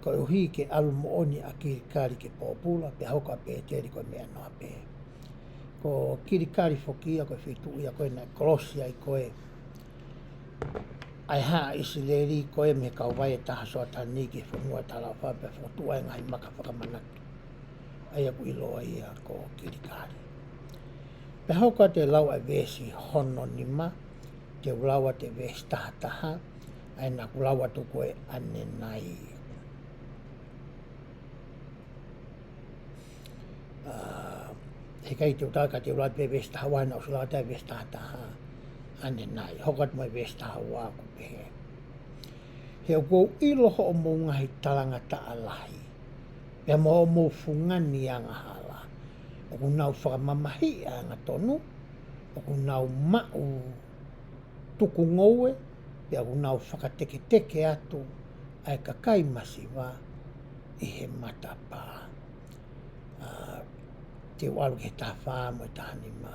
koeʻuhi ke ʻalu moʻoni ʻa Kilikali ke pōpula, pea hoko ʻa Pēteli ko e meʻa noa pē. Ko Kilikali foki ia ko e feituʻu ia ko ē naʻe kolosi ai ko ē ʻa e haʻa ʻIsileli ko ē mei he kauvai ʻe taha Soatani ki he fonua talaʻofa pea fokotuʻu ai e ngaahi maka fakamanatu. ʻA ia ʻoku ʻiloa ia ko Kilikali. Pea hoko atu e lau ʻa e veesi hono nima, te u lau atu e veesi taha taha, ʻa ia naʻa ku lau atu ko ē ʻanenai. ʻA, heʻikai te u tala ka te u lau pē veesi taha ua, naʻa ku ʻosi lau atu e veesi taha taha ʻanenai. Hoko atu mo e veesi taha ua ʻoku pehē. He ʻoku ou ʻilo hoʻomou ngaahi talangataʻa lahi, pea mo hoʻomou fungani angahala. ʻOku nau fakamamahiʻi ʻa e angatonu, ʻoku nau maʻu tukungoue, pea ʻoku nau fakateketeke atu ʻa e kakai masiva ʻi he matapā. ʻA, te u ʻalu ki he taha fā mo e taha nima.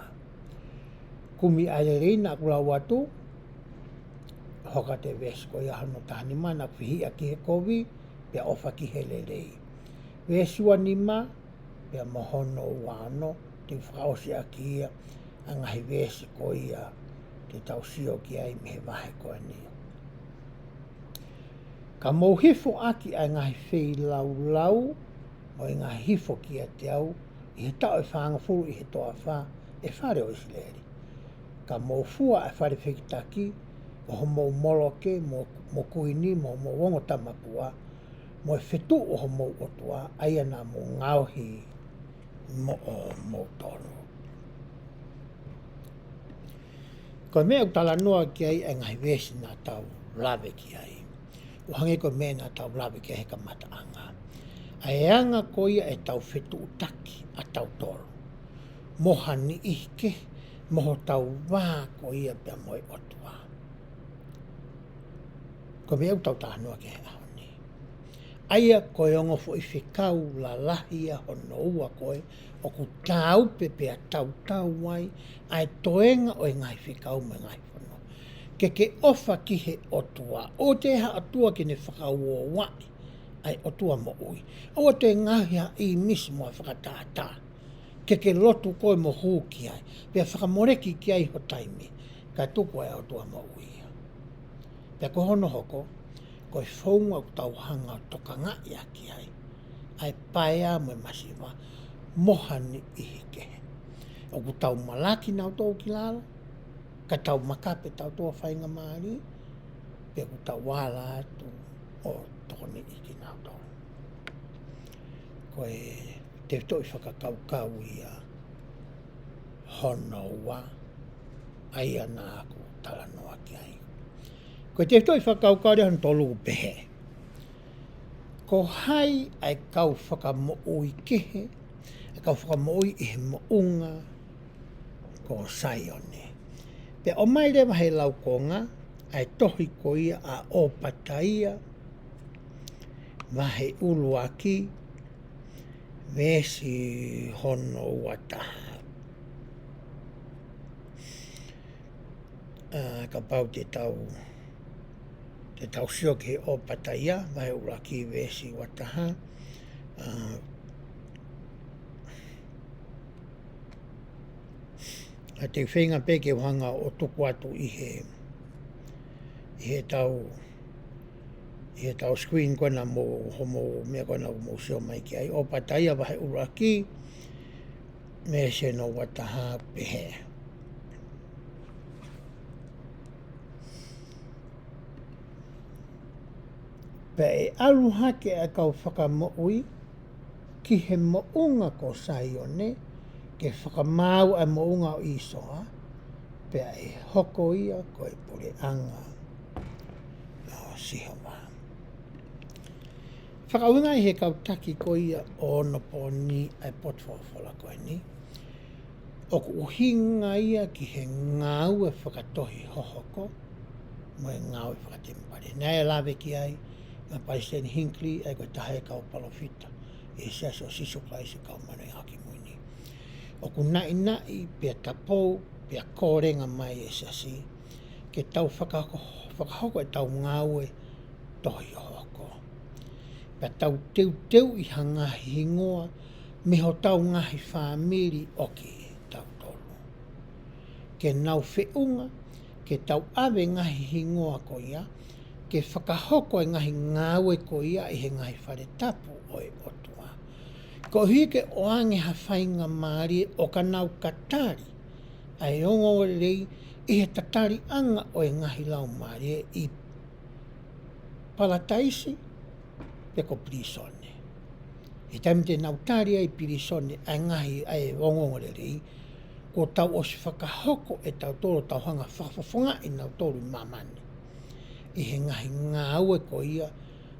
Kumi ʻa e lelei naʻa ku lau atu, hoko atu e veesi ko ia hono taha nima, naʻa ku fihiʻa ki he kovi, pea ʻofa ki he lelei. Veesi ua nima, pea mo hono ua ono, te u fakaʻosi ʻaki ia ʻa e ngaahi veesi ko ia te tau sio ki ai mei he vahe ko eni. Ka mou hifo ʻaki ʻa e ngaahi feilaulau mo e ngaahi hifo kiate au ʻi he taʻu ʻe fāngofulu ʻi he toafa, ʻe fale ʻo ʻIsileli. Ka mou fua ʻa e fale fehikitaki ʻo homou Moloke mo, mo kuini mo homou ongo tamapua, mo e fetuʻu ʻo homou ʻotua, ʻa ia naʻa mou ngaohi moʻomoutolu. Ko e meʻa ʻoku talanoa ki ai ʻa e ngaahi veesi naʻa tau lave ki ai, ʻo hangē ko e meʻa naʻa tau lave ki ai he kamataʻanga, ʻa e anga ko ia ʻetau fetuʻutaki ʻa tautolu mo ha niʻihi kehe, mo hotau vā ko ia pea mo e ʻOtua. Ko e meʻa ʻoku tau talanoa ki ai he ʻaho ni. ʻA ia ko e ongo foʻi fekau lalahi ia hono ua ko ē ʻoku tāupe pea tautau ai ʻa e toenga ʻo e ngaahi fekau mo e ngaahi fono. Ke ke ʻofa ki he ʻOtua. ʻOua te ha ʻotua ke ne fakauouaʻi ʻa e ʻOtua moʻui. ʻOua te ngaohi ha ʻīmisi mo ha fakatātā ke ke lotu koe mo hū ki ai, pea fakamoleki ki ai ho taimi, kae tuku ʻa e ʻOtua moʻui ia. Pea ko hono hoko, ko e founga ʻoku tau hanga ʻo tokangaʻi ʻaki ai ʻa e paea mo e masiva mo ha niʻihi kehe. ʻOku tau malaki nautolu ki lalo, ka tau makape tautolu ʻa e faingamālie, pea ʻoku tau ala atu ʻo tokoniʻi kinautolu. Ko e tefitoʻi fakakaukau ia hono ua, ʻa ia naʻa ku talanoa ki ai. Ko e tefitoʻi fakakaukau ia hono tolu ʻoku pehē. Ko hai ʻa e kau fakamoʻui kehe, ʻa e kau fakamoʻui ʻi he moʻunga ko Saione? Pea ʻomai leva he laukonga ʻa e tohi ko ia ʻa ʻOpataia, vahe ʻuluaki, veesi hono ua taha. ʻA, kapau te tau, te tau sio ki he ʻOpataia, vahe ʻuluaki veesi ua taha. ʻA, ʻa te u feinga pē ke u hanga ʻo tuku atu ʻi he, ʻi he tau, ʻi he tau screen ko ena mo, homou meʻa ko ena ʻoku mou sio mai ki ai. ʻOpataia vahe ʻuluaki, veesi hono ua taha pehē. Pea ʻe ʻalu hake ʻa e kau fakamoʻui ki he moʻunga ko Saione, ke fakamaau ʻa e moʻunga ʻo ʻĪsoa, pea ʻe hoko ia ko e puleʻanga ʻo Sihova. Fakaʻuhingaʻi he kau taki ko ia ʻo onopooni ʻa e potu folofola ko eni, ʻoku ʻuhinga ia ki he ngāue fakatohi hohoko, mo e ngāue fakatemipale. Naʻe lave ki ai ʻa Palesiteni Hinckley, ʻa ia ko e taha e kau palōfita ʻi he Siasi ʻo Sīsū Kalaisi ʻo e Kau Māʻoniʻoni ʻi he Ngaahi ʻAho Kimui Ni. ʻOku naʻinaʻi pea tapou pea kōlenga mai e Siasi ke tau fakahoko, fakahoko ʻetau ngāue tohi hohoko. Pea tau teuteuʻi ha ngaahi hingoa mei hotau ngaahi fāmili ʻo kitautolu ke nau feʻunga, ke tau ʻave ngaahi hingoa ko ia, ke fakahoko e ngaahi ngāue ko ia ʻi he ngaahi fale tapu ʻo e ʻOtua. Koeʻuhi ke ʻoange ha faingamālie ʻo ka nau ka tali ʻa e ongoongolelei ʻi he tataliʻanga ʻo e ngaahi laumālie ʻi palataisi pe ko pilīsone. ʻI he taimi te nau tali ai pilīsone ʻa e ngaahi ʻa e ongoongolelei, kuo tau ʻosi fakahoko ʻe tautolu ʻetau hanga fakafofongaʻi nautolu ʻi māmani ʻi he ngaahi ngāue ko ia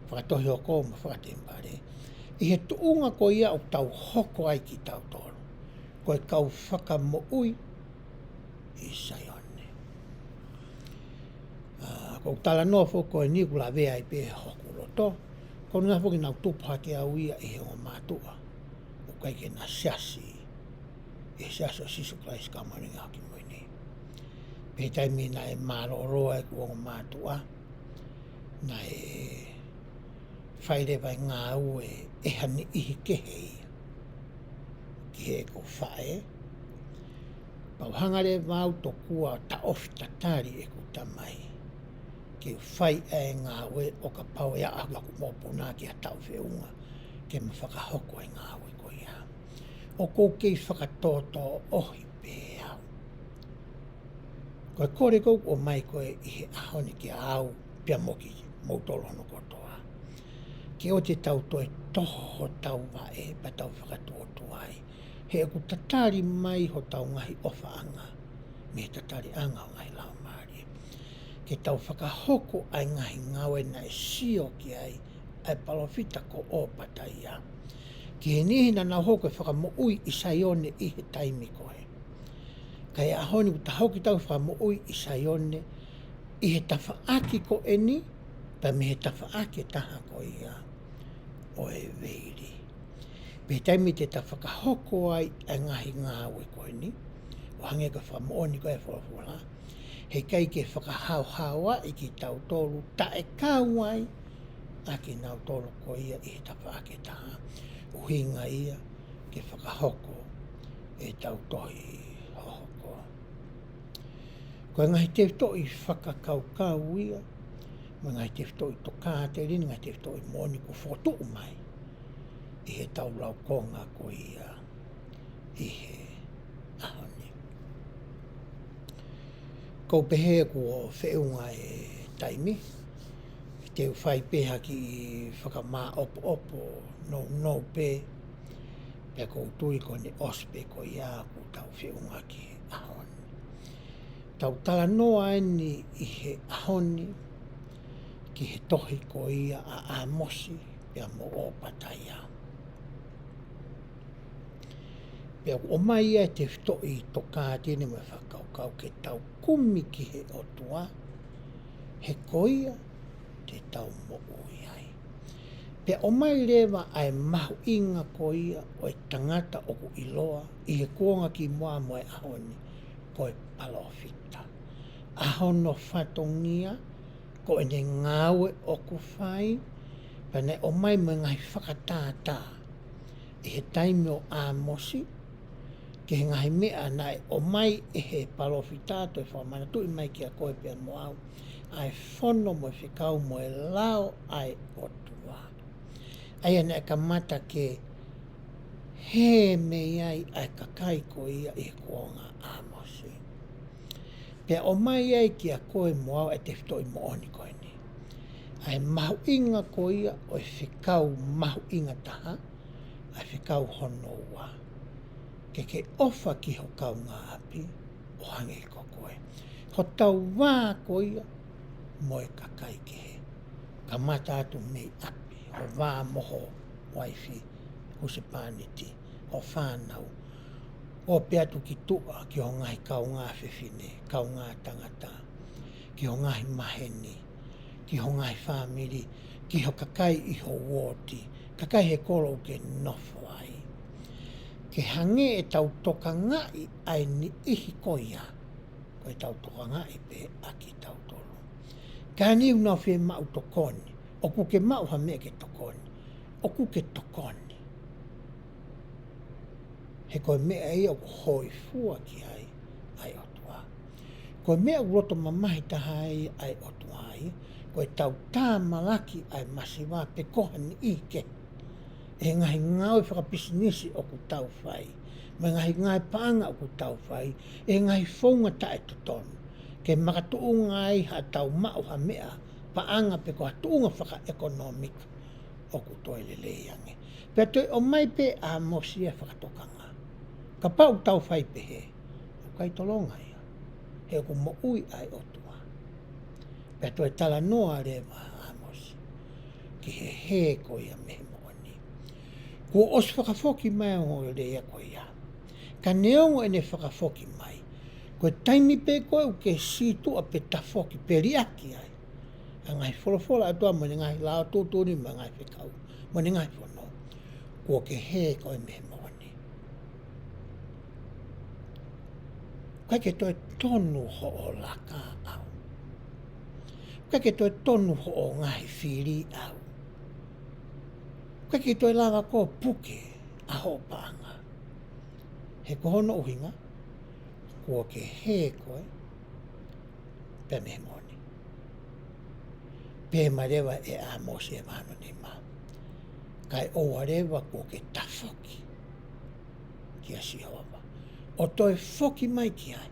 fakatohi hohoko mo fakatemipale, ʻi he tuʻunga ko ia ʻoku tau hoko ai kitautolu ko e kau fakamoʻui ʻi Saione. ʻA, ko e talanoa foki ko eni ʻoku lavea ai pē hoku loto, ko e ʻuhinga foki naʻa nau tupu hake au ia ʻi he ongo mātuʻa ʻoku ʻikai ke na siasi ʻi he Siasi ʻo Sīsū Kalaisi ʻo e Kau Māʻoniʻoni ʻi he Ngaahi ʻAho Kimui Ni. Pea ʻi he taimi naʻe mālōlō ai ʻeku ongo mātuʻa, naʻe fai leva e ngāue ʻe ha niʻihi kehe ia ki heʻeku faʻē. Pea u hanga leva au tokua ʻo taʻofi tatali ʻeku tamai ke u fai ʻa e ngāue ʻo kapau ʻe aʻu ʻeku mokopuna ki ha taʻu feʻunga ke ma fakahoko e ngāue ko ia. ʻOku ou kei fakatōtōʻohi pē au. Ko e kole ʻoku ou ʻomai ko ē ʻi he ʻaho ni kiate au pea mo kimoutolu hono kotoa, ke ʻoua te tau toe toho hotau vaʻe pea tau fakatuotuai, he ʻoku tatali mai hotau ngaahi ʻofaʻanga mei he tataliʻanga ʻo e ngaahi laumālie, ke tau fakahoko ʻa e ngaahi ngāue naʻe sio ki ai ʻa e palōfita ko ʻŌpataia ki he niʻihi naʻa nau hoko ko e fakamoʻui ʻi Saione ʻi he taimi ko ē. Ka ʻi he ʻaho ni ʻoku tau hoko kitautolu ko e fakamoʻui ʻi Saione ʻi he tafaʻaki ko eni, pea mei he tafaʻaki ʻe taha ko ia ʻo e veili. Pea ʻi he taimi te ta fakahoko ai ʻa e ngaahi ngāue ko eni, ʻo hangē ko e fakamoʻoni ko ē ʻa e folofola, heʻikai ke fakahaohaoaʻi kitautolu, taʻe kau ai ʻa kinautolu ko ia ʻi he tafaʻaki ʻe taha, ʻuhinga ia ke fakahoko ʻetau tohi hohoko. Ko e ngaahi tefitoʻi fakakaukau ia, mo e ngaahi tefitoʻi tokāteline, ngaahi tefitoʻi moʻoni kuo fokotuʻu mai ʻi heʻetau laukonga ko ia ʻi he ʻaho ni. ʻOku ou pehē kuo feʻunga e taimi, te u fai pē ha kiʻi fakamāʻopoʻopo nounou pē, pea ʻoku ou tui ko ʻene ʻosi pē ko ia kuo tau feʻunga ki he ʻaho ni. Tau talanoa eni ʻi he ʻaho ni ki he tohi ko ia ʻa ʻĀmosi pea mo ʻŌpataia. Pea ʻoku ʻomai ʻa e tefitoʻi tokāteline mo e fakakaukau ke tau kumi ki he ʻOtua, he ko ia te tau moʻui ai. Pea ʻomai leva ʻa e mahuʻinga ko ia ʻo e tangata ʻoku ʻiloa ʻi he kuonga kimuʻa mo e ʻaho ni ko e palōfita. ʻA hono fatongia, ko ʻene ngāue ʻoku fai, pea naʻe ʻomai mo e ngaahi fakatātā ʻi he taimi ʻo ʻĀmosi, ki he ngaahi meʻa naʻe ʻomai ʻe he palōfita, toe fakamanatuʻi mai kiate koe pea mo au, ʻa e fono mo e fekau mo e lao ʻa e ʻOtua. ʻA ia naʻe kamata ke hē mei ai ʻa e kakai ko ia ʻi he kuonga ʻo ʻĀmosi. Pea ʻomai ai kiate koe mo au ʻa e tefitoʻi moʻoni ko eni. ʻA e mahuʻinga ko ia ʻo e fekau mahuʻinga taha, ʻa e fekau hono ua. Ke ke ʻofa ki ho kaungāʻapi ʻo hangē ko koe. Hotau vā ko ia mo e kakai kehe. Kamata atu mei ʻapi, ho vā mo ho uaifi, husepāniti, ho fānau. ʻO pē atu ki tuʻa ki ho ngaahi kaungā fefine, kaungā tangata. ki ho ngaahi maheni, ki ho ngaahi fāmili, ki ho kakai ʻi ho uooti, kakai he kolo ʻoku ke nofo ai. Ke hangē ʻetau tokangaʻi ʻa e niʻihi ko ia, ko ʻetau tokangaʻi pē ʻa kitautolu. Ka ʻoku nau fiemaʻu tokoni, ʻoku ke maʻu ha meʻa ke tokoni, ʻoku ke tokoni. He ko e meʻa ia ʻoku hōifua ki ai ʻa e ʻOtua. Ko e meʻa ʻoku loto mamahi taha ai ʻa e ʻOtua ai, ko ʻetau tāmalaki ʻa e masiva pe ko ha niʻihi kehe. ʻE he ngaahi ngāue fakapisinisi ʻoku tau fai, mo e ngaahi ngāue paʻanga ʻoku tau fai, ʻe he ngaahi founga taʻetotonu, ke makatuʻunga ai haʻatau maʻu ha meʻa paʻanga pe ko ha tuʻunga fakaʻekonōmika ʻoku toe lelei ange. Pea toe ʻomai pē ʻa ʻĀmosi e fakatokanga. Kapau ʻoku tau fai pehē, ʻoku ʻikai tolonga ia. He ʻoku moʻui ʻa e ʻOtua. Pea toe talanoa leva ʻa ʻĀmosi ki he hē ko ia mei he moʻoni. Kuo ʻosi fakafoki mai ʻa e ongoongolelei ko ia. Ka neongo ʻene fakafoki mai, ko e taimi pē ko ē ʻoku ke sītuʻa pe tafoki pe liʻaki ai ʻa e ngaahi folofola ʻa e ʻOtua mo ʻene ngaahi lao tuʻutuʻuni mo e ngaahi fekau mo ʻene ngaahi fono, kuo ke hē koe mei he moʻoni. ʻIkai ke toe tonu hoʻo laka ʻau. ʻIkai ke toe tonu hoʻo ngaahi fili ʻau. ʻIkai ke toe lava ʻo puke ʻa hoʻo paʻanga. He ko hono ʻuhinga, kuo ke hē koe pea mei he moʻoni. Pehē mai leva ʻe ʻĀmosi e vahe hono nima, kae ʻoua leva kuo ke tafoki kia Sihova ʻo toe foki mai ki ai.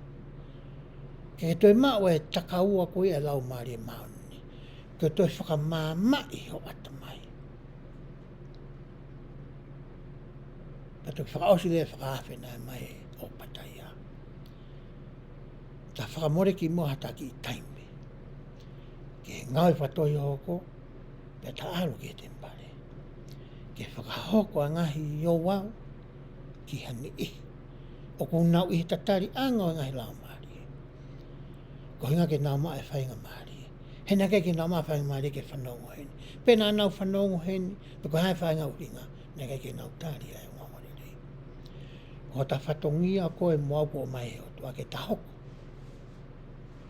Ke toe maʻu e takaua ko ia e Laumālie Māʻoniʻoni, ke toe fakamaamaʻi ho ʻatamai. Pea toe fakaʻosi leva e fakaafe naʻe ʻomai ʻe ʻOpataia. Ta fakamole kimuʻa ha kiʻi taimi ki he ngāue fakatohi hohoko, pea ta ʻalu ki he temipale ke fakahoko ʻa e ngaahi ouau ki ha niʻihi ʻoku nau ʻi he tataliʻanga ʻo e ngaahi laumālie. Ko e ʻuhinga ke nau maʻu e faingamālie. He naʻe ʻikai ke nau maʻu e faingamālie ke fanongo heni. Pe naʻa nau fanongo heni, pe ko e hā e faʻahinga ʻuhinga, naʻe ʻikai ke nau tali ʻa e ongoongolelei. Ko hota fatongia koe mo au kuo ʻomai ʻe he ʻOtua ke ta hoko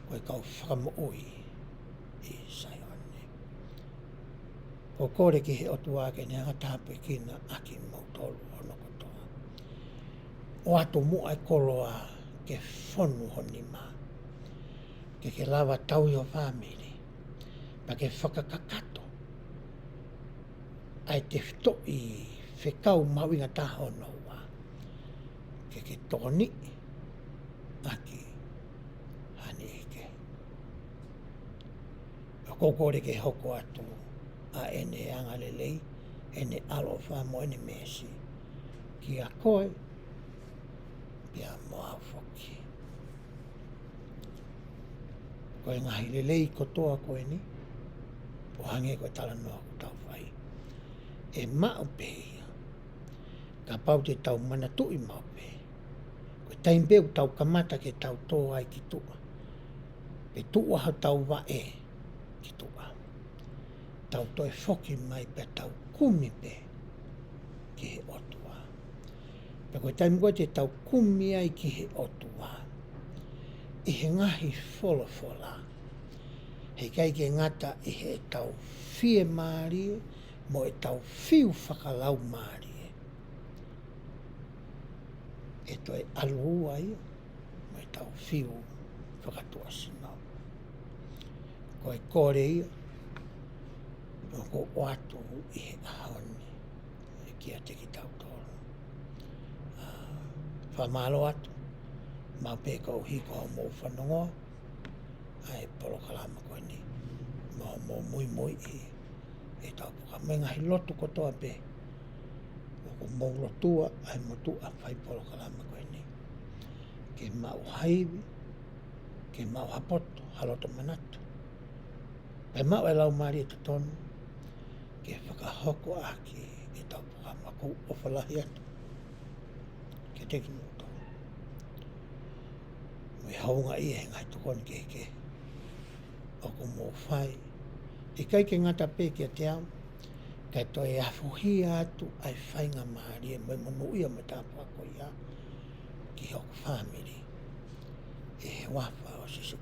ko e kau fakamoʻui ʻi Saione. Ko e kole ki he ʻOtua ke ne hanga ʻo tāpuekina ʻa kimoutolu hono kotoa. ʻOatu muʻa e koloa ke fonu ho nima, ke ke lava ʻo tauhi ho fāmili, pea ke fakakakato ʻa e tefitoʻi fekau mahuʻinga taha hono ua, ke ke tokoniʻi ʻaki ha niʻihi kehe. ʻOku ou kole ke hoko atu ʻa ʻene angalelei, ʻene ʻaloʻofa mo ʻene meesi kiate koe pea mo au foki. Ko e ngaahi lelei kotoa ko eni, ʻo hangē ko e talanoa ʻoku tau fai, ʻe maʻu pē ia kapau te tau manatuʻi maʻu pē ko e taimi pē ʻoku tau kamata ke tau tō ai ki tuʻa, pe tuʻu ai hotau vaʻe ki tuʻa, tau toe foki mai pea tau kumi pē ki he ʻOtua. Pea ko e taimi ko ē te tau kumi ai ki he ʻOtua ʻi he ngaahi folofola, heʻikai ke ngata ʻi heʻetau fiemālie mo ʻetau fiu fakalaumālie, ʻe toe ʻalu ua ia mo ʻetau fiu fakatuʻasino. Ko e kole ia ʻoku ou ʻoatu ʻi he ʻaho ni kiate kitautolu. ʻA, fakamālō atu maʻu pē koeʻuhi ko hoʻomou fanongoa ʻa e polokalama ko eni, mo hoʻomou muimuiʻi ʻetau polokalama, mo e ngaahi lotu kotoa pē ʻoku mou lotua ai e motuʻa fai polokalama ko eni, ke maʻu ha ivi, ke maʻu ha poto, ha loto manatu, pea maʻu e laumālie totonu ke fakahoko ʻaki ʻetau polokalama. ʻOku ou ʻofa lahi atu kiate kimoutolu. Mo e houngaʻia he ngaahi tokoni kehekehe ʻoku mou fai, ʻikai ke ngata pē kiate au, kae toe afuhia atu ʻa e faingamālie mo e monūʻia mo e tāpuaki ko ia ki hoku fāmili, ʻi he huafa ʻo Sīsū